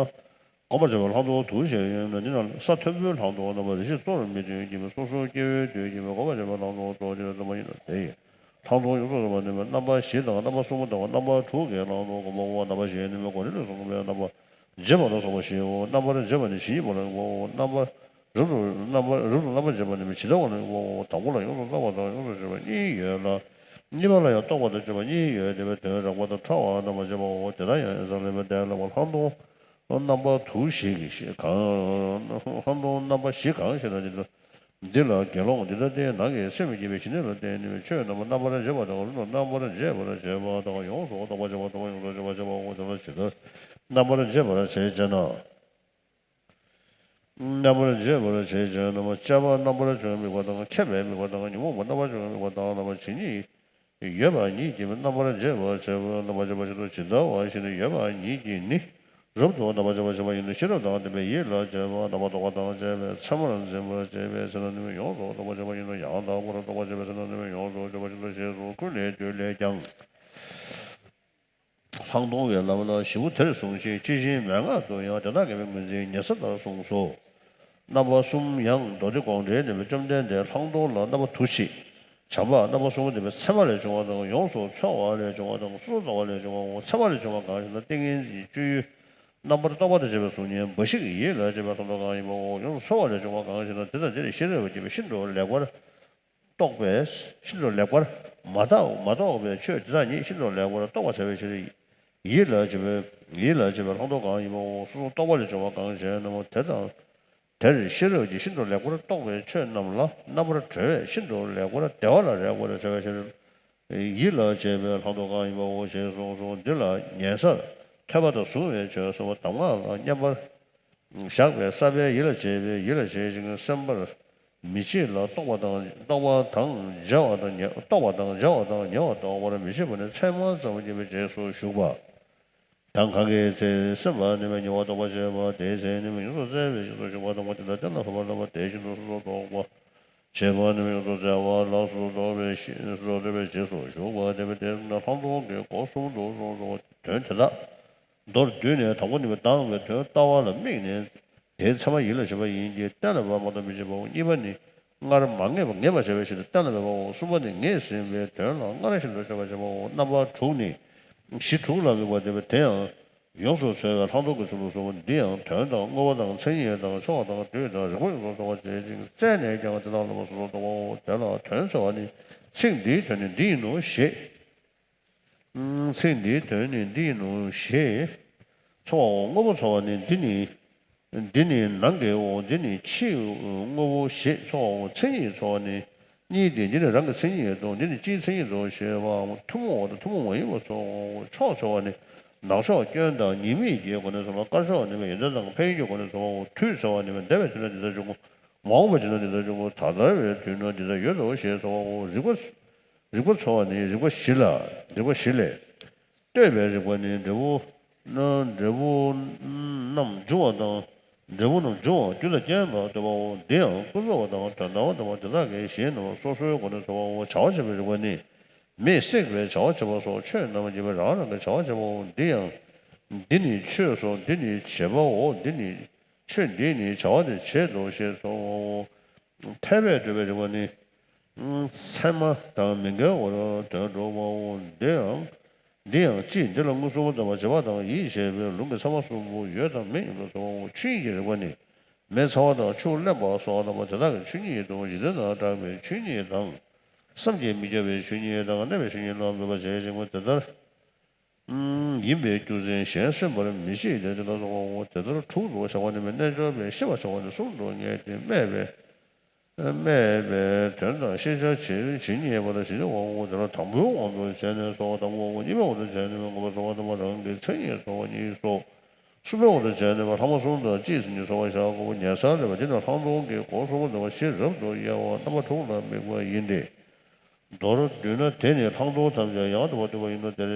གོམས་པར་བྱ་བའི་ལྷག་མཐོང་དུ་ཞེས་ཡོད་ན་འདི་ན་ས་མཐོན་པོའི་ལྷག་མཐོང་རྣམ་པ་རེ་ཞིག་གཙོ་བོར་མི་སྟོན་གྱི་མེད། སོ་སོའི་སྐྱེ་བོའི་དུས་ཀྱི་མེད། གོམས་པར་བྱ་བའི་ལྷག་མཐོང་གཙོ་བོ་ཅི་ཡང་བསྟན་པ་ཡིན་ནོ། དེ་ཡི་ལྷག་མཐོང་ཡོངས་སུ་རྫོགས་པ་ནི་རྣམ་པ་བཞི་དང་རྣམ་པ་གསུམ་དང་རྣམ་པ་དྲུག་གི་ལྷག་མཐོང་གོ་འཕང་པ་རྣམ་པ་བཞི་ནི་མེད། གོ་རིམ་ལས་གསུངས་པའི་རྣམ་པ་འབྱེད་པ་ལ་སོགས་པ་བཞིའོ། རྣམ་པར་འབྱེད་པ་ནི་ཇི་སྙེད་པ་ལ་གོ་འཕང་པ་རྣམ་པ་རབ་ཏུ་རྣམ་པ་རབ་ཏུ་རྣམ་པར་འབྱེད་པ་ནི་ཇི་ལྟ་བ་ལ་གོ་འཕང་པ་དང་པོ་ལ་ཡོངས་སུ་རྟོག་པ་དང་ཡོངས་སུ་བརྗོད་པ་གཉིས་ཡོད་ལ། གཉིས་པ་ལ་ཡང་རྟོག་པ་དང་བརྗོད་པ་གཉིས་ཡོད་དེ་བས་དོན་རགས་པ་དང་ཕྲ་བ་རྣམ་པར་འབྱེད་པའོ། དེ་ལྟར་ཡང་ཡོན་ཏན་ལེགས་པའི་གཏེར་ལ་ལྷག་མཐོང་རྣམ་པ་དྲུག་ཞིག་གང་། ལྷག་མཐོང་རྣམ་པ་བཞི་གང་ཞེ་ན། འདི་ལ་དགེ་སློང་འདི་ལྟ་སྟེ། ནང་གི་སེམས་ཀྱི་དགེ་བའི་ཞི་གནས་ལ་བརྟེན་ནས་ཆོས་རྣམས་རྣམ་པར་འབྱེད་པ་དང་རབ་ཏུ་རྣམ་པར་འབྱེད་པར་བྱེད་པ་དང་ཡོངས་སུ་རྟོག་པར་བྱེད་པ་དང་ཡོངས་སུ་བརྗོད་པར་བྱེད་པའོ། དེ་ལ་ཇི་ལྟར་རྣམ་པར་འབྱེད་པར་བྱེད་ཅེ་ན། རྣམ་པར་འབྱེད་པར་བྱེད་ཅེ་ན། དཔྱད་པ་རྣམ་པར་འབྱེད་དམིགས་པ་དང་ཁྱབ་པའི་དམིགས་པ་དང་ཉོན་མོངས་པ་རྣམ་པར་འབྱེད་དམིགས་པ་དང་རྣམ་པར་འབྱེད་གཉིས་ཡོད་པ་ཉིད་ཀྱིས་རྣམ་པར་འབྱེད་པར་བྱེད་པ་རྣམ་པར་འབྱེད་པ་ཞིག་ཏུ་ཇི་ལྟ་བ་བཞིན་དུ་ཡོད་པ་ཉིད་ཀྱིས་ནི་རབ་ཏུ་རྣམ་པར་འབྱེད་པར་བྱེད་པ་ཡིན་ནོ། ཤེས་རབ་དང་ལྡན་པས་ཡིད་ལ་བྱེད་པ་རྣམ་པར་རྟོག་པ་དང་བཅས་པས་མཚན་མར་འཛིན་པར་བྱེད་པའི་ཚེ་ན་ནི་ཡོངས་སུ་རྟོག་པར་བྱེད་པ་ཡིན་ནོ། ཡང་དག་པར་རྟོག་པར་བྱེད་པའི་ཚེ་ན་ནི་ཡོངས་སུ་བརྗོད་པ་ཡིན་ནོ། ཞེས་སོགས་ཀུན་ལས་བཏུས་ལས་ཀྱང་། ལྷག་མཐོང་བའི་ལམ་ལ་བཞི་པོ་དེར་ཟུང་ཞིག་ཅི་ཕྱིར་མན་ངག་ཏུ་ཡང་དེ་དག་དགེ་བའི་ངོས་འཛིན་ཉེ་ས་ལྟར་གསུངས་སོ། རྣམ་པ་གསུམ་ཡང་མདོ་སྡེ་དགོངས་འགྲེལ་ནས་བཅོམ་ལྡན་འདས་ལྷག་མཐོང་ལ་རྣམ་པ་དུ་ཞིག་བྱམས་པ་རྣམ་པ་གསུམ་པོ་དེ་བས་ཚད་མ་ལས་བྱུང་བ་དང་ཡོངས་སུ་ཚོལ་བ་ལས་བྱུང་བ་དང་སོ་སོར་རྟོག་པ་ལས་བྱུང་བའོ། ཚད་མ་ལས་བྱུང་བ་གང་ཞེ་ན། ཏིང་ངེ་འཛིན་སྤྱོད་ཡུལ་རྣམ་པར་རྟོག་པ་དང་བཅས་པའི་གཟུགས་བརྙན་འབའ་ཞིག་ཡིད་ལ་བྱེད་པའི་ལྷག་མཐོང་གང་ཡིན་པའོ། ཡོངས་སུ་ཚོལ་བ་ལས་བྱུང་བ་གང་ཞེ་ན། དེ་དང་དེར་ཤེས་རབ་ཀྱིས་ཤིན་ཏུ་ལེགས་པར་རྟོགས་པས་ཤིན་ཏུ་ལེགས་པར་མ་བརྟགས་མ་རྟོགས་པའི་ཆོས་དེ་དག་ཉིད་ཤིན་ཏུ་ལེགས་པར་རྟོགས་པར་བྱ་བའི་ཕྱིར་ཡིད་ལ་བྱེད་པའི་ཡིད་ལ་བྱེད་པའི་ལྷག་མཐོང་གང་ཡིན་པའོ། སོ་སོར་རྟོག་པ་ལས་བྱུང་བ་གང་ཞེ་ན། དེ་དང་དེར་ཤེས་རབ་ཀྱིས་ཤིན་ཏུ་ལེགས་པར་རྟོགས་པའི་ཆོས་རྣམས་ལ་རྣམ་པར་གྲོལ་བས་ཤིན་ཏུ་ལེགས་པར་བདེ་བ་ལ་རེག་པར་བྱ་བའི་ཕྱིར་ཡིད་ལ་བྱེད་པའི་ལྷག་མཐོང་གང་ཡིན་པའོ་ཞེས་གསུངས་སོ། འདི་ལ་ཉན་སར་ཐོས་པ་དང་གཟུང་བའི་ཆོས་གསུམ་པོ་གདམས་ངག་ལ་མཉམ་པར་བཞག་པའི་ས་པའི་ཡིད་ལ་བྱེད་པའི་ཡིད་ལ་བྱེད་ཅིང་སེམས་པར་མི་བྱེད་ལ་རྟོག་པ་དང་རྟོག་པ་དང་བཅས་པ་དང་ཉེ་རྟོག་པ་དང་བཅས་པ་དང་ཉེ་བར་རྟོག་པར་མི་བྱེད་པ་ནི་ཚད་མ་ཙམ་སྐྱེས་པའི་རྗེས་སུ་ཞུགས་པ་དང་། གང་གི་ཚེ་སེམས་པ་ནི་མེད་ཉེ་བར་རྟོག་པར་བྱེད་པ་དེའི་ཚེ་ནི་མེད་ཡོངས་སུ་བཙལ་བའི་རྗེས་སུ་ཞུགས་པ་དང་། དེ་ལ་གཏན་ལ་ཕབ་པ་ལ་བ་དེ་བཞིན་དུ་སོ་སོར་རྟོག་པ་བྱེད་པ་ནི་མེད་ཡོངས་སུ་བཙལ་བ་ལ་སོ་སོར་རྟོག་པའི་ཤེས་སོ་སོར་རྟོག་པའི་རྗེས་སུ་ཞུགས་པ་དེ་བས་དེ་ལ་ལྷག་མཐོང་གི་སྒོ་གསུམ་དུ་སོ་སོ་དོན་དེ་དག་མདོར་བསྡུས་ནས་དང་པོ་ནི་མདང་བའི་དོན་ལྟ་བ་ལ་དམིགས་ནས་དེའི་ཚད་མ་ཡིད་ལ་བྱེད་པ་ཡིན་གྱི་གཏན་ལ་ཕབ་པ་མ་གཏོགས་མི་བྱེད་པའོ། གཉིས་པ་ནི་སྔར་མ་ངེས་པ་ངེས་པར་བྱ་བའི་ཕྱིར་གཏན་ལ་ཕབ་པའོ། གསུམ་པ་ནི་ངེས་ཟིན་པའི་དོན་ལ་སྔར་བཞིན་དུ་འཇོག་པར་བྱེད་པའོ། རྣམ་པ་དྲུག་ནི་གཞི་དྲུག་ལ་དམིགས་པ་དེ་བས་དེ་ཡང་ ཡོངས་སུ་ཚོལ་བའི་ལྷག་མཐོང་གི་ཚུལ་དུ་གསུངས་པ་འདི་ཡང་དོན་དང་དངོས་པོ་དང་མཚན་ཉིད་དང་ཕྱོགས་དང་དུས་དང་རིགས་པ་ཡོངས་སུ་ཚོལ་བར་བྱེད་ཅིང་རྩད་ནས་ཀྱང་དེ་དག་ལ་མ་སོགས་སུ་རྟོག་པའོ། དེ་ལ་དོན་འཚོལ་བ་ནི་ཚིག་འདིའི་དོན་ནི་འདི་ཡིན་ནོ་ཞེས། ཚིག་འདིའི་དོན་ནི་འདི་ཡིན་ནོ་ཞེས་འཚོལ་བའོ། དངོས་པོ་འཚོལ་བ་ནི་འདི་ནི། འདི་ནི་ནང་གི་དབང་འདི་ནི་ཕྱིའི་དངོས་པོ་ཞེས་འཚོལ་བའོ། མཚན་ཉིད་འཚོལ་བ་ནི་གཉིས་ཏེ། འདི་ནི་རང་གི་མཚན་ཉིད་དང་། འདི་ནི་སྤྱིའི་མཚན་ཉིད་དོ་ཞེས་པའམ་ཐུན་མོང་བ་དང་ཐུན་མོང་མ་ཡིན་པ་འཚོལ་བའོ། ཕྱོགས་འཚོལ་བ་ནི་ནག་ཕྱོགས་སྐྱོན་དང་ཉེས་དམིགས་ཀྱི་སྒོ་ནས་འཚོལ་བ། དཀར་ཕྱོགས་ནི་ཡོན་ཏན་དང་ཕན་ཡོན་གྱི་སྒོ་ནས་འཚོལ་བའོ། དུས་འཚོལ་བ་ནི་འདས་པའི་དུས་ན་འདི་ལྟར་བྱུང་ངོ་། མ་འོངས་པའི་དུས་ན་འདི་ལྟར་འབྱུང་ངོ་། ད་ལྟ་བའི་དུས་ན་འདི་ལྟར་ཡོད་དོ་ཞེས་འཚོལ་བའོ། རིགས་པ། རིགས་པ་འཚོལ་བ་ནི་རིགས་པ་བཞི་ལ། རིགས་པ་བཞི་ལས། ལྟོས་པའི་རིགས་པ་ནི་འབྲས་བུ། འབྲས་བུ་རྣམས་འབྱུང་བ་དང་། འབྲས་བུ་རྣམས་འབྱུང་བ་རྒྱུ་དང་རྐྱེན་དང་ལྟོས་པའོ། འདི་ཡང་ཀུན་རྫོབ་པ་དང་དོན་དམ་པ་དང་དེ་དག་གི་གཞི་རྣམས་སོ་སོའི་སྒོ་ནས་འཚོལ་བའོ། བྱ་བ་བྱེད་པའི་རིགས་པ་ནི། མེས་བསྲེགས་པའི་བྱ་བ་བྱེད་པ་སོགས་ཆོས་རྣམས་ཀྱིས་རང་རང་གི་བྱ་བ་བྱེད་པའོ། འདི་ཡང་། འདི་ནི་ཆོས་སོ། འདི་ནི་བྱེད་པའོ། འདི་ནི། ཆོས་འདིས་ནི་བྱ་བ་དེ་བྱེད་དོ་ཞེས་སོ། འཐད་པས་གྲུབ་པའི་རིགས་པ་ནི། ཚད་མ་དང་མི་འགལ་བར་དོན་འགྲོ་བའོ། འདི་ཡང་། འདི་ཡང་སྤྱིར་འདི་ལ་མངོན་སུམ་དུ་བྱེད་པ་དང་ཡིད་བྱེད་པའི་ལུང་གིས་ཚད་མ་གསུམ་པོ་ཡོད་དམ་མེད་ཡིན་པར་འཚོལ་བའོ། ཆོས་དབྱིངས་ཀྱི་རིགས་པ་ནི། མེ་ཚ་བ་དང་ཆུ་རླན་པ་སོགས་རྣམ་པ་དེ་དག་གི་ཆོས་ཉིད་དང་འཇིག་རྟེན་དང་བྲལ་བའི་ཆོས་ཉིད་དང་། བསམ་གྱིས་མི་ཁྱབ་པའི་ཆོས་ཉིད་དང་གནས་པའི་ཆོས་ཉིད་ལ་མོས་པ་བྱེད་ཅིང་དེ་ལྟར། ཡིན་པའི་རྒྱུ་མཚན་གཞན་སེམས་པར་མི་བྱེད་དེ། དེ་ལ་སོགས་པའོ། དེ་ལྟར་དྲུག་ཏུ་བཞག་པ་ནི་རྣལ་འབྱོར་པས་ཤེས་པར་བྱ་བ་ནི་གསུམ་དུ་ངེས་ཏེ། སྨྲས་པས། སྨྲས་པའི་དོན་དང་ཤེས་བྱ་ཇི་ཇི་སྙེད་པ་དང་ཇི་སྙེད་པའོ། དེ་ལ་དང་པོའི་དབང་དུ་བྱས་ནས་སོ། དང་པོའི་དབང་གཉིས་པའི་དབང་དུ་བྱས་ནས་མངོན་པར་འཚོལ་བ་དང་རང་གི་མཚན་ཉིད་འཚོལ་བ་གཉིས་སོ། གསུམ་པའི་དབང་དུ་བྱས་ནས་ལྷག་མ་གསུམ་དང་སྤྱིའི་མཚན་ཉིད་འཚོལ་བར་བྱ་དགོས། ཉན་ས་ལས་པ་འདི་ནི་ལྷག་མཐོང་གི་སྒོ་གསུམ་པོ་འདུ་བ་བཞི་རབ་ཏུ་དབྱེ་བ་རྣམ་པ་དྲུག་ལ་དམིགས་པ་ཡིན་ཏེ། མདོར་བསྡུས་ན་དེ་ནི་ལྷག་མཐོང་ཐམས་ཅད་ཡང་དག་པར་སྟོན་པ་ཡིན་ནོ། དེར་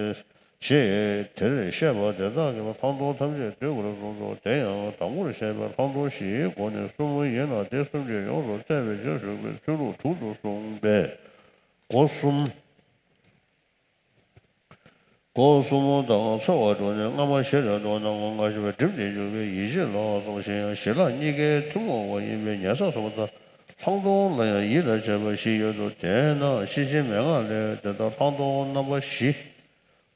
ཞེས་དེར་བཤད་པ་དེ་དག་གིས་ལྷག་མཐོང་ཐམས་ཅད་བསྡུས་པར་གསུངས་སོ། དེ་ཡང་དང་པོར་བཤད་པའི་ལྷག་མཐོང་བཞིའི་སྒོ་ནས་གསུམ་ཡིན་ལ། དེ་གསུམ་གྱིས་ཡོངས་སུ་བཙལ་བའི་ཕྱིར་ཞུགས་པའི་ཚུལ་ལུགས་དྲུག་ཏུ་གསུངས་པས། སྒོ་གསུམ། སྒོ་གསུམ་དང་འཚོལ་བ་དྲུག་ནི་སྔ་མ་བཞི་ལས་ལྡོག་ན་ངོ་ལྔ་བཞི་པ་བསྒྲིམས་ཏེ་འཇུག་པའི་ཡིད་བྱེད་ལ་སོགས་གཞན་ཡང་བཞི་ལ་གཉིས་ཀའི་ཐུན་མོང་བ་ཡིན་པས་ཉན་ས་སོགས་དང་ལྷག་མཐོང་ལ་ཡང་ཡིད་ལ་བྱེད་པ་བཞི་ཡོད་དོ། དེས་ན་ཤེར་ཕྱིན་མན་ངག་ལས་དེ་ལྟར་ལྷག་མཐོང་རྣམ་པ་བཞི།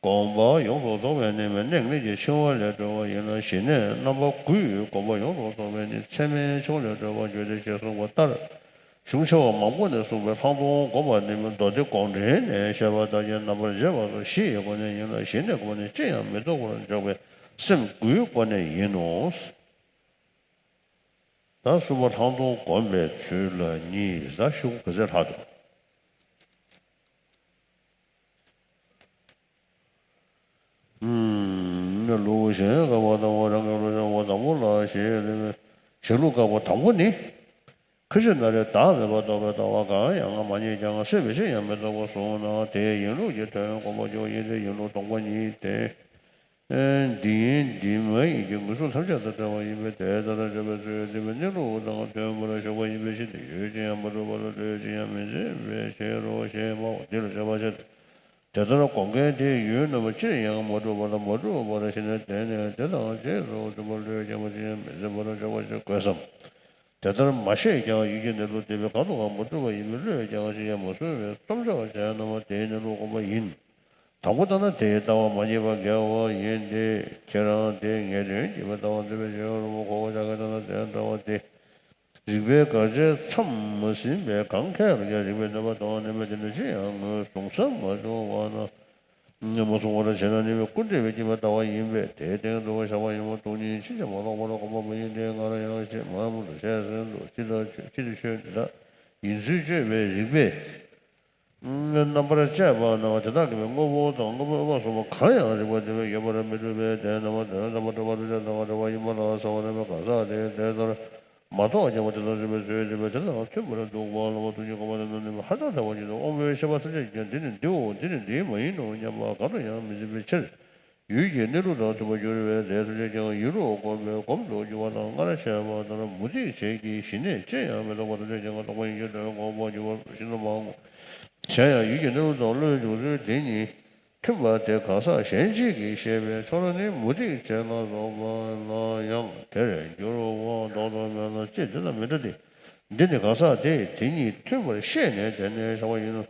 སྒོམ་པ་ཡོངས་སུ་རྫོགས་པའི་གནས་མིན་གནས་ལུགས་ཀྱི་འཆིང་བ་ལས་གྲོལ་བ་ཡིན་ལ། ཞི་གནས་རྣམ་པ་དགུས་སྒོམ་པ་ཡོངས་སུ་རྫོགས་པའི་གནས་ཚད་མའི་འཆིང་བ་ལས་གྲོལ་བར་འགྱུར་ཏེ་ཞེས་གསུངས་པ་ལྟར། གཞུང་ཆེ་བ་མང་པོ་ནས་གསུངས་པའི་ལྷག་མཐོང་སྒོམ་པ་ནི་མདོ་སྡེ་དགོངས་འགྲེལ་ནས་བཤད་པ་ལྟར་གྱི་རྣམ་པར་འབྱེད་པ་སོགས་བཞི་ཡི་སྒོ་ནས་ཡིན་ལ། ཞི་གནས་སྒོམ་པ་ནི་ཅི་ཡང་མི་རྟོགས་པར་འཇོག་པའི་སེམས་དགུའི་སྒོ་ནས་ཡིན་ནོ། ད་གསུམ་པ་ལྷག་མཐོང་སྒོམ་པའི་ཚུལ་ལ་གཉིས། ད་ཤོག་གུ་ག་ཚད་ལྷག་འདུག་ལུགས་གཞན་བཀག་པ་དང་པོ། རང་གི་བློ་སྦྱང་བ་དང་པོ་ལ་ཞེས་རིགས་པའི་གཞན་ལུགས་བཀག་པ་དང་པོ་ནི། ཁ་ཅིག་ན་རེ་བདག་མེད་པར་རྟོགས་པའི་ལྟ་བ་གང་ཡང་མ་རྙེད་ཀྱང་སྲིད་པའི་ཕྱིར་ཡང་མི་རྟོག་པར་གསུངས་ན། དེ་ཡིན་ལུགས་ཀྱི་དོན་སྒོམ་པར་འགྱུར་བ་ཡིན་ཏེ། ཡིན་ལུགས་སྟོང་པ་ཉིད་དེ། འདི་ཡིན་འདི་མ་ཡིན་གྱི་ངོས་བཟུང་ཐམས་ཅད་དང་བྲལ་བ་ཡིན་པས། དེ་ལྟར་འཇོག་པའི་ཚུལ་ཡོད་དེ། མི་གནས་ལུགས་དང་མཐུན་པར་ཞུགས་པ་ཡིན་པའི་ཕྱིར་ཏེ། ཡུལ་ཅི་ཡང་མ་གྲུབ་པ་ལ་ལྟོས་ཅི་ཡང་མི་འཛིན་པའི་ཕྱིར་རོ་ཞེས་སྨྲའོ། འདི་ལ་དཔྱད་པ་བྱེད། དེ་ལྟར་སྒོམ་མཁན་དེས་ཡུལ་རྣམས་ཅིར་ཡང་མ་གྲུབ་པ་དང་མ་གྲུབ་པར་ཤེས་ནས། དེ་ནས་དེ་དང་རྗེས་སུ་མཐུན་པར་བློས་བཀལ་བ་ཅི་ཡང་མི་འཛིན་པར་འཇོག་པ་ཞིག་དགོས་སམ། དེ་ལྟར་མ་ཤེས་ཀྱང་ཡུལ་གྱི་གནས་ལུགས་དེ་བས་གང་དུའང་མ་གྲུབ་པ་ཡིན་པས་བློས་ཀྱང་ཅི་ཡང་མ་གསུངས་པས་བསམ་བྱ་བ་ཅན་རྣམས་དེའི་གནས་ལུགས་སྒོམ་པ་ཡིན། དང་པོ་ལྟར་ན་དེའི་ལྟ་བ་མ་རྙེད་པ་འགལ་བ་ཡིན་ཏེ། ཁྱེད་རང་དེ་ངེས་དོན་གྱིས་མི་ལྟ་བར་འཛིན་པའི་ཕྱིར་རོ། གོ་བ་ཆ་ག་ལྟར་ན་དེ་འདྲ་བ་སྟེ། རིགས་པས་དགག་བྱའི་མཚམས་མ་ཟིན་པས་གང་ག་ལ་ཀྱང་རིགས་པས་གནོད་པ་དང་ནུས་པ་དེ་ནི་ཅི་ཡང་ངོས་བཟུང་ས་མ་བྱུང་བ་ན། མ་གསུངས་པར་བྱས་ན་ནུས་པའི་སྐུར་འདེབས་པའི་སྐྱེས་པའི་ལྟ་བ་ཡིན་པས། དེའི་སྟེང་དུ་བཞག་པ་ཡིན་པ་སྟོང་ཉིད་ཕྱིན་ཅི་མ་ལོག་པར་སྒོམ་པ་མ་ཡིན་ཏེ། སྔར་ཡང་ཞེས་མང་དུ་བཤད་ཟིན་ཏོ། ཅི་ལྟར་ཆོས་ཅི་སྟེ་ཆོས་འདི་དག་ཡིན་ཚུལ་དཔྱོད་པའི་རིགས་པས་རྣམ་པར་དཔྱད་པ་ན་དེ་དག་གི་དངོས་པོ་དང་དངོས་པོའི་དབང་གསུམ་པོ་གང་ཡང་རིགས་པ་དེ་བས་ཡོད་པར་མི་འགྲུབ་པས། དེ་རྣམ་པ་དོན་དམ་པར་གྲུབ་པ་ཐམས་ཅད་དང་བྲལ་བ་ཡིན་པ་ལ་ཟེར་བ་རྣམ་པའི་གང་ཟག་དེ་དེ་ལྟར་མ་རྟོགས་ཀྱང་དེ་ལྟར་གཟིགས་པའི་ཚུལ་དེ་བས་དེ་དང་མཐུན་པར་འདུག་པ་ལ་སྟོང་ཉིད་སྒོམ་པ་དེ་ནི་ནུས་པ་ཧ་ཅང་ཐལ་བ་ཉིད་དུ་དབང་པོའི་ཤེས་པ་ཐམས་ཅད་ཀྱིས་ཀྱང་འདི་ནི་འདིའོ་འདི་ནི་འདི་མ་ཡིན་ནོ་སྙམ་པ་གང་དུ་ཡང་མི་འཛིན་པའི་ཕྱིར། ཡུལ་གྱི་གནས་ལུགས་དང་མཐུན་པར་འགྱུར་བས་དེ་ཐམས་ཅད་ཀྱང་ཡིད་ལུགས་བསྒོམས་པས་སྒོམ་དུ་འགྱུར་བ་དང་། སྔར་བཤད་པ་ལྟར་མུ་སྟེགས་བྱེད་ཀྱི་ཞི་གནས་ཅི་ཡང་མི་རྟོགས་པ་ཐམས་ཅད་ཀྱང་སྟོང་པ་ཉིད་ཀྱི་དོན་སྒོམ་པར་འགྱུར་བ་ཤིན་ཏུ་མང་ངོ་། གཞན་ཡང་ཡུལ་གྱི་གནས་ལུགས་དང་བློའི་འཇུག་ཚུལ་དེ་གཉིས་མཐུན་པ་དེ་གང་ཟག་གཞན་གཅིག་གིས་བཤད་པའི་ཕྱོགས་ནི་མུ་སྟེགས་བྱེད་ལ་སོགས་པ་ལ་ཡང་དེར་འགྱུར་བ་ལྡོག་ཏུ་མེད་ལ། སྤྱིར་འདི་དང་མི་འདྲ་སྟེ། འདི་ནི་གང་ཟག་དེས་དེ་གཉིས་མཐུན་པར་ཤེས་ནས་དེ་ནས་བཞག་པ་ཡིན་ནོ།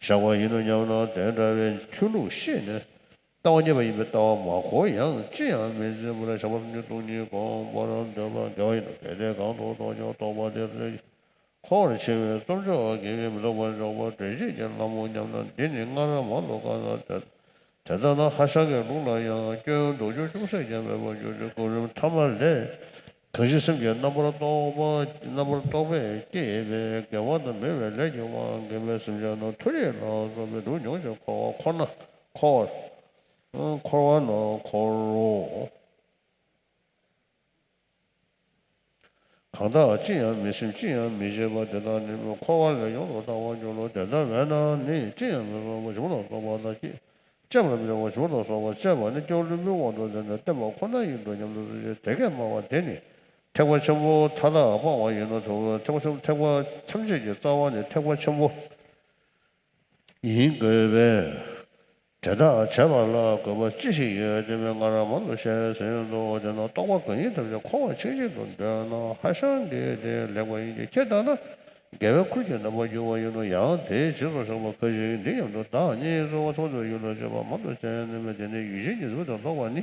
བཞག་པ་ཡིན་ནོ་སྙམ་ན་དེ་འདྲ་བའི་མཐུན་ལུགས་ཤེས་ནས། ལྟ་བ་རྙེད་པ་ཡིན་པས་ལྟ་བ་མ་གོ་ཡང་ཅི་ཡང་མི་འཛིན་པར་བྱ་བ་སུམ་ཅུ་སྟོང་གཉིས་བསྒོམ་པར་འདོད་པ་དགེ་བ་ཡིན་ནོ། གལ་ཏེ་གང་དུ་རྟོགས་ཀྱང་རྟོགས་པ་དེ་འཁོར་བར་འཆིང་བའི་བརྩམས་ཆོས་དགེ་བས་མི་ཐོགས་པར་འཇོག་པ་འདྲེན་བྱེད་ཀྱི་ལྷ་མོ་སྙམ་ན། འདི་ནི་སྔར་མང་དུ་བཀག་ན་དེ་དེ་ལྟ་ན་ཧ་ཤང་གི་ལུགས་ལ་ཡང་སྐྱོན་ལྡོག་ཕྱོགས་ཅུང་ཟད་ཀྱང་མེད་པར་འགྱུར་ཏེ། སྐབས་རིམ་ཐ་མ་ལས། གང་ཞིག་སེམས་ཀྱི་རྣམ་པར་རྟོག་པ་རྣམ་པར་རྟོག་པས་བསྐྱེད་པའི་དགེ་བ་དང་མི་དགེ་བའི་ལས་ཀྱི་དབང་གིས་སེམས་ཅན་རྣམས་མཐོ་རིས་ལ་སོགས་པའི་སྡུག་མྱོང་ཞིང་འཁོར་བ་འཁོར་ན་འཁོར་བར་འཁོར་བ་ན་འཁོར་རོ། གང་དག་ཅི་ཡང་མི་སེམས་ཅི་ཡང་མི་བྱེད་པ་དེ་དག་ནི་འཁོར་བ་ལས་ཡོངས་སུ་ཐར་བར་འགྱུར་རོ། དེ་ལྟ་བས་ན་ནི་ཅི་ཡང་མི་སྲུན་པ་བྱིན་པ་དང་གསོད་པ་དང་བཅད་པར་མི་བྱ་བ་བྱིན་པ་དང་གསོད་པ་བཅད་པ་ནི་སྐྱབས་བླུན་པོའི་དབང་དུ་མཛད་ནས་བསྟན་པ་ཁོ་ན་ཡིན་འགྲོ་སྙམ་དུ་བརྩོན་ཅིང་དེ་སྐད་སྨྲ་བ་དེ་ནི་ཐེག་པ་ཆེན་པོ་མཐའ་དག་སྤང་བ་ཡིན་ནོ། ཐེག་པ་ཆེན་པོ་ཐེག་པ་ཐམས་ཅད་ཀྱི་རྩ་བ་ནི་ཐེག་པ་ཆེན་པོ་ཡིན་དགོས་པས། དེ་དག་བྱས་པ་ལ་དགོས་པ་ཅི་ཞིག་ཡོད་དེ་མིན་སྔར་མང་དུ་བཤད་ཟིན་ཏོ། དེས་ན་རྟོག་པ་གང་ཡིན་ཐམས་ཅད་འཁོར་བར་འཆིང་བྱེད་དུ་འདོད་ན་ཧ་ཤང་གིས་དེ་ལེགས་པ་ཡིན་གྱི་ཁྱེད་ལྟར་ན་དགེ་བའི་ཁུར་གྱིས་ནུབ་པར་འགྱུར་བ་ཡིན་ནོ། ཡང་དེའི་རྗེས་སུ་བཞག་པ་འགའ་ཞིག་འདི་སྙམ་དུ་བདག་ཉིད་གསོད་པ་ཆུང་དུ་ཡུལ་ལ་སྤྱོད་པ་མང་དུ་བྱས་ནས་མི་དེ་ནི་ཡུལ་ཅན་གྱི་གཟུགས་དང་ལྡོག་པ་ནི་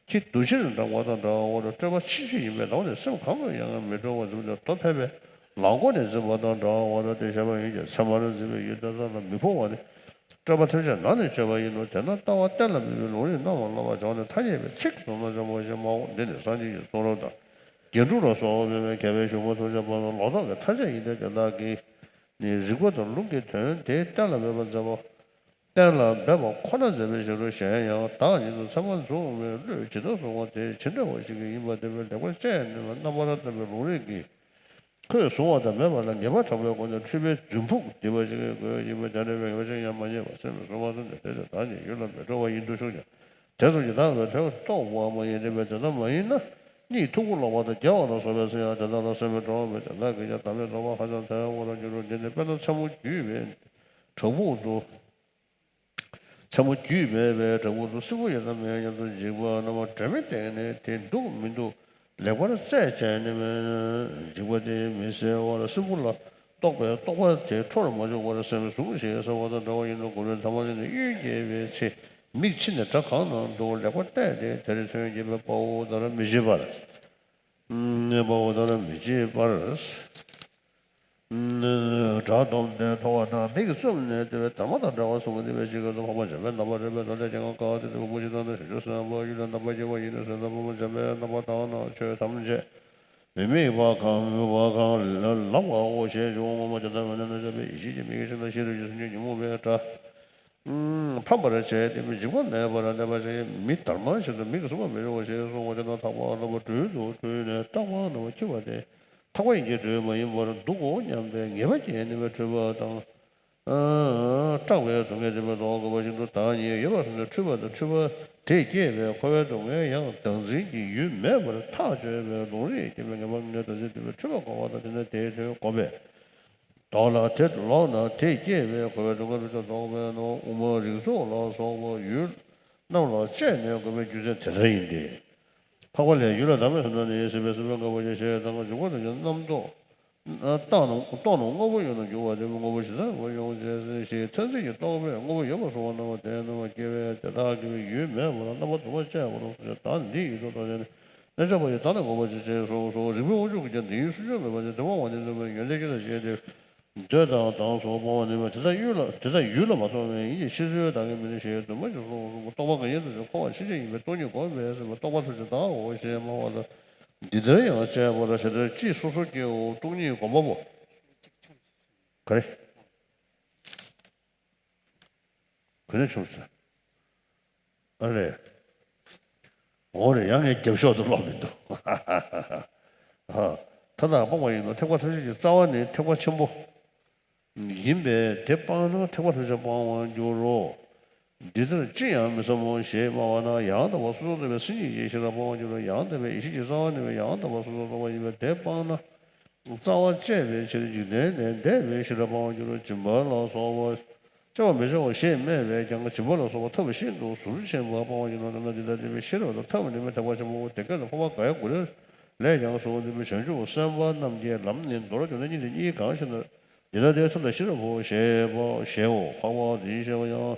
ཁྱི་དུག་ཕྱིར་འགྲངས་པ་དང་འདྲ་བར་སྤྲོས་པ་ཕྱིན་ཅི་ཡིན་པས་ལྡང་ནས་སེམས་གང་དུ་ཡང་མི་འགྲོ་བར་འཛིན་པ་དེ་དོ་ཕལ་པའི་ལག་མགོ་ནས་འཛིན་པ་དང་འདྲ་བར་དེ་བྱས་པ་ཡིན་གྱི་ཚད་མར་འཛིན་པའི་ཡུལ་དེ་དག་ལ་མི་འཕོ་བ་ནི། སྤྲོས་པ་ཐམས་ཅད་ནང་ནས་གཅོད་པ་ཡིན་ནོ། དེས་ན་ལྟ་བ་གཏན་ལ་འབེབས་པའི་ལུང་རིགས་རྣམས་ལ་བསླབ་པར་བྱ་བ་ནི་ཐ་སྙད་པའི་ཚིག་གསུང་ན་འཇམ་པོ་ཞེས་སྨྲའོ། འདི་ནི་སངས་རྒྱས་ཀྱི་གསུང་རབ་དང་། རྒྱན་དྲུག་ལ་སོགས་པའི་མཁས་པའི་གཞུང་པོ་ཐམས་ཅད་པ་ལ་ལོག་རྟོག་གི་མཐའ་ཅན་ཡིན་ཏེ། དེ་དག་གིས་ནི་རིགས་པ་དང་ལུང་གི་དོན་དེ་གཏན་ལ་འབེབས་པར་མཛད་པ། གཏན་ལ་འབེབས་པ་ཁོ་ན་མཛད་པའི་ཕྱིར་རོ། གཞན་ཡང་བདག་ཉིད་དུ་ཚད་མར་འཛིན་པའི་བློས་ཇི་ལྟར་གསུངས་པ་དེ་ཇི་འདྲ་བ་ཞིག་ཡིན་པ་དེ་བས་ལེགས་པར་དཔྱད་ནས་རྣམ་པར་དག་པའི་ལུང་རིགས་ཀྱིས། ཁོས་གཟུང་བ་དང་མེད་པ་ལ་ངེས་པ་དྲག་པོའི་སྒོ་ནས་འཁྲུལ་པའི་རྫུན་ཕུག་བསྡུས་པ་ཞིག་གི་དགོས་ཡིན་པས། དེ་འདྲ་བའི་ངེས་པ་ཅན་ཡང་མ་རྙེད་པར་སེམས་ལ་གཟུང་བ་སོང་ནས་དེ་ཚེ་བདག་ཉིད་ཡུལ་ལ་མི་འགྲོ་བ་ཡིན་དུ་ཞུགས་ཀྱང་། དེ་ཙམ་གྱིས་བདག་ལ་དོན་རྟོགས་པ་མ་ཡིན་ཏེ། དེ་ལྟ་མ་ཡིན་ན་གཉིད་མཐུག་པོ་ལོག་པ་དང་བརྒྱལ་བ་ལ་སོགས་པས་སེམས་ཡང་དེ་དག་ལ་སེམས་མི་འགྲོ་བས། དེ་དག་གིས་ཀྱང་བདག་མེད་རྟོགས་པ་ཧ་ཅང་ཐལ་བར་འགྱུར་རོ། འདི་ནི་དཔེར་ན་མཚན་མོ་བརྒྱུས་པའི་བྲག་ཕུག་ཏུ། མཚན་མོ་བརྒྱུས་མེད་པའི་བྲག་ཕུག་ཏུ་སྲིན་བུ་ཡོད་དམ་མེད་སྙམ་དུ་འཇིགས་པ་རྣམ་པ་དྲན་མེད་བསྟེན་ནས་དེ་འདུག་མི་འདུག་ལེགས་པར་རྩད་བཅད་ནས་འཇིགས་པ་དེ་མི་སེལ་བར་སྲིན་བུ་ལ་རྟོག་པའི་རྟོག་པ་དེ་འཕྲོར་མ་འཇུག་པར་སེམས་ཟུངས་ཤིག་ཟེར་བ་དང་འདྲ་བ་ཡིན་ནོ། མགོ་བོའི་མཐའ་མ་ལས་ནི་གཡོན་བསྐྱེད་པའི་ཚེ་མིག་ཕྱེ་ནས་བྲག་གང་ན་འདུག་ལེགས་པར་བལྟས་ཏེ་དེར་ཚོན་གྱིས་དཔའ་བོ་ལྟར་མི་བྱེད་པར། དཔའ་བོ་ལྟར་མི་བྱེད་པར། བྲག་བསྡོམས་ཏེ་མཐོང་བ་དང་མིག་བཙུམས་ནས་བལྟས་པས་འདབ་མ་དང་འདྲ་བར་གསུངས་པ་འདི་བས་ཇི་སྐད་དུ། འཕགས་པ་འཇམ་པའི་རྣམ་པར་རོལ་པའི་མདོ་ལས། སྐྱེ་རྒ་འཆི་དང་ཕུང་པོ་ཇི་ལྟར་ན། བྱང་ཆུབ་སེམས་དཔའ་ཡུལ་ལས་རྣམ་པར་རྒྱལ་བ་ཡིན་ནོ་ཟེར་ན། འཕགས་པ་འཇམ་པའི་རྣམ་པར་དག་ན་ཆོས་ཐམས་ཅད་མི་དམིགས་པ་གང་མི་དམིགས་པ་གང་ལགས་པའོ་ཞེས་འཇུག་པ་ངོ་མ་དེ་ལྟར་མིན་ནོ། རྣམ་པར་དག་པའི་ཡེ་ཤེས་ཀྱི་མིག་གིས་ཕྱི་ལ་ཤེས་རབ་ཀྱི་སེམས་ཀྱིས་ཉོན་མོངས་པའི་དགྲ་ཕམ་པར་བྱས་ཏེ་འཇིགས་པ་མེད་པར་གནས་པ་ཞིག་མི་དར་མ་བཞིན་དུ་མིག་གིས་བཟུང་བར་མི་འགྱུར་བ་ཞེས་གསུངས་པ་དེ་དག་ཐག་པ་ལ་སོགས་པ་སྦྲུལ་དུ་སྦྲུལ་ནས་སྐྲག་པ་རྣམ་པར་འཁྱུད་པ་སྟེ། ཐག་པ་ཡིན་གྱི་སྦྲུལ་མ་ཡིན་པར་འདུག་གོ་སྙམ་པའི་ངེས་པ་སྐྱེས་ནས་འཁྲུལ་པ་དང་། སྐྲག་པའི་སྡུག་བསྔལ་བདེན་པར་ལྡོག་དགོས་པ་བཞིན་དུ་བདག་ཉིད་ཡོད་པར་བཟུང་ནས་འཁྲུལ་པ་དང་འཁྲུལ་པ་དེས་བསྐྱེད་པའི་འཁོར་བའི་སྡུག་བསྔལ་ཡང་བདག་འཛིན་གྱི་ཡུལ་མེད་པར་ཐག་ཆོད་པའི་ལུང་རིགས་ཀྱིས་མི་ངེས་པ་ངེས་པར་བདག་འཛིན་བསྟན་པས་འཁྲུལ་པ་འགོག་པ་དང་དེ་ནས་དེའི་དོན་བསྒོམས་པས། ལྡོག་ལ་དེ་ལོག་ན་དེས་བསྐྱེད་པའི་འཁོར་བའི་སྡུག་བསྔལ་ཕུན་ཚོགས་རྫོགས་པས་ནོ། དབུ་མ་རིགས་ཚོགས་ལ་སོགས་པ་ཡུལ་རྣམས་ལ་དཔྱད་ནས་བསྒོམ་པའི་རྒྱུ་མཚན་དེ་ལྟར་ཡིན་ཏེ། འཕགས་པ་ལས་ཡུལ་ལ་བདག་མེད་སོང་ན་ནི་སྲིད་པའི་སྲིན་བུ་ལྔ་པོ་ཡི་ཞེས་དང་འཇུག་པ་དང་ཀྱང་རྣམ་རྟོག་རྟག་ན་རྟོག་ན་དངོས་པོ་ཡོད་ན་འགྱུར་བ་དེ་དངོས་པོ་ཇི་ལྟར་ཡོད་པར་ཡོང་བྱས་ཞེས་མཚན་མཚོན་གྱི་རྟོག་པས་དངོས་པོ་ཡོད་པར་གཟུང་བ་རྣམ་པ་དེ་རྣམ་པར་སྐྱེ་བས་དེ་དག་གི་ཡུལ་མེད་པ་ལ་རྣམ་པ་དུ་མ་དཔྱད་པར་གསུངས་ཏེ། བདག་ནི་འདི་ཡི་དོན་རྟོགས་ནས་ནི། རྣལ་འབྱོར་པ་ཡིས་བདག་ལ་འགོད་པར་བྱེད་ཅེས་གསུངས་སོ། རིགས་པའི་དབང་ཕྱུག་གིས་ཀྱང་འདི་ཡུལ་སུན་འབྱིན་མེད་པ་ནི་དེ་མ་འོངས་ནས་འདོད་པའི་ཡོན་ཏན་སྐྱེད་དང་བཅས་ཏེ། འདོད་དང་སྡང་སོགས་སྤོང་བ་ནི་མེད། དེ་དག་ཡུལ་ལ་དེ་དག་ཡུལ་ལ་མ་ཐོབ་པས་ཡིན་གྱི་ཕྱི་རོལ་བདག་གི་མིན་ནོ་ཞེས་དུ་མ་ཞིག་གསུངས་སོ། རྟོག་པ་གང་ཡིན་དུ་འཁོར་བར་འཆིང་བྱེད་ཡིན་པས་སྟོང་ཉིད་བསྒོམས་པས་ཟིན་པ་རྟོགས་པ་ཐམས་ཅད་བདག་གོ་ཞེས་སྨྲ་བ་ལ། འདི་ལྟར་ཡང་དཔྱད་པར་ཞེ་འདོད་ཅིས་སོ་སོ་སྐྱེའོ། སྟོང་ཉིད་སྒོམ་པ་པོ། ག་རེ། ག་ནས་བྱུང་ཟེར། ཨ་རེ། འོ་རེ་ཡང་ངས་རྒྱབ་ཤོག་ཏུ་ཀློག་མི་འདུག་ཨ། མཐའ་དག་སྤང་བ་ཡིན་ནོ། ཐེག་པ་ཐམས་ཅད་ཀྱི་རྩ་བ་ནི་ཐེག་པ་ཆེན་པོ་ཡིན་པས་དེ་སྤངས་ན་ཐེག་པ་ཐམས་ཅད་སྤང་བར་འགྱུར་རོ། འདི་ལྟར་ཅི་ཡང་མི་བསམ་མོ་ཞེས་སྨྲ་བ་ན་ཡང་དག་པར་སོ་སོར་རྟོག་པའི་སེམས་ཉིད་ཀྱིས་ཤེས་རབ་སྤང་བར་འགྱུར་རོ། ཡང་དག་པའི་ཡེ་ཤེས་ཀྱི་རྩ་བ་ནི་ཡང་དག་པར་སོ་སོར་རྟོག་པ་ཡིན་པས་དེ་སྤངས་ན། རྩ་བ་བཅད་པའི་ཕྱིར་འཇིག་རྟེན་ལས་འདས་པའི་ཤེས་རབ་སྤང་བར་འགྱུར་རོ། སྦྱིན་པ་ལ་སོགས་པ་སྤྱོད་པར་མི་བྱའོ་ཞེས་སྨྲས་པས་ཀྱང་སྦྱིན་པ་ལ་སོགས་པ་ཐབས་ཤིན་ཏུ་ཟུར་ཕྱིན་པ་སྤང་བར་འགྱུར་རོ། ད་ནི་འདི་ལྟར་བསྟན་པའི་ཤེས་རབ་དང་ཐབས་ནི་མི་ཐེག་པ་ཆེན་པོའོ། དེ་སྐད་དུ་འཕགས་པ་ག་ཡ་གུ་རུ་ལས་ཀྱང་གསུངས་པ་འདི་བྱང་ཆུབ་སེམས་དཔའ་རྣམས་ཀྱི་ལམ་ནི་མདོར་བསྡུ་ན་གཉིས་ཏེ། གཉིས་གང་ཞེ་ན། འདི་ལྟ་སྟེ་ཐབས་དང་ཤེས་རབ་བོ་ཞེས་པ་ཞེའོ། འཕགས་པ་འདིའི་ཞེས་པ་ཡང་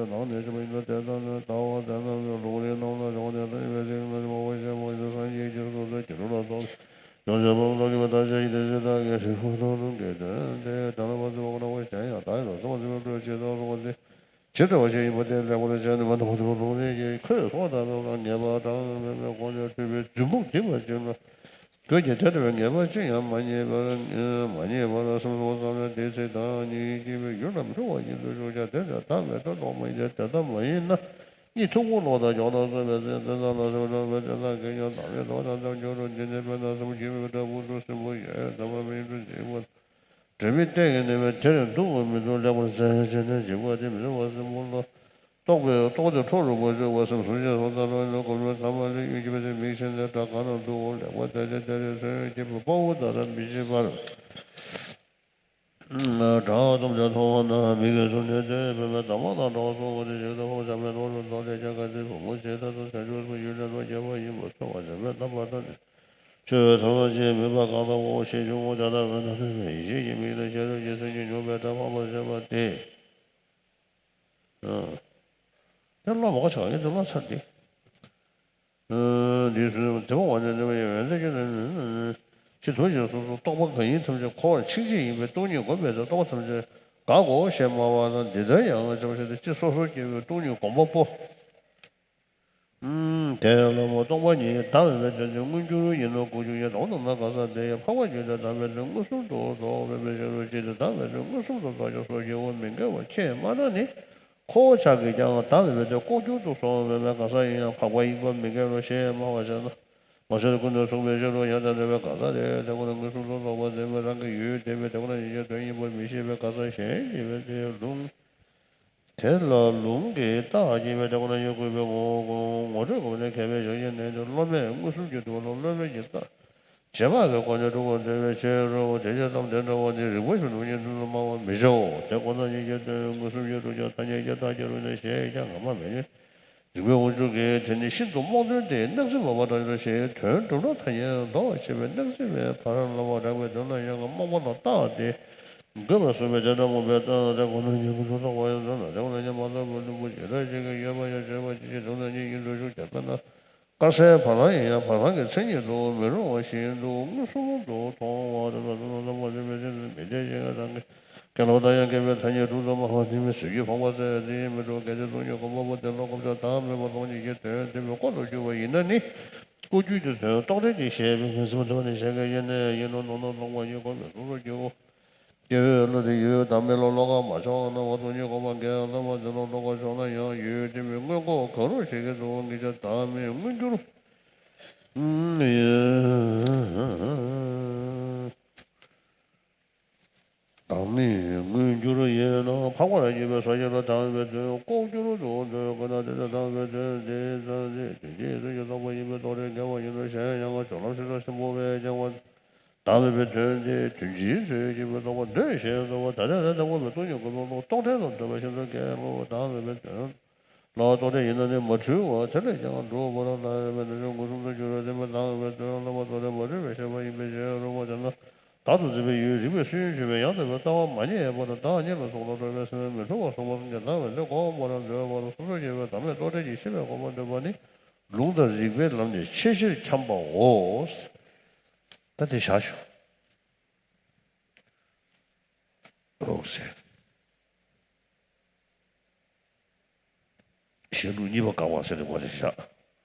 ཚོའི་ནང་ནས་ཕྱིན་པ་ཡིན་ན། དེ་ལྟར་ན་ལྟ་བ་དེ་རྣམས་ལུང་རིགས་རྣམས་ལ་སྦྱངས་ནས་ལྷ་ཡི་སྲས་ཀྱི་རྣམ་པར་ཤེས་པ་ཡིན་ན། སངས་རྒྱས་ཀྱི་ཆོས་སོ་སོའི་རྒྱུད་ལ་སོགས་ཡོངས་སུ་རྫོགས་པའི་བརྟག་དཔྱད་ཀྱི་ལས་ཀྱི་ཐབས་ཀྱིས་ཤེས་པ་དང་ལུང་གི་དོན་དེ་དོན་ལ་མ་ཟིན་པ་ཁོ་ན་གཞན་ཡང་དག་ཡོད་ལ་གསུངས་པ་ཟིན་པའི་སྐད་ཅེས་དང་གསུངས་པ་དེ། ཇི་ལྟ་བ་ཞིག་ཡིན་པ་དེ་ལེགས་པར་དཔྱད་ནས་མ་མཐོང་བར་ལུང་རིགས་ཀྱི་ཁོས་གསུངས་པ་ལྟར་ངེས་པ་གྲངས་མེད་པའི་སྒོ་ནས་སྤྲུལ་པའི་རྫུན་ཕུང་རྡིབ་པ་ཅིག་ལ། ཁྱོད་ཀྱིས་དེ་ལྟ་བུའི་ངེས་པ་ཅི་ཡང་མ་རྙེད་པར། མ་རྙེད་པར་སེམས་སོ་ཙམ་ལས་དེའི་ཚིག་དང་ཉིད་ཀྱིས་ཡུལ་ལ་འཁྲུལ་བ་ཉིད་དུ་ཞུགས་ཀྱང་། དེ་ནི་བདག་མེད་དོ་ལོག་མ་ཡིན་ཏེ། དེ་ལྟ་མ་ཡིན་ན་ནི་ཐུག་པ་ལོག་ལྟར་མགྱོགས་ལ་སོགས་པའི་ཚིག་དེ་ཙམ་ལ་སེམས་ཁྲོ་བའི་དེ་དག་གིས་ཀྱང་བདག་མེད་དོ་ཐམས་ཅད་འགྱུར་རོ། འདི་ནི་དཔེར་ན་སེམས་ཁྱིམ་པའི་བྲག་ཕུག་ཏུ་སྲིན་པོ་ཡོད་དམ་པ་མིན་འགྲོ་འཇིགས་པ། དྲི་མས་བརྟན་གྱིས་མནན་པས་དེར་འདུག་པ་མི་འདུག་ལེགས་པར་བཙལ་བྱས་ནས་འཇིགས་པ་དེ་མི་འདུག་པ་སྲིན་པོ་ལ། རྟོག་པས་རྟོག་སྟེ་ཁྲོ་རུ་མ་བཅུག་པར་སེམས་གཟུགས་ཅན་སོ་ཙམ་ལ་ཡང་གོམས་ལ་ཐ་མ་ལས་གཡོ་སྒྱུ་མ་ལྡན་མིག་ཤེས་ནས་བྲག་གང་ན་འདུག་ལེགས་པར་བལྟས་ཏེ་དེར་སོན་སྐྱེས་བུ་དཔའ་བོ་ལྟར་མི་བྱེད་པར། བྲག་ཐམས་ཅད་མཐོང་བ་ན་མིག་གིས་ཟུར་ནས་བལྟས་པས་འདབ་མ་དང་འདྲ་བ་སོང་བ་དེ་ཞིག་ལྟ་བུ་བྱམས་པའི་ནོར་ལ་འདོད་ལས་ཀྱང་གལ་ཏེ་བུ་མོ་ཇི་ལྟར་དུ་བྱང་ཆུབ་སེམས་ཡུལ་ལས་ལོག་གྱུར་པ་ཡིན་པར་ཚོར་བ་བྱམས་པས་བསླབ་པ་ལྟར་ནི། ཆོས་ཐམས་ཅད་མེད་པ་གང་ལྟ་བུའོ་ཞེས་ཆུང་ངུ་ཇི་ལྟ་བས་ན་ཐོས་པའི་ཡེ་ཤེས་ཀྱི་མིག་ལྟར་ཤེས་རབ་ཀྱི་སེམས་ཀྱིས་མྱོང་བའི་སྒྲ་ཕངས་པར་བྱེད་པ་སྟེ། ཨ། དེ་བློ་མང་པོ་ཆགས་ཡིན་དུ་བློ་ཚར་ཏེ། འདི་ཚོའི་དེ་བ་བ་ནས་ནི་མ་ཡིན་འོན་ཏེ་ཀྱི་ནི་ནི་ནི་ནི་ཕྱི་དོན་ཞིག་སོ་སོ་རྟོག་པ་གང་ཡིན་ཐམས་ཅད་འཁོར་བར་འཆིང་བྱེད་ཡིན་པས་སྟོང་ཉིད་བསྒོམ་པའི་ཚེ་རྟོག་པ་ཐམས་ཅད་འགག་གོ་ཞེས་སྨྲ་བ་དང་། འདི་ལྟར་ཡང་བྱམས་ཤིང་དེ་ཅི་སོ་སོར་སྐྱེ་བོའི་སྟོང་ཉིད་བསྒོམ་པ་པོ། དེ་ལ་མོ་སྟོང་པ་ཉིད་བདག་མེད་པའི་དོན་དེ་མངོན་གྱུར་ཡིན་ནོ། ལྐོག་གྱུར་ཡིན་ནོ་ན་ག་ས་དེ་ཡང་འཕགས་པ་ཉིད་དེ་བདག་མེད་དེ་མངོན་སུམ་དུ་རྟོགས་པའི་ཕྱིར་རོ། ཅི་སྟེ་བདག་མེད་དེ་མངོན་སུམ་དུ་རྟོགས་ཀྱང་སོ་སྐྱེ་བོ་མི་འགལ་བར་ཁྱད་མ་འདྲ་ནི། ཁོ་བོ་ཅག་གིས་ཀྱང་བདག་མེད་པའི་དོན་ལྐོག་གྱུར་དུ་སོང་བས་ན་ག་ས་ཡིན་ཡང་འཕགས་པ་ཡིན་པ་མི་འགལ་ལོ་ཞེས་སྨྲ་བར་བྱ་ན། མ་བྱས་ཀུན་ནས་གསུངས་པའི་ཕྱིར་རོ། ཡང་དེ་འདྲ་བའི་ག་ས་དེ་དེ་ཁོ་ན་མངོན་སུམ་དུ་རྟོགས་པ་དེ་མི་རང་གི་ཡུལ་དེ་བས་དེ་ཁོ་ན་ཉིད་ཀྱི་དོན་ཡིན་པར་མི་ཤེས་པའི་ག་ས་གཞན་ཡིན་པས་དེ་ལུང་། དེ་ལ་ལུང་གིས་བརྟག་ཅེས་པས་དེ་ཁོ་ན་ཉིད་གུས་པའི་ངོ་ངོ་སྤྲོད་སྒོམ་ནས་མཁས་པའི་ཞལ་གྱིས་ནན་ཏེ་སློབ་མས་མངོན་སུམ་གྱིས་གྲུབ་ལ་སློབ་མའི་གིས་བརྟག་རྗེས་དཔག་གི་སྒོ་ནས་གྲུབ་པར་འདོད་པའི་ཕྱིར་རོ། དེ་ཕྱིར་གཏམ་དེ་འདྲ་བ་ནི་རིགས་པ་ཞིག་ནུས་ཉིད་དུ་སྨྲ་བར་མི་བྱའོ། དེ་ཁོ་ན་ཉིད་ཀྱི་དོན་མངོན་སུམ་གྱིས་གྲུབ་ཀྱང་ཐ་སྙད་ཀྱིས་བརྟག་ཅེས་པ་ནི་ཞེས་ཀྱང་གོ་མ་མེད་ནི། རིགས་པའི་དབང་ཕྱུག་གིས་དེ་ནི་ཤིན་ཏུ་རྨོངས་དོན་ཏེ་གནག་རྫི་མ་པ་འདྲ་ཞེས་དོན་གྲུབ་ན་ཐ་སྙད་འདོགས་པར་བྱེད་པའི་གནག་རྫི་མའི་ཕ་རོལ་ལ་བ་རགས་པའི་དོན་ལ་ཡང་རྨོངས་པ་ལ་བརྟགས་ཏེ། དགོས་པར་གསུངས་པས་དེ་འདྲ་རྨོངས་པའི་བརྟགས་དེ་ཁོ་ན་ཉིད་མངོན་དུ་རྟོགས་པ་ཡང་དོན་ལ་དེ་ཁོ་ན་ཉིད་མ་རྟོགས་པའི་བླུན་པོ་ཇི་འདྲ་ཞིག་གིས་ཡོད་པ་ཡང་བྱས་པ་ཅི་ཞིག་དོན་དུ་ཉིད་ཀྱིས་འདུ་ཤོག་ཀྱང་དཔེར་ན། དཀར་གསལ་བ་ལང་ཡིན་ཡང་བ་ལང་གི་མཚན་ཉིད་དུ་མི་རུང་བ་བཞིན་དུ་མངོན་སུམ་དུ་མཐོང་བ་དེ་ལ་དོན་དུ་རྣམ་པར་སྨིན་པའི་ཆོས་ནི་མི་འཐད་ཅིང་རང་གི་དགེ་སློང་དག་ཡང་དགེ་བའི་ཐ་སྙད་དྲུག་ཏུ་སྨྲ་བ་ནི་མི་སྲིད་རྒྱུད་ཕངས་པ་ཟད་དེ་མི་འགྲོ། གལ་ཏེ་སྟོང་ཉིད་སྒོམ་པ་པོ་དེ་ལ་བསྒོམ་བྱ་བདག་མེད་པ་སྟོང་ཉིད་ཀྱི་དོན་བསྟན་པའི་སྐོར་དུ་གྱུར་པ་ཡིན་ན་ནི། ལྐོག་གྱུར་གྱི་དོན་རྟོག་བྲལ་གྱི་ཞེས་པའི་ངེས་སེམས་འདོད་པ་ནི་གཞན་གྱི་ཡེ་ནས་ཡིན་ནོ། ནོར་ན་སྟོང་པ་ཉིད་སྒོམ་པས་སོ་སོ་སྐྱེ་བོ། སྐྱེ་བོའི་བློ་དེ་ཡུལ་བདག་མེད་ལ་ལོག་པར་མ་ཕྱོགས་ན་བ་སྟོང་ཉིད་སྒོམ་པ་འགལ་ལ་མ་འདོད་ལ་ལོག་པར་ཕྱོགས་ན་ཡང་ཡུལ་དེ་མི་མངོན་ལྐོག་གང་རུང་ཞིག་གི་དུ་ངེས་ཀྱང་བདག་མེད་མངོན་གྱུར། བདག་མེད་མངོན་གྱུར་ཡིན་ན་འཕགས་པར་གྱུར་པའི་སོ་སྐྱེ་ལ་བདག་མེད་པའི་དོན་ལྐོག་གྱུར་དུ་འདོད་དགོས་ན། དེ་ལྟར་བདག་མེད་པའི་དོན་དེ་ཙམ་ཞིག་དོན་སྤྱིའི་ཚུལ་གྱིས་རྟོགས་པ་ཡིན་པས་རྟོག་བྲལ་འགལ་བ་ཡིན་ནོ། གཞན་ཡང་སྦྱོར་ལམ་ཤེས་རབ་ཆེན་པོ་བས་ཀྱང་བ། བདག་མེད་པའི་དོན་དེ་དོན་སྤྱིའི་ཚུལ་གྱིས་མི་རྟོགས་པར་འདོད་ཞེས་རྩོལ་བ་ད་ལྟ་ལས་བདག་པོ་མེད་སྟོང་ཉིད་ཀུན་རྟོག་རྟོག་བྲལ་དུ་འདོད་པ་ཤིན་ཏུ་གལ་ངོ་། བདག་མེད་པའི་དོན་ལ་རྟོག་བྲལ་ཡིན་ན་ནི་མ་འཁྲུལ་བ་དེ་ལས་ཀྱང་འགྲོ་བ་རང་དང་ཡོད་པའི་ནང་བཞིན་མངོན་སུམ་དུ་གྱུར་པ་དེ་མི་བདག་མེད་པའི་དོན་ལ་མ་རྟོགས་ཏེ་མ་འཁྲུལ་བའི་ཤེས་པ་ཡིན་པའི་ཕྱིར་རོ། དེས་ན་བདག་ཏུ་འཛིན་པའི་ཡུལ་རིག་པའི་སུན་འབྱིན་པའི་ཡང་དག་པའི་ལྟ་བ་མ་རྙེད་པར་བདག་གཉིས་ལ་སོགས་ལ་གྲོལ་བའི་སེམས་མི་འཁྲུལ་བ་གསུངས་པ་གསུམ་གྱི་བདག་མེད་དེ་གོམས་པར་འདོད་པར་སོ་སོར་གྱེས་པའི་བདག་མེད་རྟོག་བྲལ་གྱི་ཤེས་པས་གོམས་པར་འདོད་པ་ནི་ལུང་དང་རིགས་པའི་ལམ་གྱི་ཆེས་ཆེར་འཁྱམས་པའོ། ད་དེ་བཞག་ཤོག་འོ་ཟེར། གཞན་ལུགས་གཉིས་པ་དགག་པ་ཟེར་ནས་འོ་དེ་བཞག་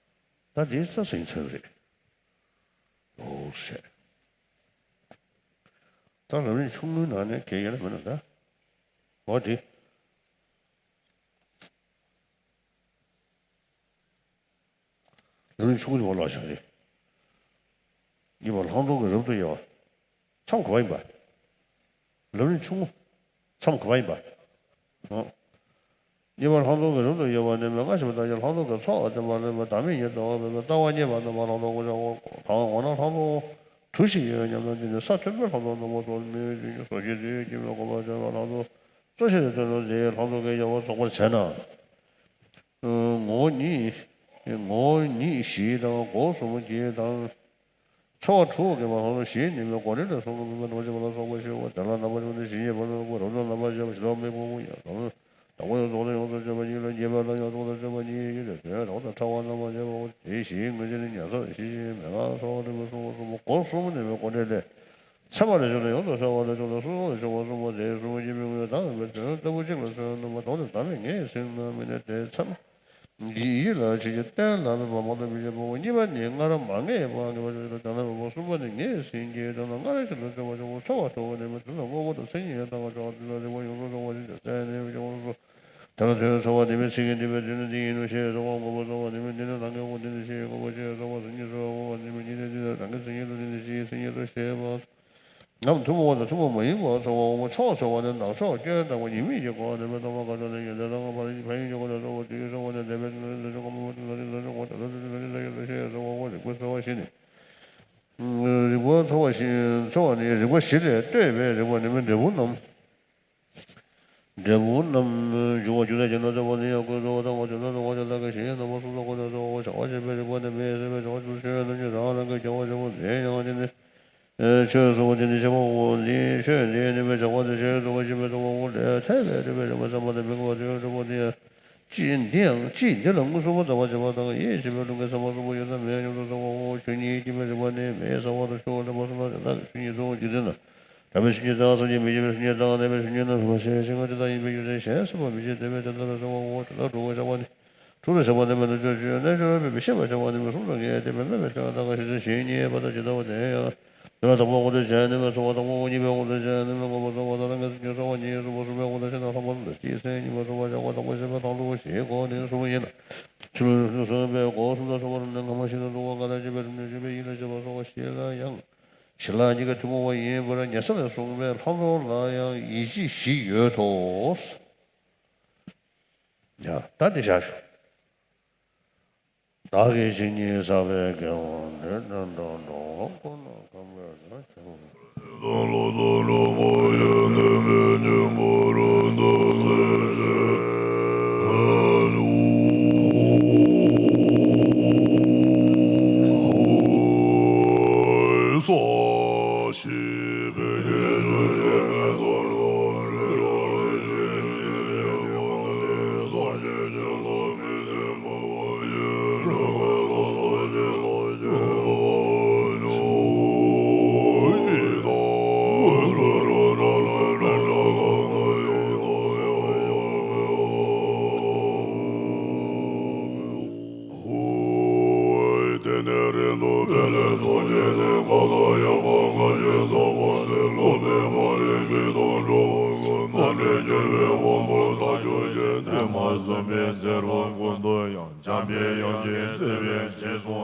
ད་དེ་ས་ཟིན་ཚར་བ་རེད། འོ་ཟེར། ད་ལམ་རིམ་ཆུང་ངུའི་ནང་ནས་གལ་ཡོད་ན་མེད་ན་ད། འོ་དེ། ལམ་རིམ་ཆུང་ངུ་དེ་བ་ལ་བཞག་རེད། གཉིས་པ་ལྷག་མཐོང་གི་རབ་ཏུ་དབྱེ་བ། མཚམས་ག་པར་ཡིན་པ། ལམ་རིམ་ཆུང་ངུ། མཚམས་ག་པར་ཡིན་པ། ཨོ། གཉིས་པ་ལྷག་མཐོང་གི་རབ་ཏུ་དབྱེ་བ་ནི་མི་རྔ་ཞིང་མི་རྟག་ཅིང་ལྷག་མཐོང་གི་ཚོགས་བསྟན་པ་ལ་བདག་མེད་ཉིད་དུ་འོངས་པའི་ལྟ་བ་རྙེད་པ་རྣམ་པར་ལྷག་མཐོང་དགོངས་འཆར་དང་འོ་ན་ལྷག་མཐོང་དུ་ཞིག་ཡོད་སྙམ་ན་འདི་ནི་ས་མཐོན་པོའི་ལྷག་མཐོང་རྣམ་པར་རྟོག་མི་འོས་བྱེད་ཀྱི་སོ་སྐྱེ་དུས་ཀྱི་མི་གོམས་པ་བྱས་པ་ལྷག་མཐོང་། གཙོ་ཆེར་དོན་དུ་འདིའི་ལྷག་མཐོང་གི་དབྱེ་བ་རྫོགས་པར་བྱས་ན། ངོ་བོ་ཉིད། ངོ་བོ་ཉིད་བཞི་དང་སྒོ་གསུམ་གྱི་དང་། ཚོར་བ་དྲུག་གི་མ་ལྷག་མཐོང་བཞི་ནི་མི་སྒོ་ནས་ལས་གསུམ་གྱི་མི་མ་ནོར་བྱེད་པ་ལ་སོགས་པ་བཞི་པོ་དེ་ལ་རྣམ་པར་སྨིན་པ་ནི་བཞི་ཉིད་པར་སྨིན་པ་རབ་ཏུ་རྣམ་པར་འབྱེད་པ་ཞི་ལྷག་མི་ཁོང་ཁུ་ཡང་དང་། དང་པོ་ཡང་རྫོགས་ལ་ཡོངས་སུ་གཅོད་པ་ཉིད་ལ་ཉེས་པ་ལ་ཡང་རྫོགས་ལ་གཅོད་པ་ཉིད་ཀྱི་དོན་རང་དང་ཕྲ་བ་རྣམ་པར་འབྱེད་པའོ། དེ་བཞིའི་ངོས་འཛིན་ནི་ཉན་ས་བཞི་བཞི་མན་ངག་ཚོར་བ་རིམ་པ་གསུམ་པོ་གསུམ་པོ་སྒོ་གསུམ་ནས་མི་སྒོ་ནས་ལས། མཚན་མ་ལས་བྱུང་དང་ཡོངས་སུ་གསལ་བ་ལས་བྱུང་དང་སོ་སོ་ལས་བྱུང་བ་གསུམ་པོ་དེ་གསུམ་གྱི་མིང་ངོ་བདག་མེད་པའི་དོན་ལྟ་བུ་གཅིག་ལ་སོན་རྣམ་པ་དོན་དུ་བདག་མེད་ངེས་ཟིན་ན་མི་གནས་ཏེ་མཚམས་ཀྱི་ཡིད་ལ་ཆོས་ཀྱི་རྟེན་ལ་མེད་པ་མང་དུ་མི་བྱེད་པའོ། གཉིས་པ་ནི་སྔར་མ་ངེས་པ་ངེས་པ་ཆོས་ཀྱི་རྟེན་ལ་མེད་པ་གསུམ་པ་ནི་ངེས་ཟིན་གྱི་དོན་ལ་སྔར་བཞིན་དུ་བརྩོན་པ་ཆོག་གོ། ཚོར་བ་དྲུག་ནི་མི་དོན་དུ་དངོས་པོ་དང་མཚན་ཉིད་ཡང་དག་པར་ཆོག་དོན་ལ་རིག་པ་ཡོངས་སུ་རྫོགས་པ་ཞིག་ཏུ་གསལ་ནས་ཡོངས་སུ། དེ་ལ་དོན་ཚོར་བ་ནི་མི་ཚིག་གི་འདུས་པའི་དོན་ནི་འདི་ཡིན་ནོ་ཞེས་རྫོགས་པ་མངོན་པར་རྫོགས་པ་ནི་མི་འདི་ནི་ནང་གི་དབང་འདི་ནི་ཕྱི་ཡི་དངོས་པོ་ཞེས་རྫོགས་པ་མཚན་ཉིད་ཚོར་བ་དབང་བ་ནི་མི་ཉིད་ནི་འདི་ནི་རང་གི་མཚན་ཉིད་དུ་འདི་ནི་ཕྱི་ཡི་མཚན་ཉིད་དུ་ཞེས་པ། ནམ་ཐུན་མོང་བ་དང་ཐུན་མོང་མ་ཡིན་པ་ཚོར་བ་དབང་པོ་ཕྱོགས་ཚོར་བ་ནི་ནང་ཕྱོགས་སྐྱོན་དང་པོ་ཉེས་དམིགས་ཀྱི་སྒོ་ནས་མི་སྟོང་པ་དགག་བྱ་ནི་ཡོན་ཏན་དང་ཕར་ཕན་ཡོན་གྱི་སྒོ་ནས་ཚོར་བ་དུས་ཀྱི་ཚོར་བ་ནི་འདས་པའི་དོན་ལ་འདོད་ཆགས་ཀུན་རྨོངས་པ་དང་ལ་ལུ་ལ་ལུ་ཀུན་ད་ལྟ་དུས་ཀྱི་ལ་ལུ་ལ་ལུ་ཀུན་ཞེས་ཚོར་བ་དབང་པོ་རིག་པའི་ཚོར་བ་བཞི་ནི། རིག་པ་ཚོར་བ་བཞི་ཚོར་བ་ནི་རིག་པ་བཞི་ལས་ལྟོས་པའི་རིག་པ་ནི་མི་འབྲས་བུ་རྣམས། འབྲས་བུ་རྣམས་འབྱུང་བ་རྒྱུ་དང་རྐྱེན་དང་ལྟ་བུ་ནི་ཡང་ཀུན་རྫོགས་པ་དང་ངོ་བཅུ་དང་ངོ་བཅུ་ལ་ཀའི་གཞན་ཡང་རྣམ་པ་གསུམ་དང་ཀུན་ནས་ཚོར་བ་བྱ་བ་བྱེད་པའི་རིག་པ་ནི་མི་ཡི་སྲིད་པའི་བྱ་བ་ཆུ་ཆོས་རྣམས་ཀྱི་རང་རང་གི་རྒྱལ་བ་ཆེན་པོ་འདི་ཡང་འདི་ནི། ཆོས་ཚོར་བ་འདི་ནི་ཆེན་པོའོ། འདི་ཆོས་འདི་ནི་མི་ཆགས་པ་འདི་ཆོས་ཚོར་བ་ཆེན་པོའི་ཚོར་བ་དབང་ལས་ཐར་པའི་རིག་པའི་ཚད་མ་བསམ་པ་དང་མི་ཁེངས་པ་དེ་ཡང་འབྲས་བུ་འདི་ཡང་། ཅི་འདི་ཡང་ཅི་འདི་ལ་མངོན་སུམ་དུ་ལྟ་བར་བྱེད་པ་དང་ཡིད་ཆེས་པའི་ལུགས་ཀྱི་ཚད་མ་གསུམ་པོ་ཡོད་ན་མེད་སྙམ་དུ་ཚོར་བའོ། ཆོས་ཉིད་ཀྱི་མི་རིག་པ་ནི་མེའི་ས་བོན་དང་ཆུ་བོ་ལས་མར་སོན་ན་དེ་དག་གི་ཆོས་ཉིད་དུ་འཇིག་རྟེན་ན། འདས་པའི་ཆོས་ཉིད་དང་སངས་རྒྱས་མི་འཇིག་པའི་ཆོས་ཉིད་དང་གནས་པའི་ཆོས་ཉིད་རྣམས་རིག་པ་ཆེ་ཞིང་ངོ་ཅི་ལྟར་ཡིན་པའི་རྒྱུ་མཚན་གཞན་སྲིད་པ་མི་འཇིག་སྟོན་པའི་དོན་དག་ལ་ཚོར་བའོ། དེ་ལ་དྲུག་པ་ཆགས་པ་ནི། དྲུག་ལ་ཆགས་པ་ནི་མི་རྣམ་དཔྱོད་ཆོས་རྣལ་འབྱོར་པས་མི་ཤེས་པ་ཆགས་པ་ནི་མི་གསུམ་དུ་ངེས་ཏེ་མི་སྨྲ་བའི་ཆོས་ཡང་དག་ག་ཞེས་བྱ་ཞེས་བསྙད་པ་དང་ཇི་ལྟ་བ་དེ་ཡང་། དེ་ལ་དང་པོ་དབང་དུ་བྱས་ནས་མི་ཚོར་བ་དང་པོ་གཉིས་པའི་དབང་དུ་བྱས་ནས་མི་མངོན་པར་རྫོགས་པ་དང་རང་གི་མཚན་ཉིད་ཚོར་བ་ཉིད་གསུམ་པ་གསུམ་པའི་དབང་དུ་བྱས་ན་ལྷག་པར་དུ་སྤྱིའི་མཚན་ཉིད་མི་ཚོར་བ་ཆགས་པ་དང་པོ་ཤེས་པའི་དང་པོ་བཞིའི་སྒོ་ནས་གསུམ་ཡིན་ལ། ཕྱི་ལུགས་གསུམ་པའི་སྒོ་གསུམ་དུ་ཚོར་བ་རུ་ནི་སྔ་མ་བཞིན་དུ་འདུ་བ་སྔ་ལ་སྐྱེས་པའི་རིམ་གྲོ་བཅུ་པའི་ཡིད་ལ་བྱེད་པ་སོགས་བཞི་ལ་ཡང་། བཞི་ལ་གཉིས་ཀ་ཐུན་མོང་བ་ཡིན་པར་ཉན་ས་ལས་གསུངས་པའི་ལྷག་མཐོང་ལ་ཡང་ཡིད་ཆེས་བཞི་ཡོད་དོ། ཡ། ད་འདི་བཞག་ཞུ། བདག་གིས་ཇི་སྙེད་བསགས་པའི་དགེ་བ་འདི་དག་འགྲོ་ལ་ཀུན་ནས་གང་བས་ན་ཆོས། དེ་ནས་རིང་དུ་འཕེལ་ནས་ཚོགས་ཀྱི་གནས་ཁ་དོག་ཡངས་པ་ལྔ་བཞི་བསགས་པ་དེ་སློབ་མའི་ཕ་རོལ་གྱི་དོན་འགྲོ་བ་ཀུན་ནས་སྐྱེ་བའི་དབང་པོ་ཐལ་འགྱུར་གྱི་གནས་མ་ཟིན་པའི་ཚེ་རབས་ཀུན་ཏུ་ཡང་འཇམ་པའི་དབྱངས་ཀྱིས་བརྩེ་བའི་རྗེས་སུ་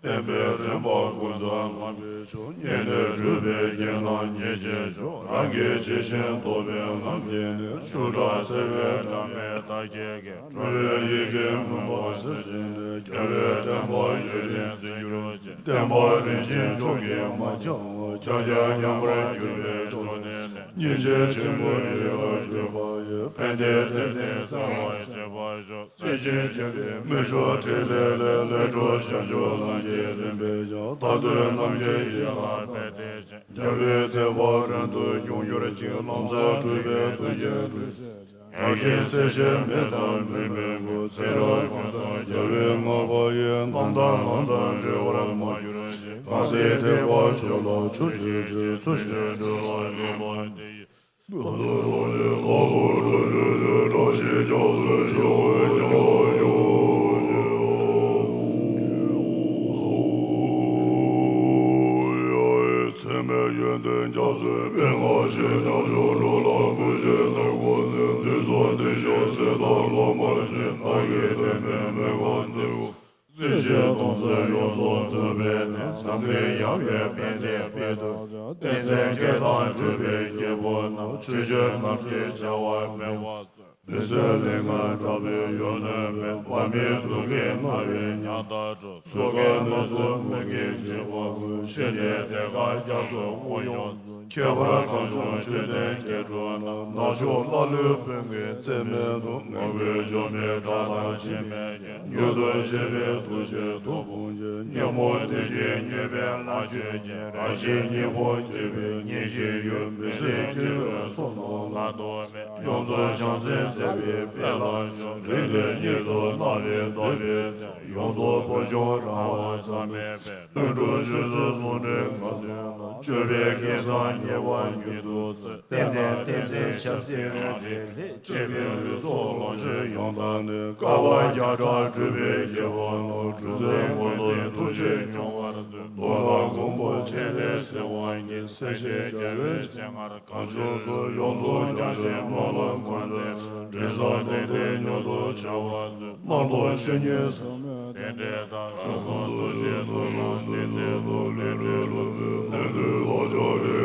བསྟན་པའི་རིམ་པ་ཀུན་ཟད་ལམ་གྱི་ཆོས་ཉིད་ནས་ སྒྲུབ་པའི་རྒྱན་དང་ཉེར་གཅིག་ཞུ། རང་གི་ཇི་བཞིན་རྟོགས་པའི་ལམ་གྱིས་ནི། ཤུགས་དྲག་འཚེར་བའི་སྒྲ་མེད་རྟགས་བརྒྱད་ཀྱིས། སྤྲོ་བའི་ཡི་གེ་མུན་པ་སེལ་ཞིང་ནི། རྒྱལ་བའི་བསྟན་པ་ཡུན་རིང་འཛིན་གྱུར་ཅིག། བསྟན་པ་རིན་ཆེན་མཆོག་གིས་མ་ཁྱབ་པ། ཁྱབ་བྱ་ཉམས་པར་གྱུར་པའི་ཕྱོགས་ནས་ནི། སྙིང་རྗེ་ཆེན་པོའི་ཡིད་ལ་གྱུར་པ་ཡི། ཕན་བདེའི་གཏེར་ནི་གསལ་བར་བྱེད་པར་ཤོག། སྲིད་ཞིའི་རྒྱལ་བའི་མི་མཆོག་ཕྲིན་ལས་ལས། ལས་གྲོལ་བྱང་ཆུབ་ལམ་གྱི་རིམ་པས་ཀྱང་། བདག་དོན་རྣམ་མཁྱེན་ཡིད་ལ་འཕེལ་ཏེ་ཞིང་། རྒྱལ་བའི་བསྟན་པ་རིང་དུ་ཡོང་གྱུར་ཅིག། ལམ་ཟབ་སྒྲུབ་པའི་མདུན་གྱི་འགྲོས་ཟད་ཀྱང་། ཡ་གྱལ་སྲེག་བྱེད་མེ་ལྟར་མི་མོན་གྱུར། ཚེ་རབས་ཀུན་ཏུ་རྒྱལ་བའི་བསྔགས་པ་ཡི། རྣམ་དག་ལམ་དང་འབྲལ་བར་མ་གྱུར་ཅིག། གང་ཟག་ཐེག་པ་ཆོས་ལ་ཕྱོགས་བཅུའི་ཕྱིར། ཚུལ་བཞིན་འགྲོ་བར་གཞོལ་བ་དེ་ཡི། སྲིད་ཞིའི་སྡོམ་སྲོལ་ཡོངས་སུ་བསྡུས་པའི་གནས། འཛམ་གླིང་ཡངས་པའི་ཕན་བདེའི་དཔལ་དུ་སྤྱད། བསྟན་འཛིན་བསྐྱེད་དང་སྒྲུབ་པའི་སྐྱེས་བུ་རྣམས། ཆོས་སྤྱོད་རྣམས་ཀྱི་བྱ་བ་སྤེལ་བར་བརྩོན། མི་བཟོད་ལས་ངན་དགྲ་བོའི་གཡོ་སྣོད་སྦས། བར་མའི་དུག་གིས་མནར་བའི་ཉམ་ཐག་སྒྲོལ། སྲོག་གི་གནོད་འཚེ་མུ་གེས་འཇིགས་པ་ཀུན། ཞི་བདེའི་གཏེར་ཁ་རྒྱ་མཚོའི་དབུས་ཡོངས་སུ། ཁྱད་པར་གངས་ལྗོངས་ཆོས་ལྡན་སྐྱེ་འགྲོ་རྣམས། ནག་ཕྱོགས་ཀླ་ཀློའི་བུ་གའི་རྩེ་མོ་དུ། ངང་པའི་འཇོམས་པའི་དགྲ་དང་འཆི་མེད་ཀྱི། མྱུར་དུ་ཞི་བའི་ཐུགས་རྗེའི་མཐུ་དཔུང་གིས། ཉོན་མོངས་གཏི་མུག་མྱོས་པའི་ལྷ་ཆོས་ཀྱི། རང་བཞིན་ཉིད་ཕུང་སྐྱེ་བའི་སྙིང་རྗེའི་ཡུལ། མི་ཟད་སྐྱེ་བོའི་ཚོགས་རྣམས་ལ། ལ་ལྟོས་མེད། ཡོངས་སུ་བྱང་སེམས་མཛད་པའི་དཔལ་ལ་ཞུགས། རིང་དུ་གཉེར་དུ་བརྣབས་པའི་འདོད་པའི་གཏེར། ཡོངས་རྫོགས་བོད་ལྗོངས་རང་དབང་མཚམས་མེད་པའི། ལྷུན་གྲུབ་ཆོས་སྲིད་ཟུང་འབྲེལ་ངང་དུ་ལ། སྤྱོད་པའི་སྐལ་བཟང་ཉེ་བར་མྱུར་དུ་བཙལ། བསྟན་པའི་བསྟན་འཛིན་ཆབ་སྲིད་རང་གྲོལ་ལས། སྤྱི་ཕན་ལུས་སྲོག་ལོངས་སྤྱོད་ཡོངས་དག་ནི། དཀའ་བ་བརྒྱ་ཕྲག་སྒྲུབ་པའི་སྐྱེ་བོ་རྣམས། གྲུ་གཟིངས་མགོན་པོའི་ཐུགས་རྗེས་འབྱུང་བར་མཛོད། མདོ་དང་མགོན་པོ་ཆེ་ལས་གསལ་བ་ཉིད། སྲིད་ཞིའི་རྒྱལ་བའི་སྤྱན་སྔར། གང་བྱུང་སུ་ཡོངས་སུ་བརྒྱ་བྱིན་སྨོན་ལམ་འགོད་མཛད། དྲི་བཟང་སྟེང་སྟེང་མྱུར་དུ་འཆར་བར་མཛོད། རྣམ་རྟོག་ཆོས་ཉིད་ཟག་མེད་རྟེན་འབྲེལ་དང་། བྱང་སེམས་རྡོ་རྗེའི་མཐུ་ལ་ཏིང་འཛིན་དུ། ལས་འབྲས་ལམ་བུའི་ལས་དུས་ལ་སྦྱར་ཏེ།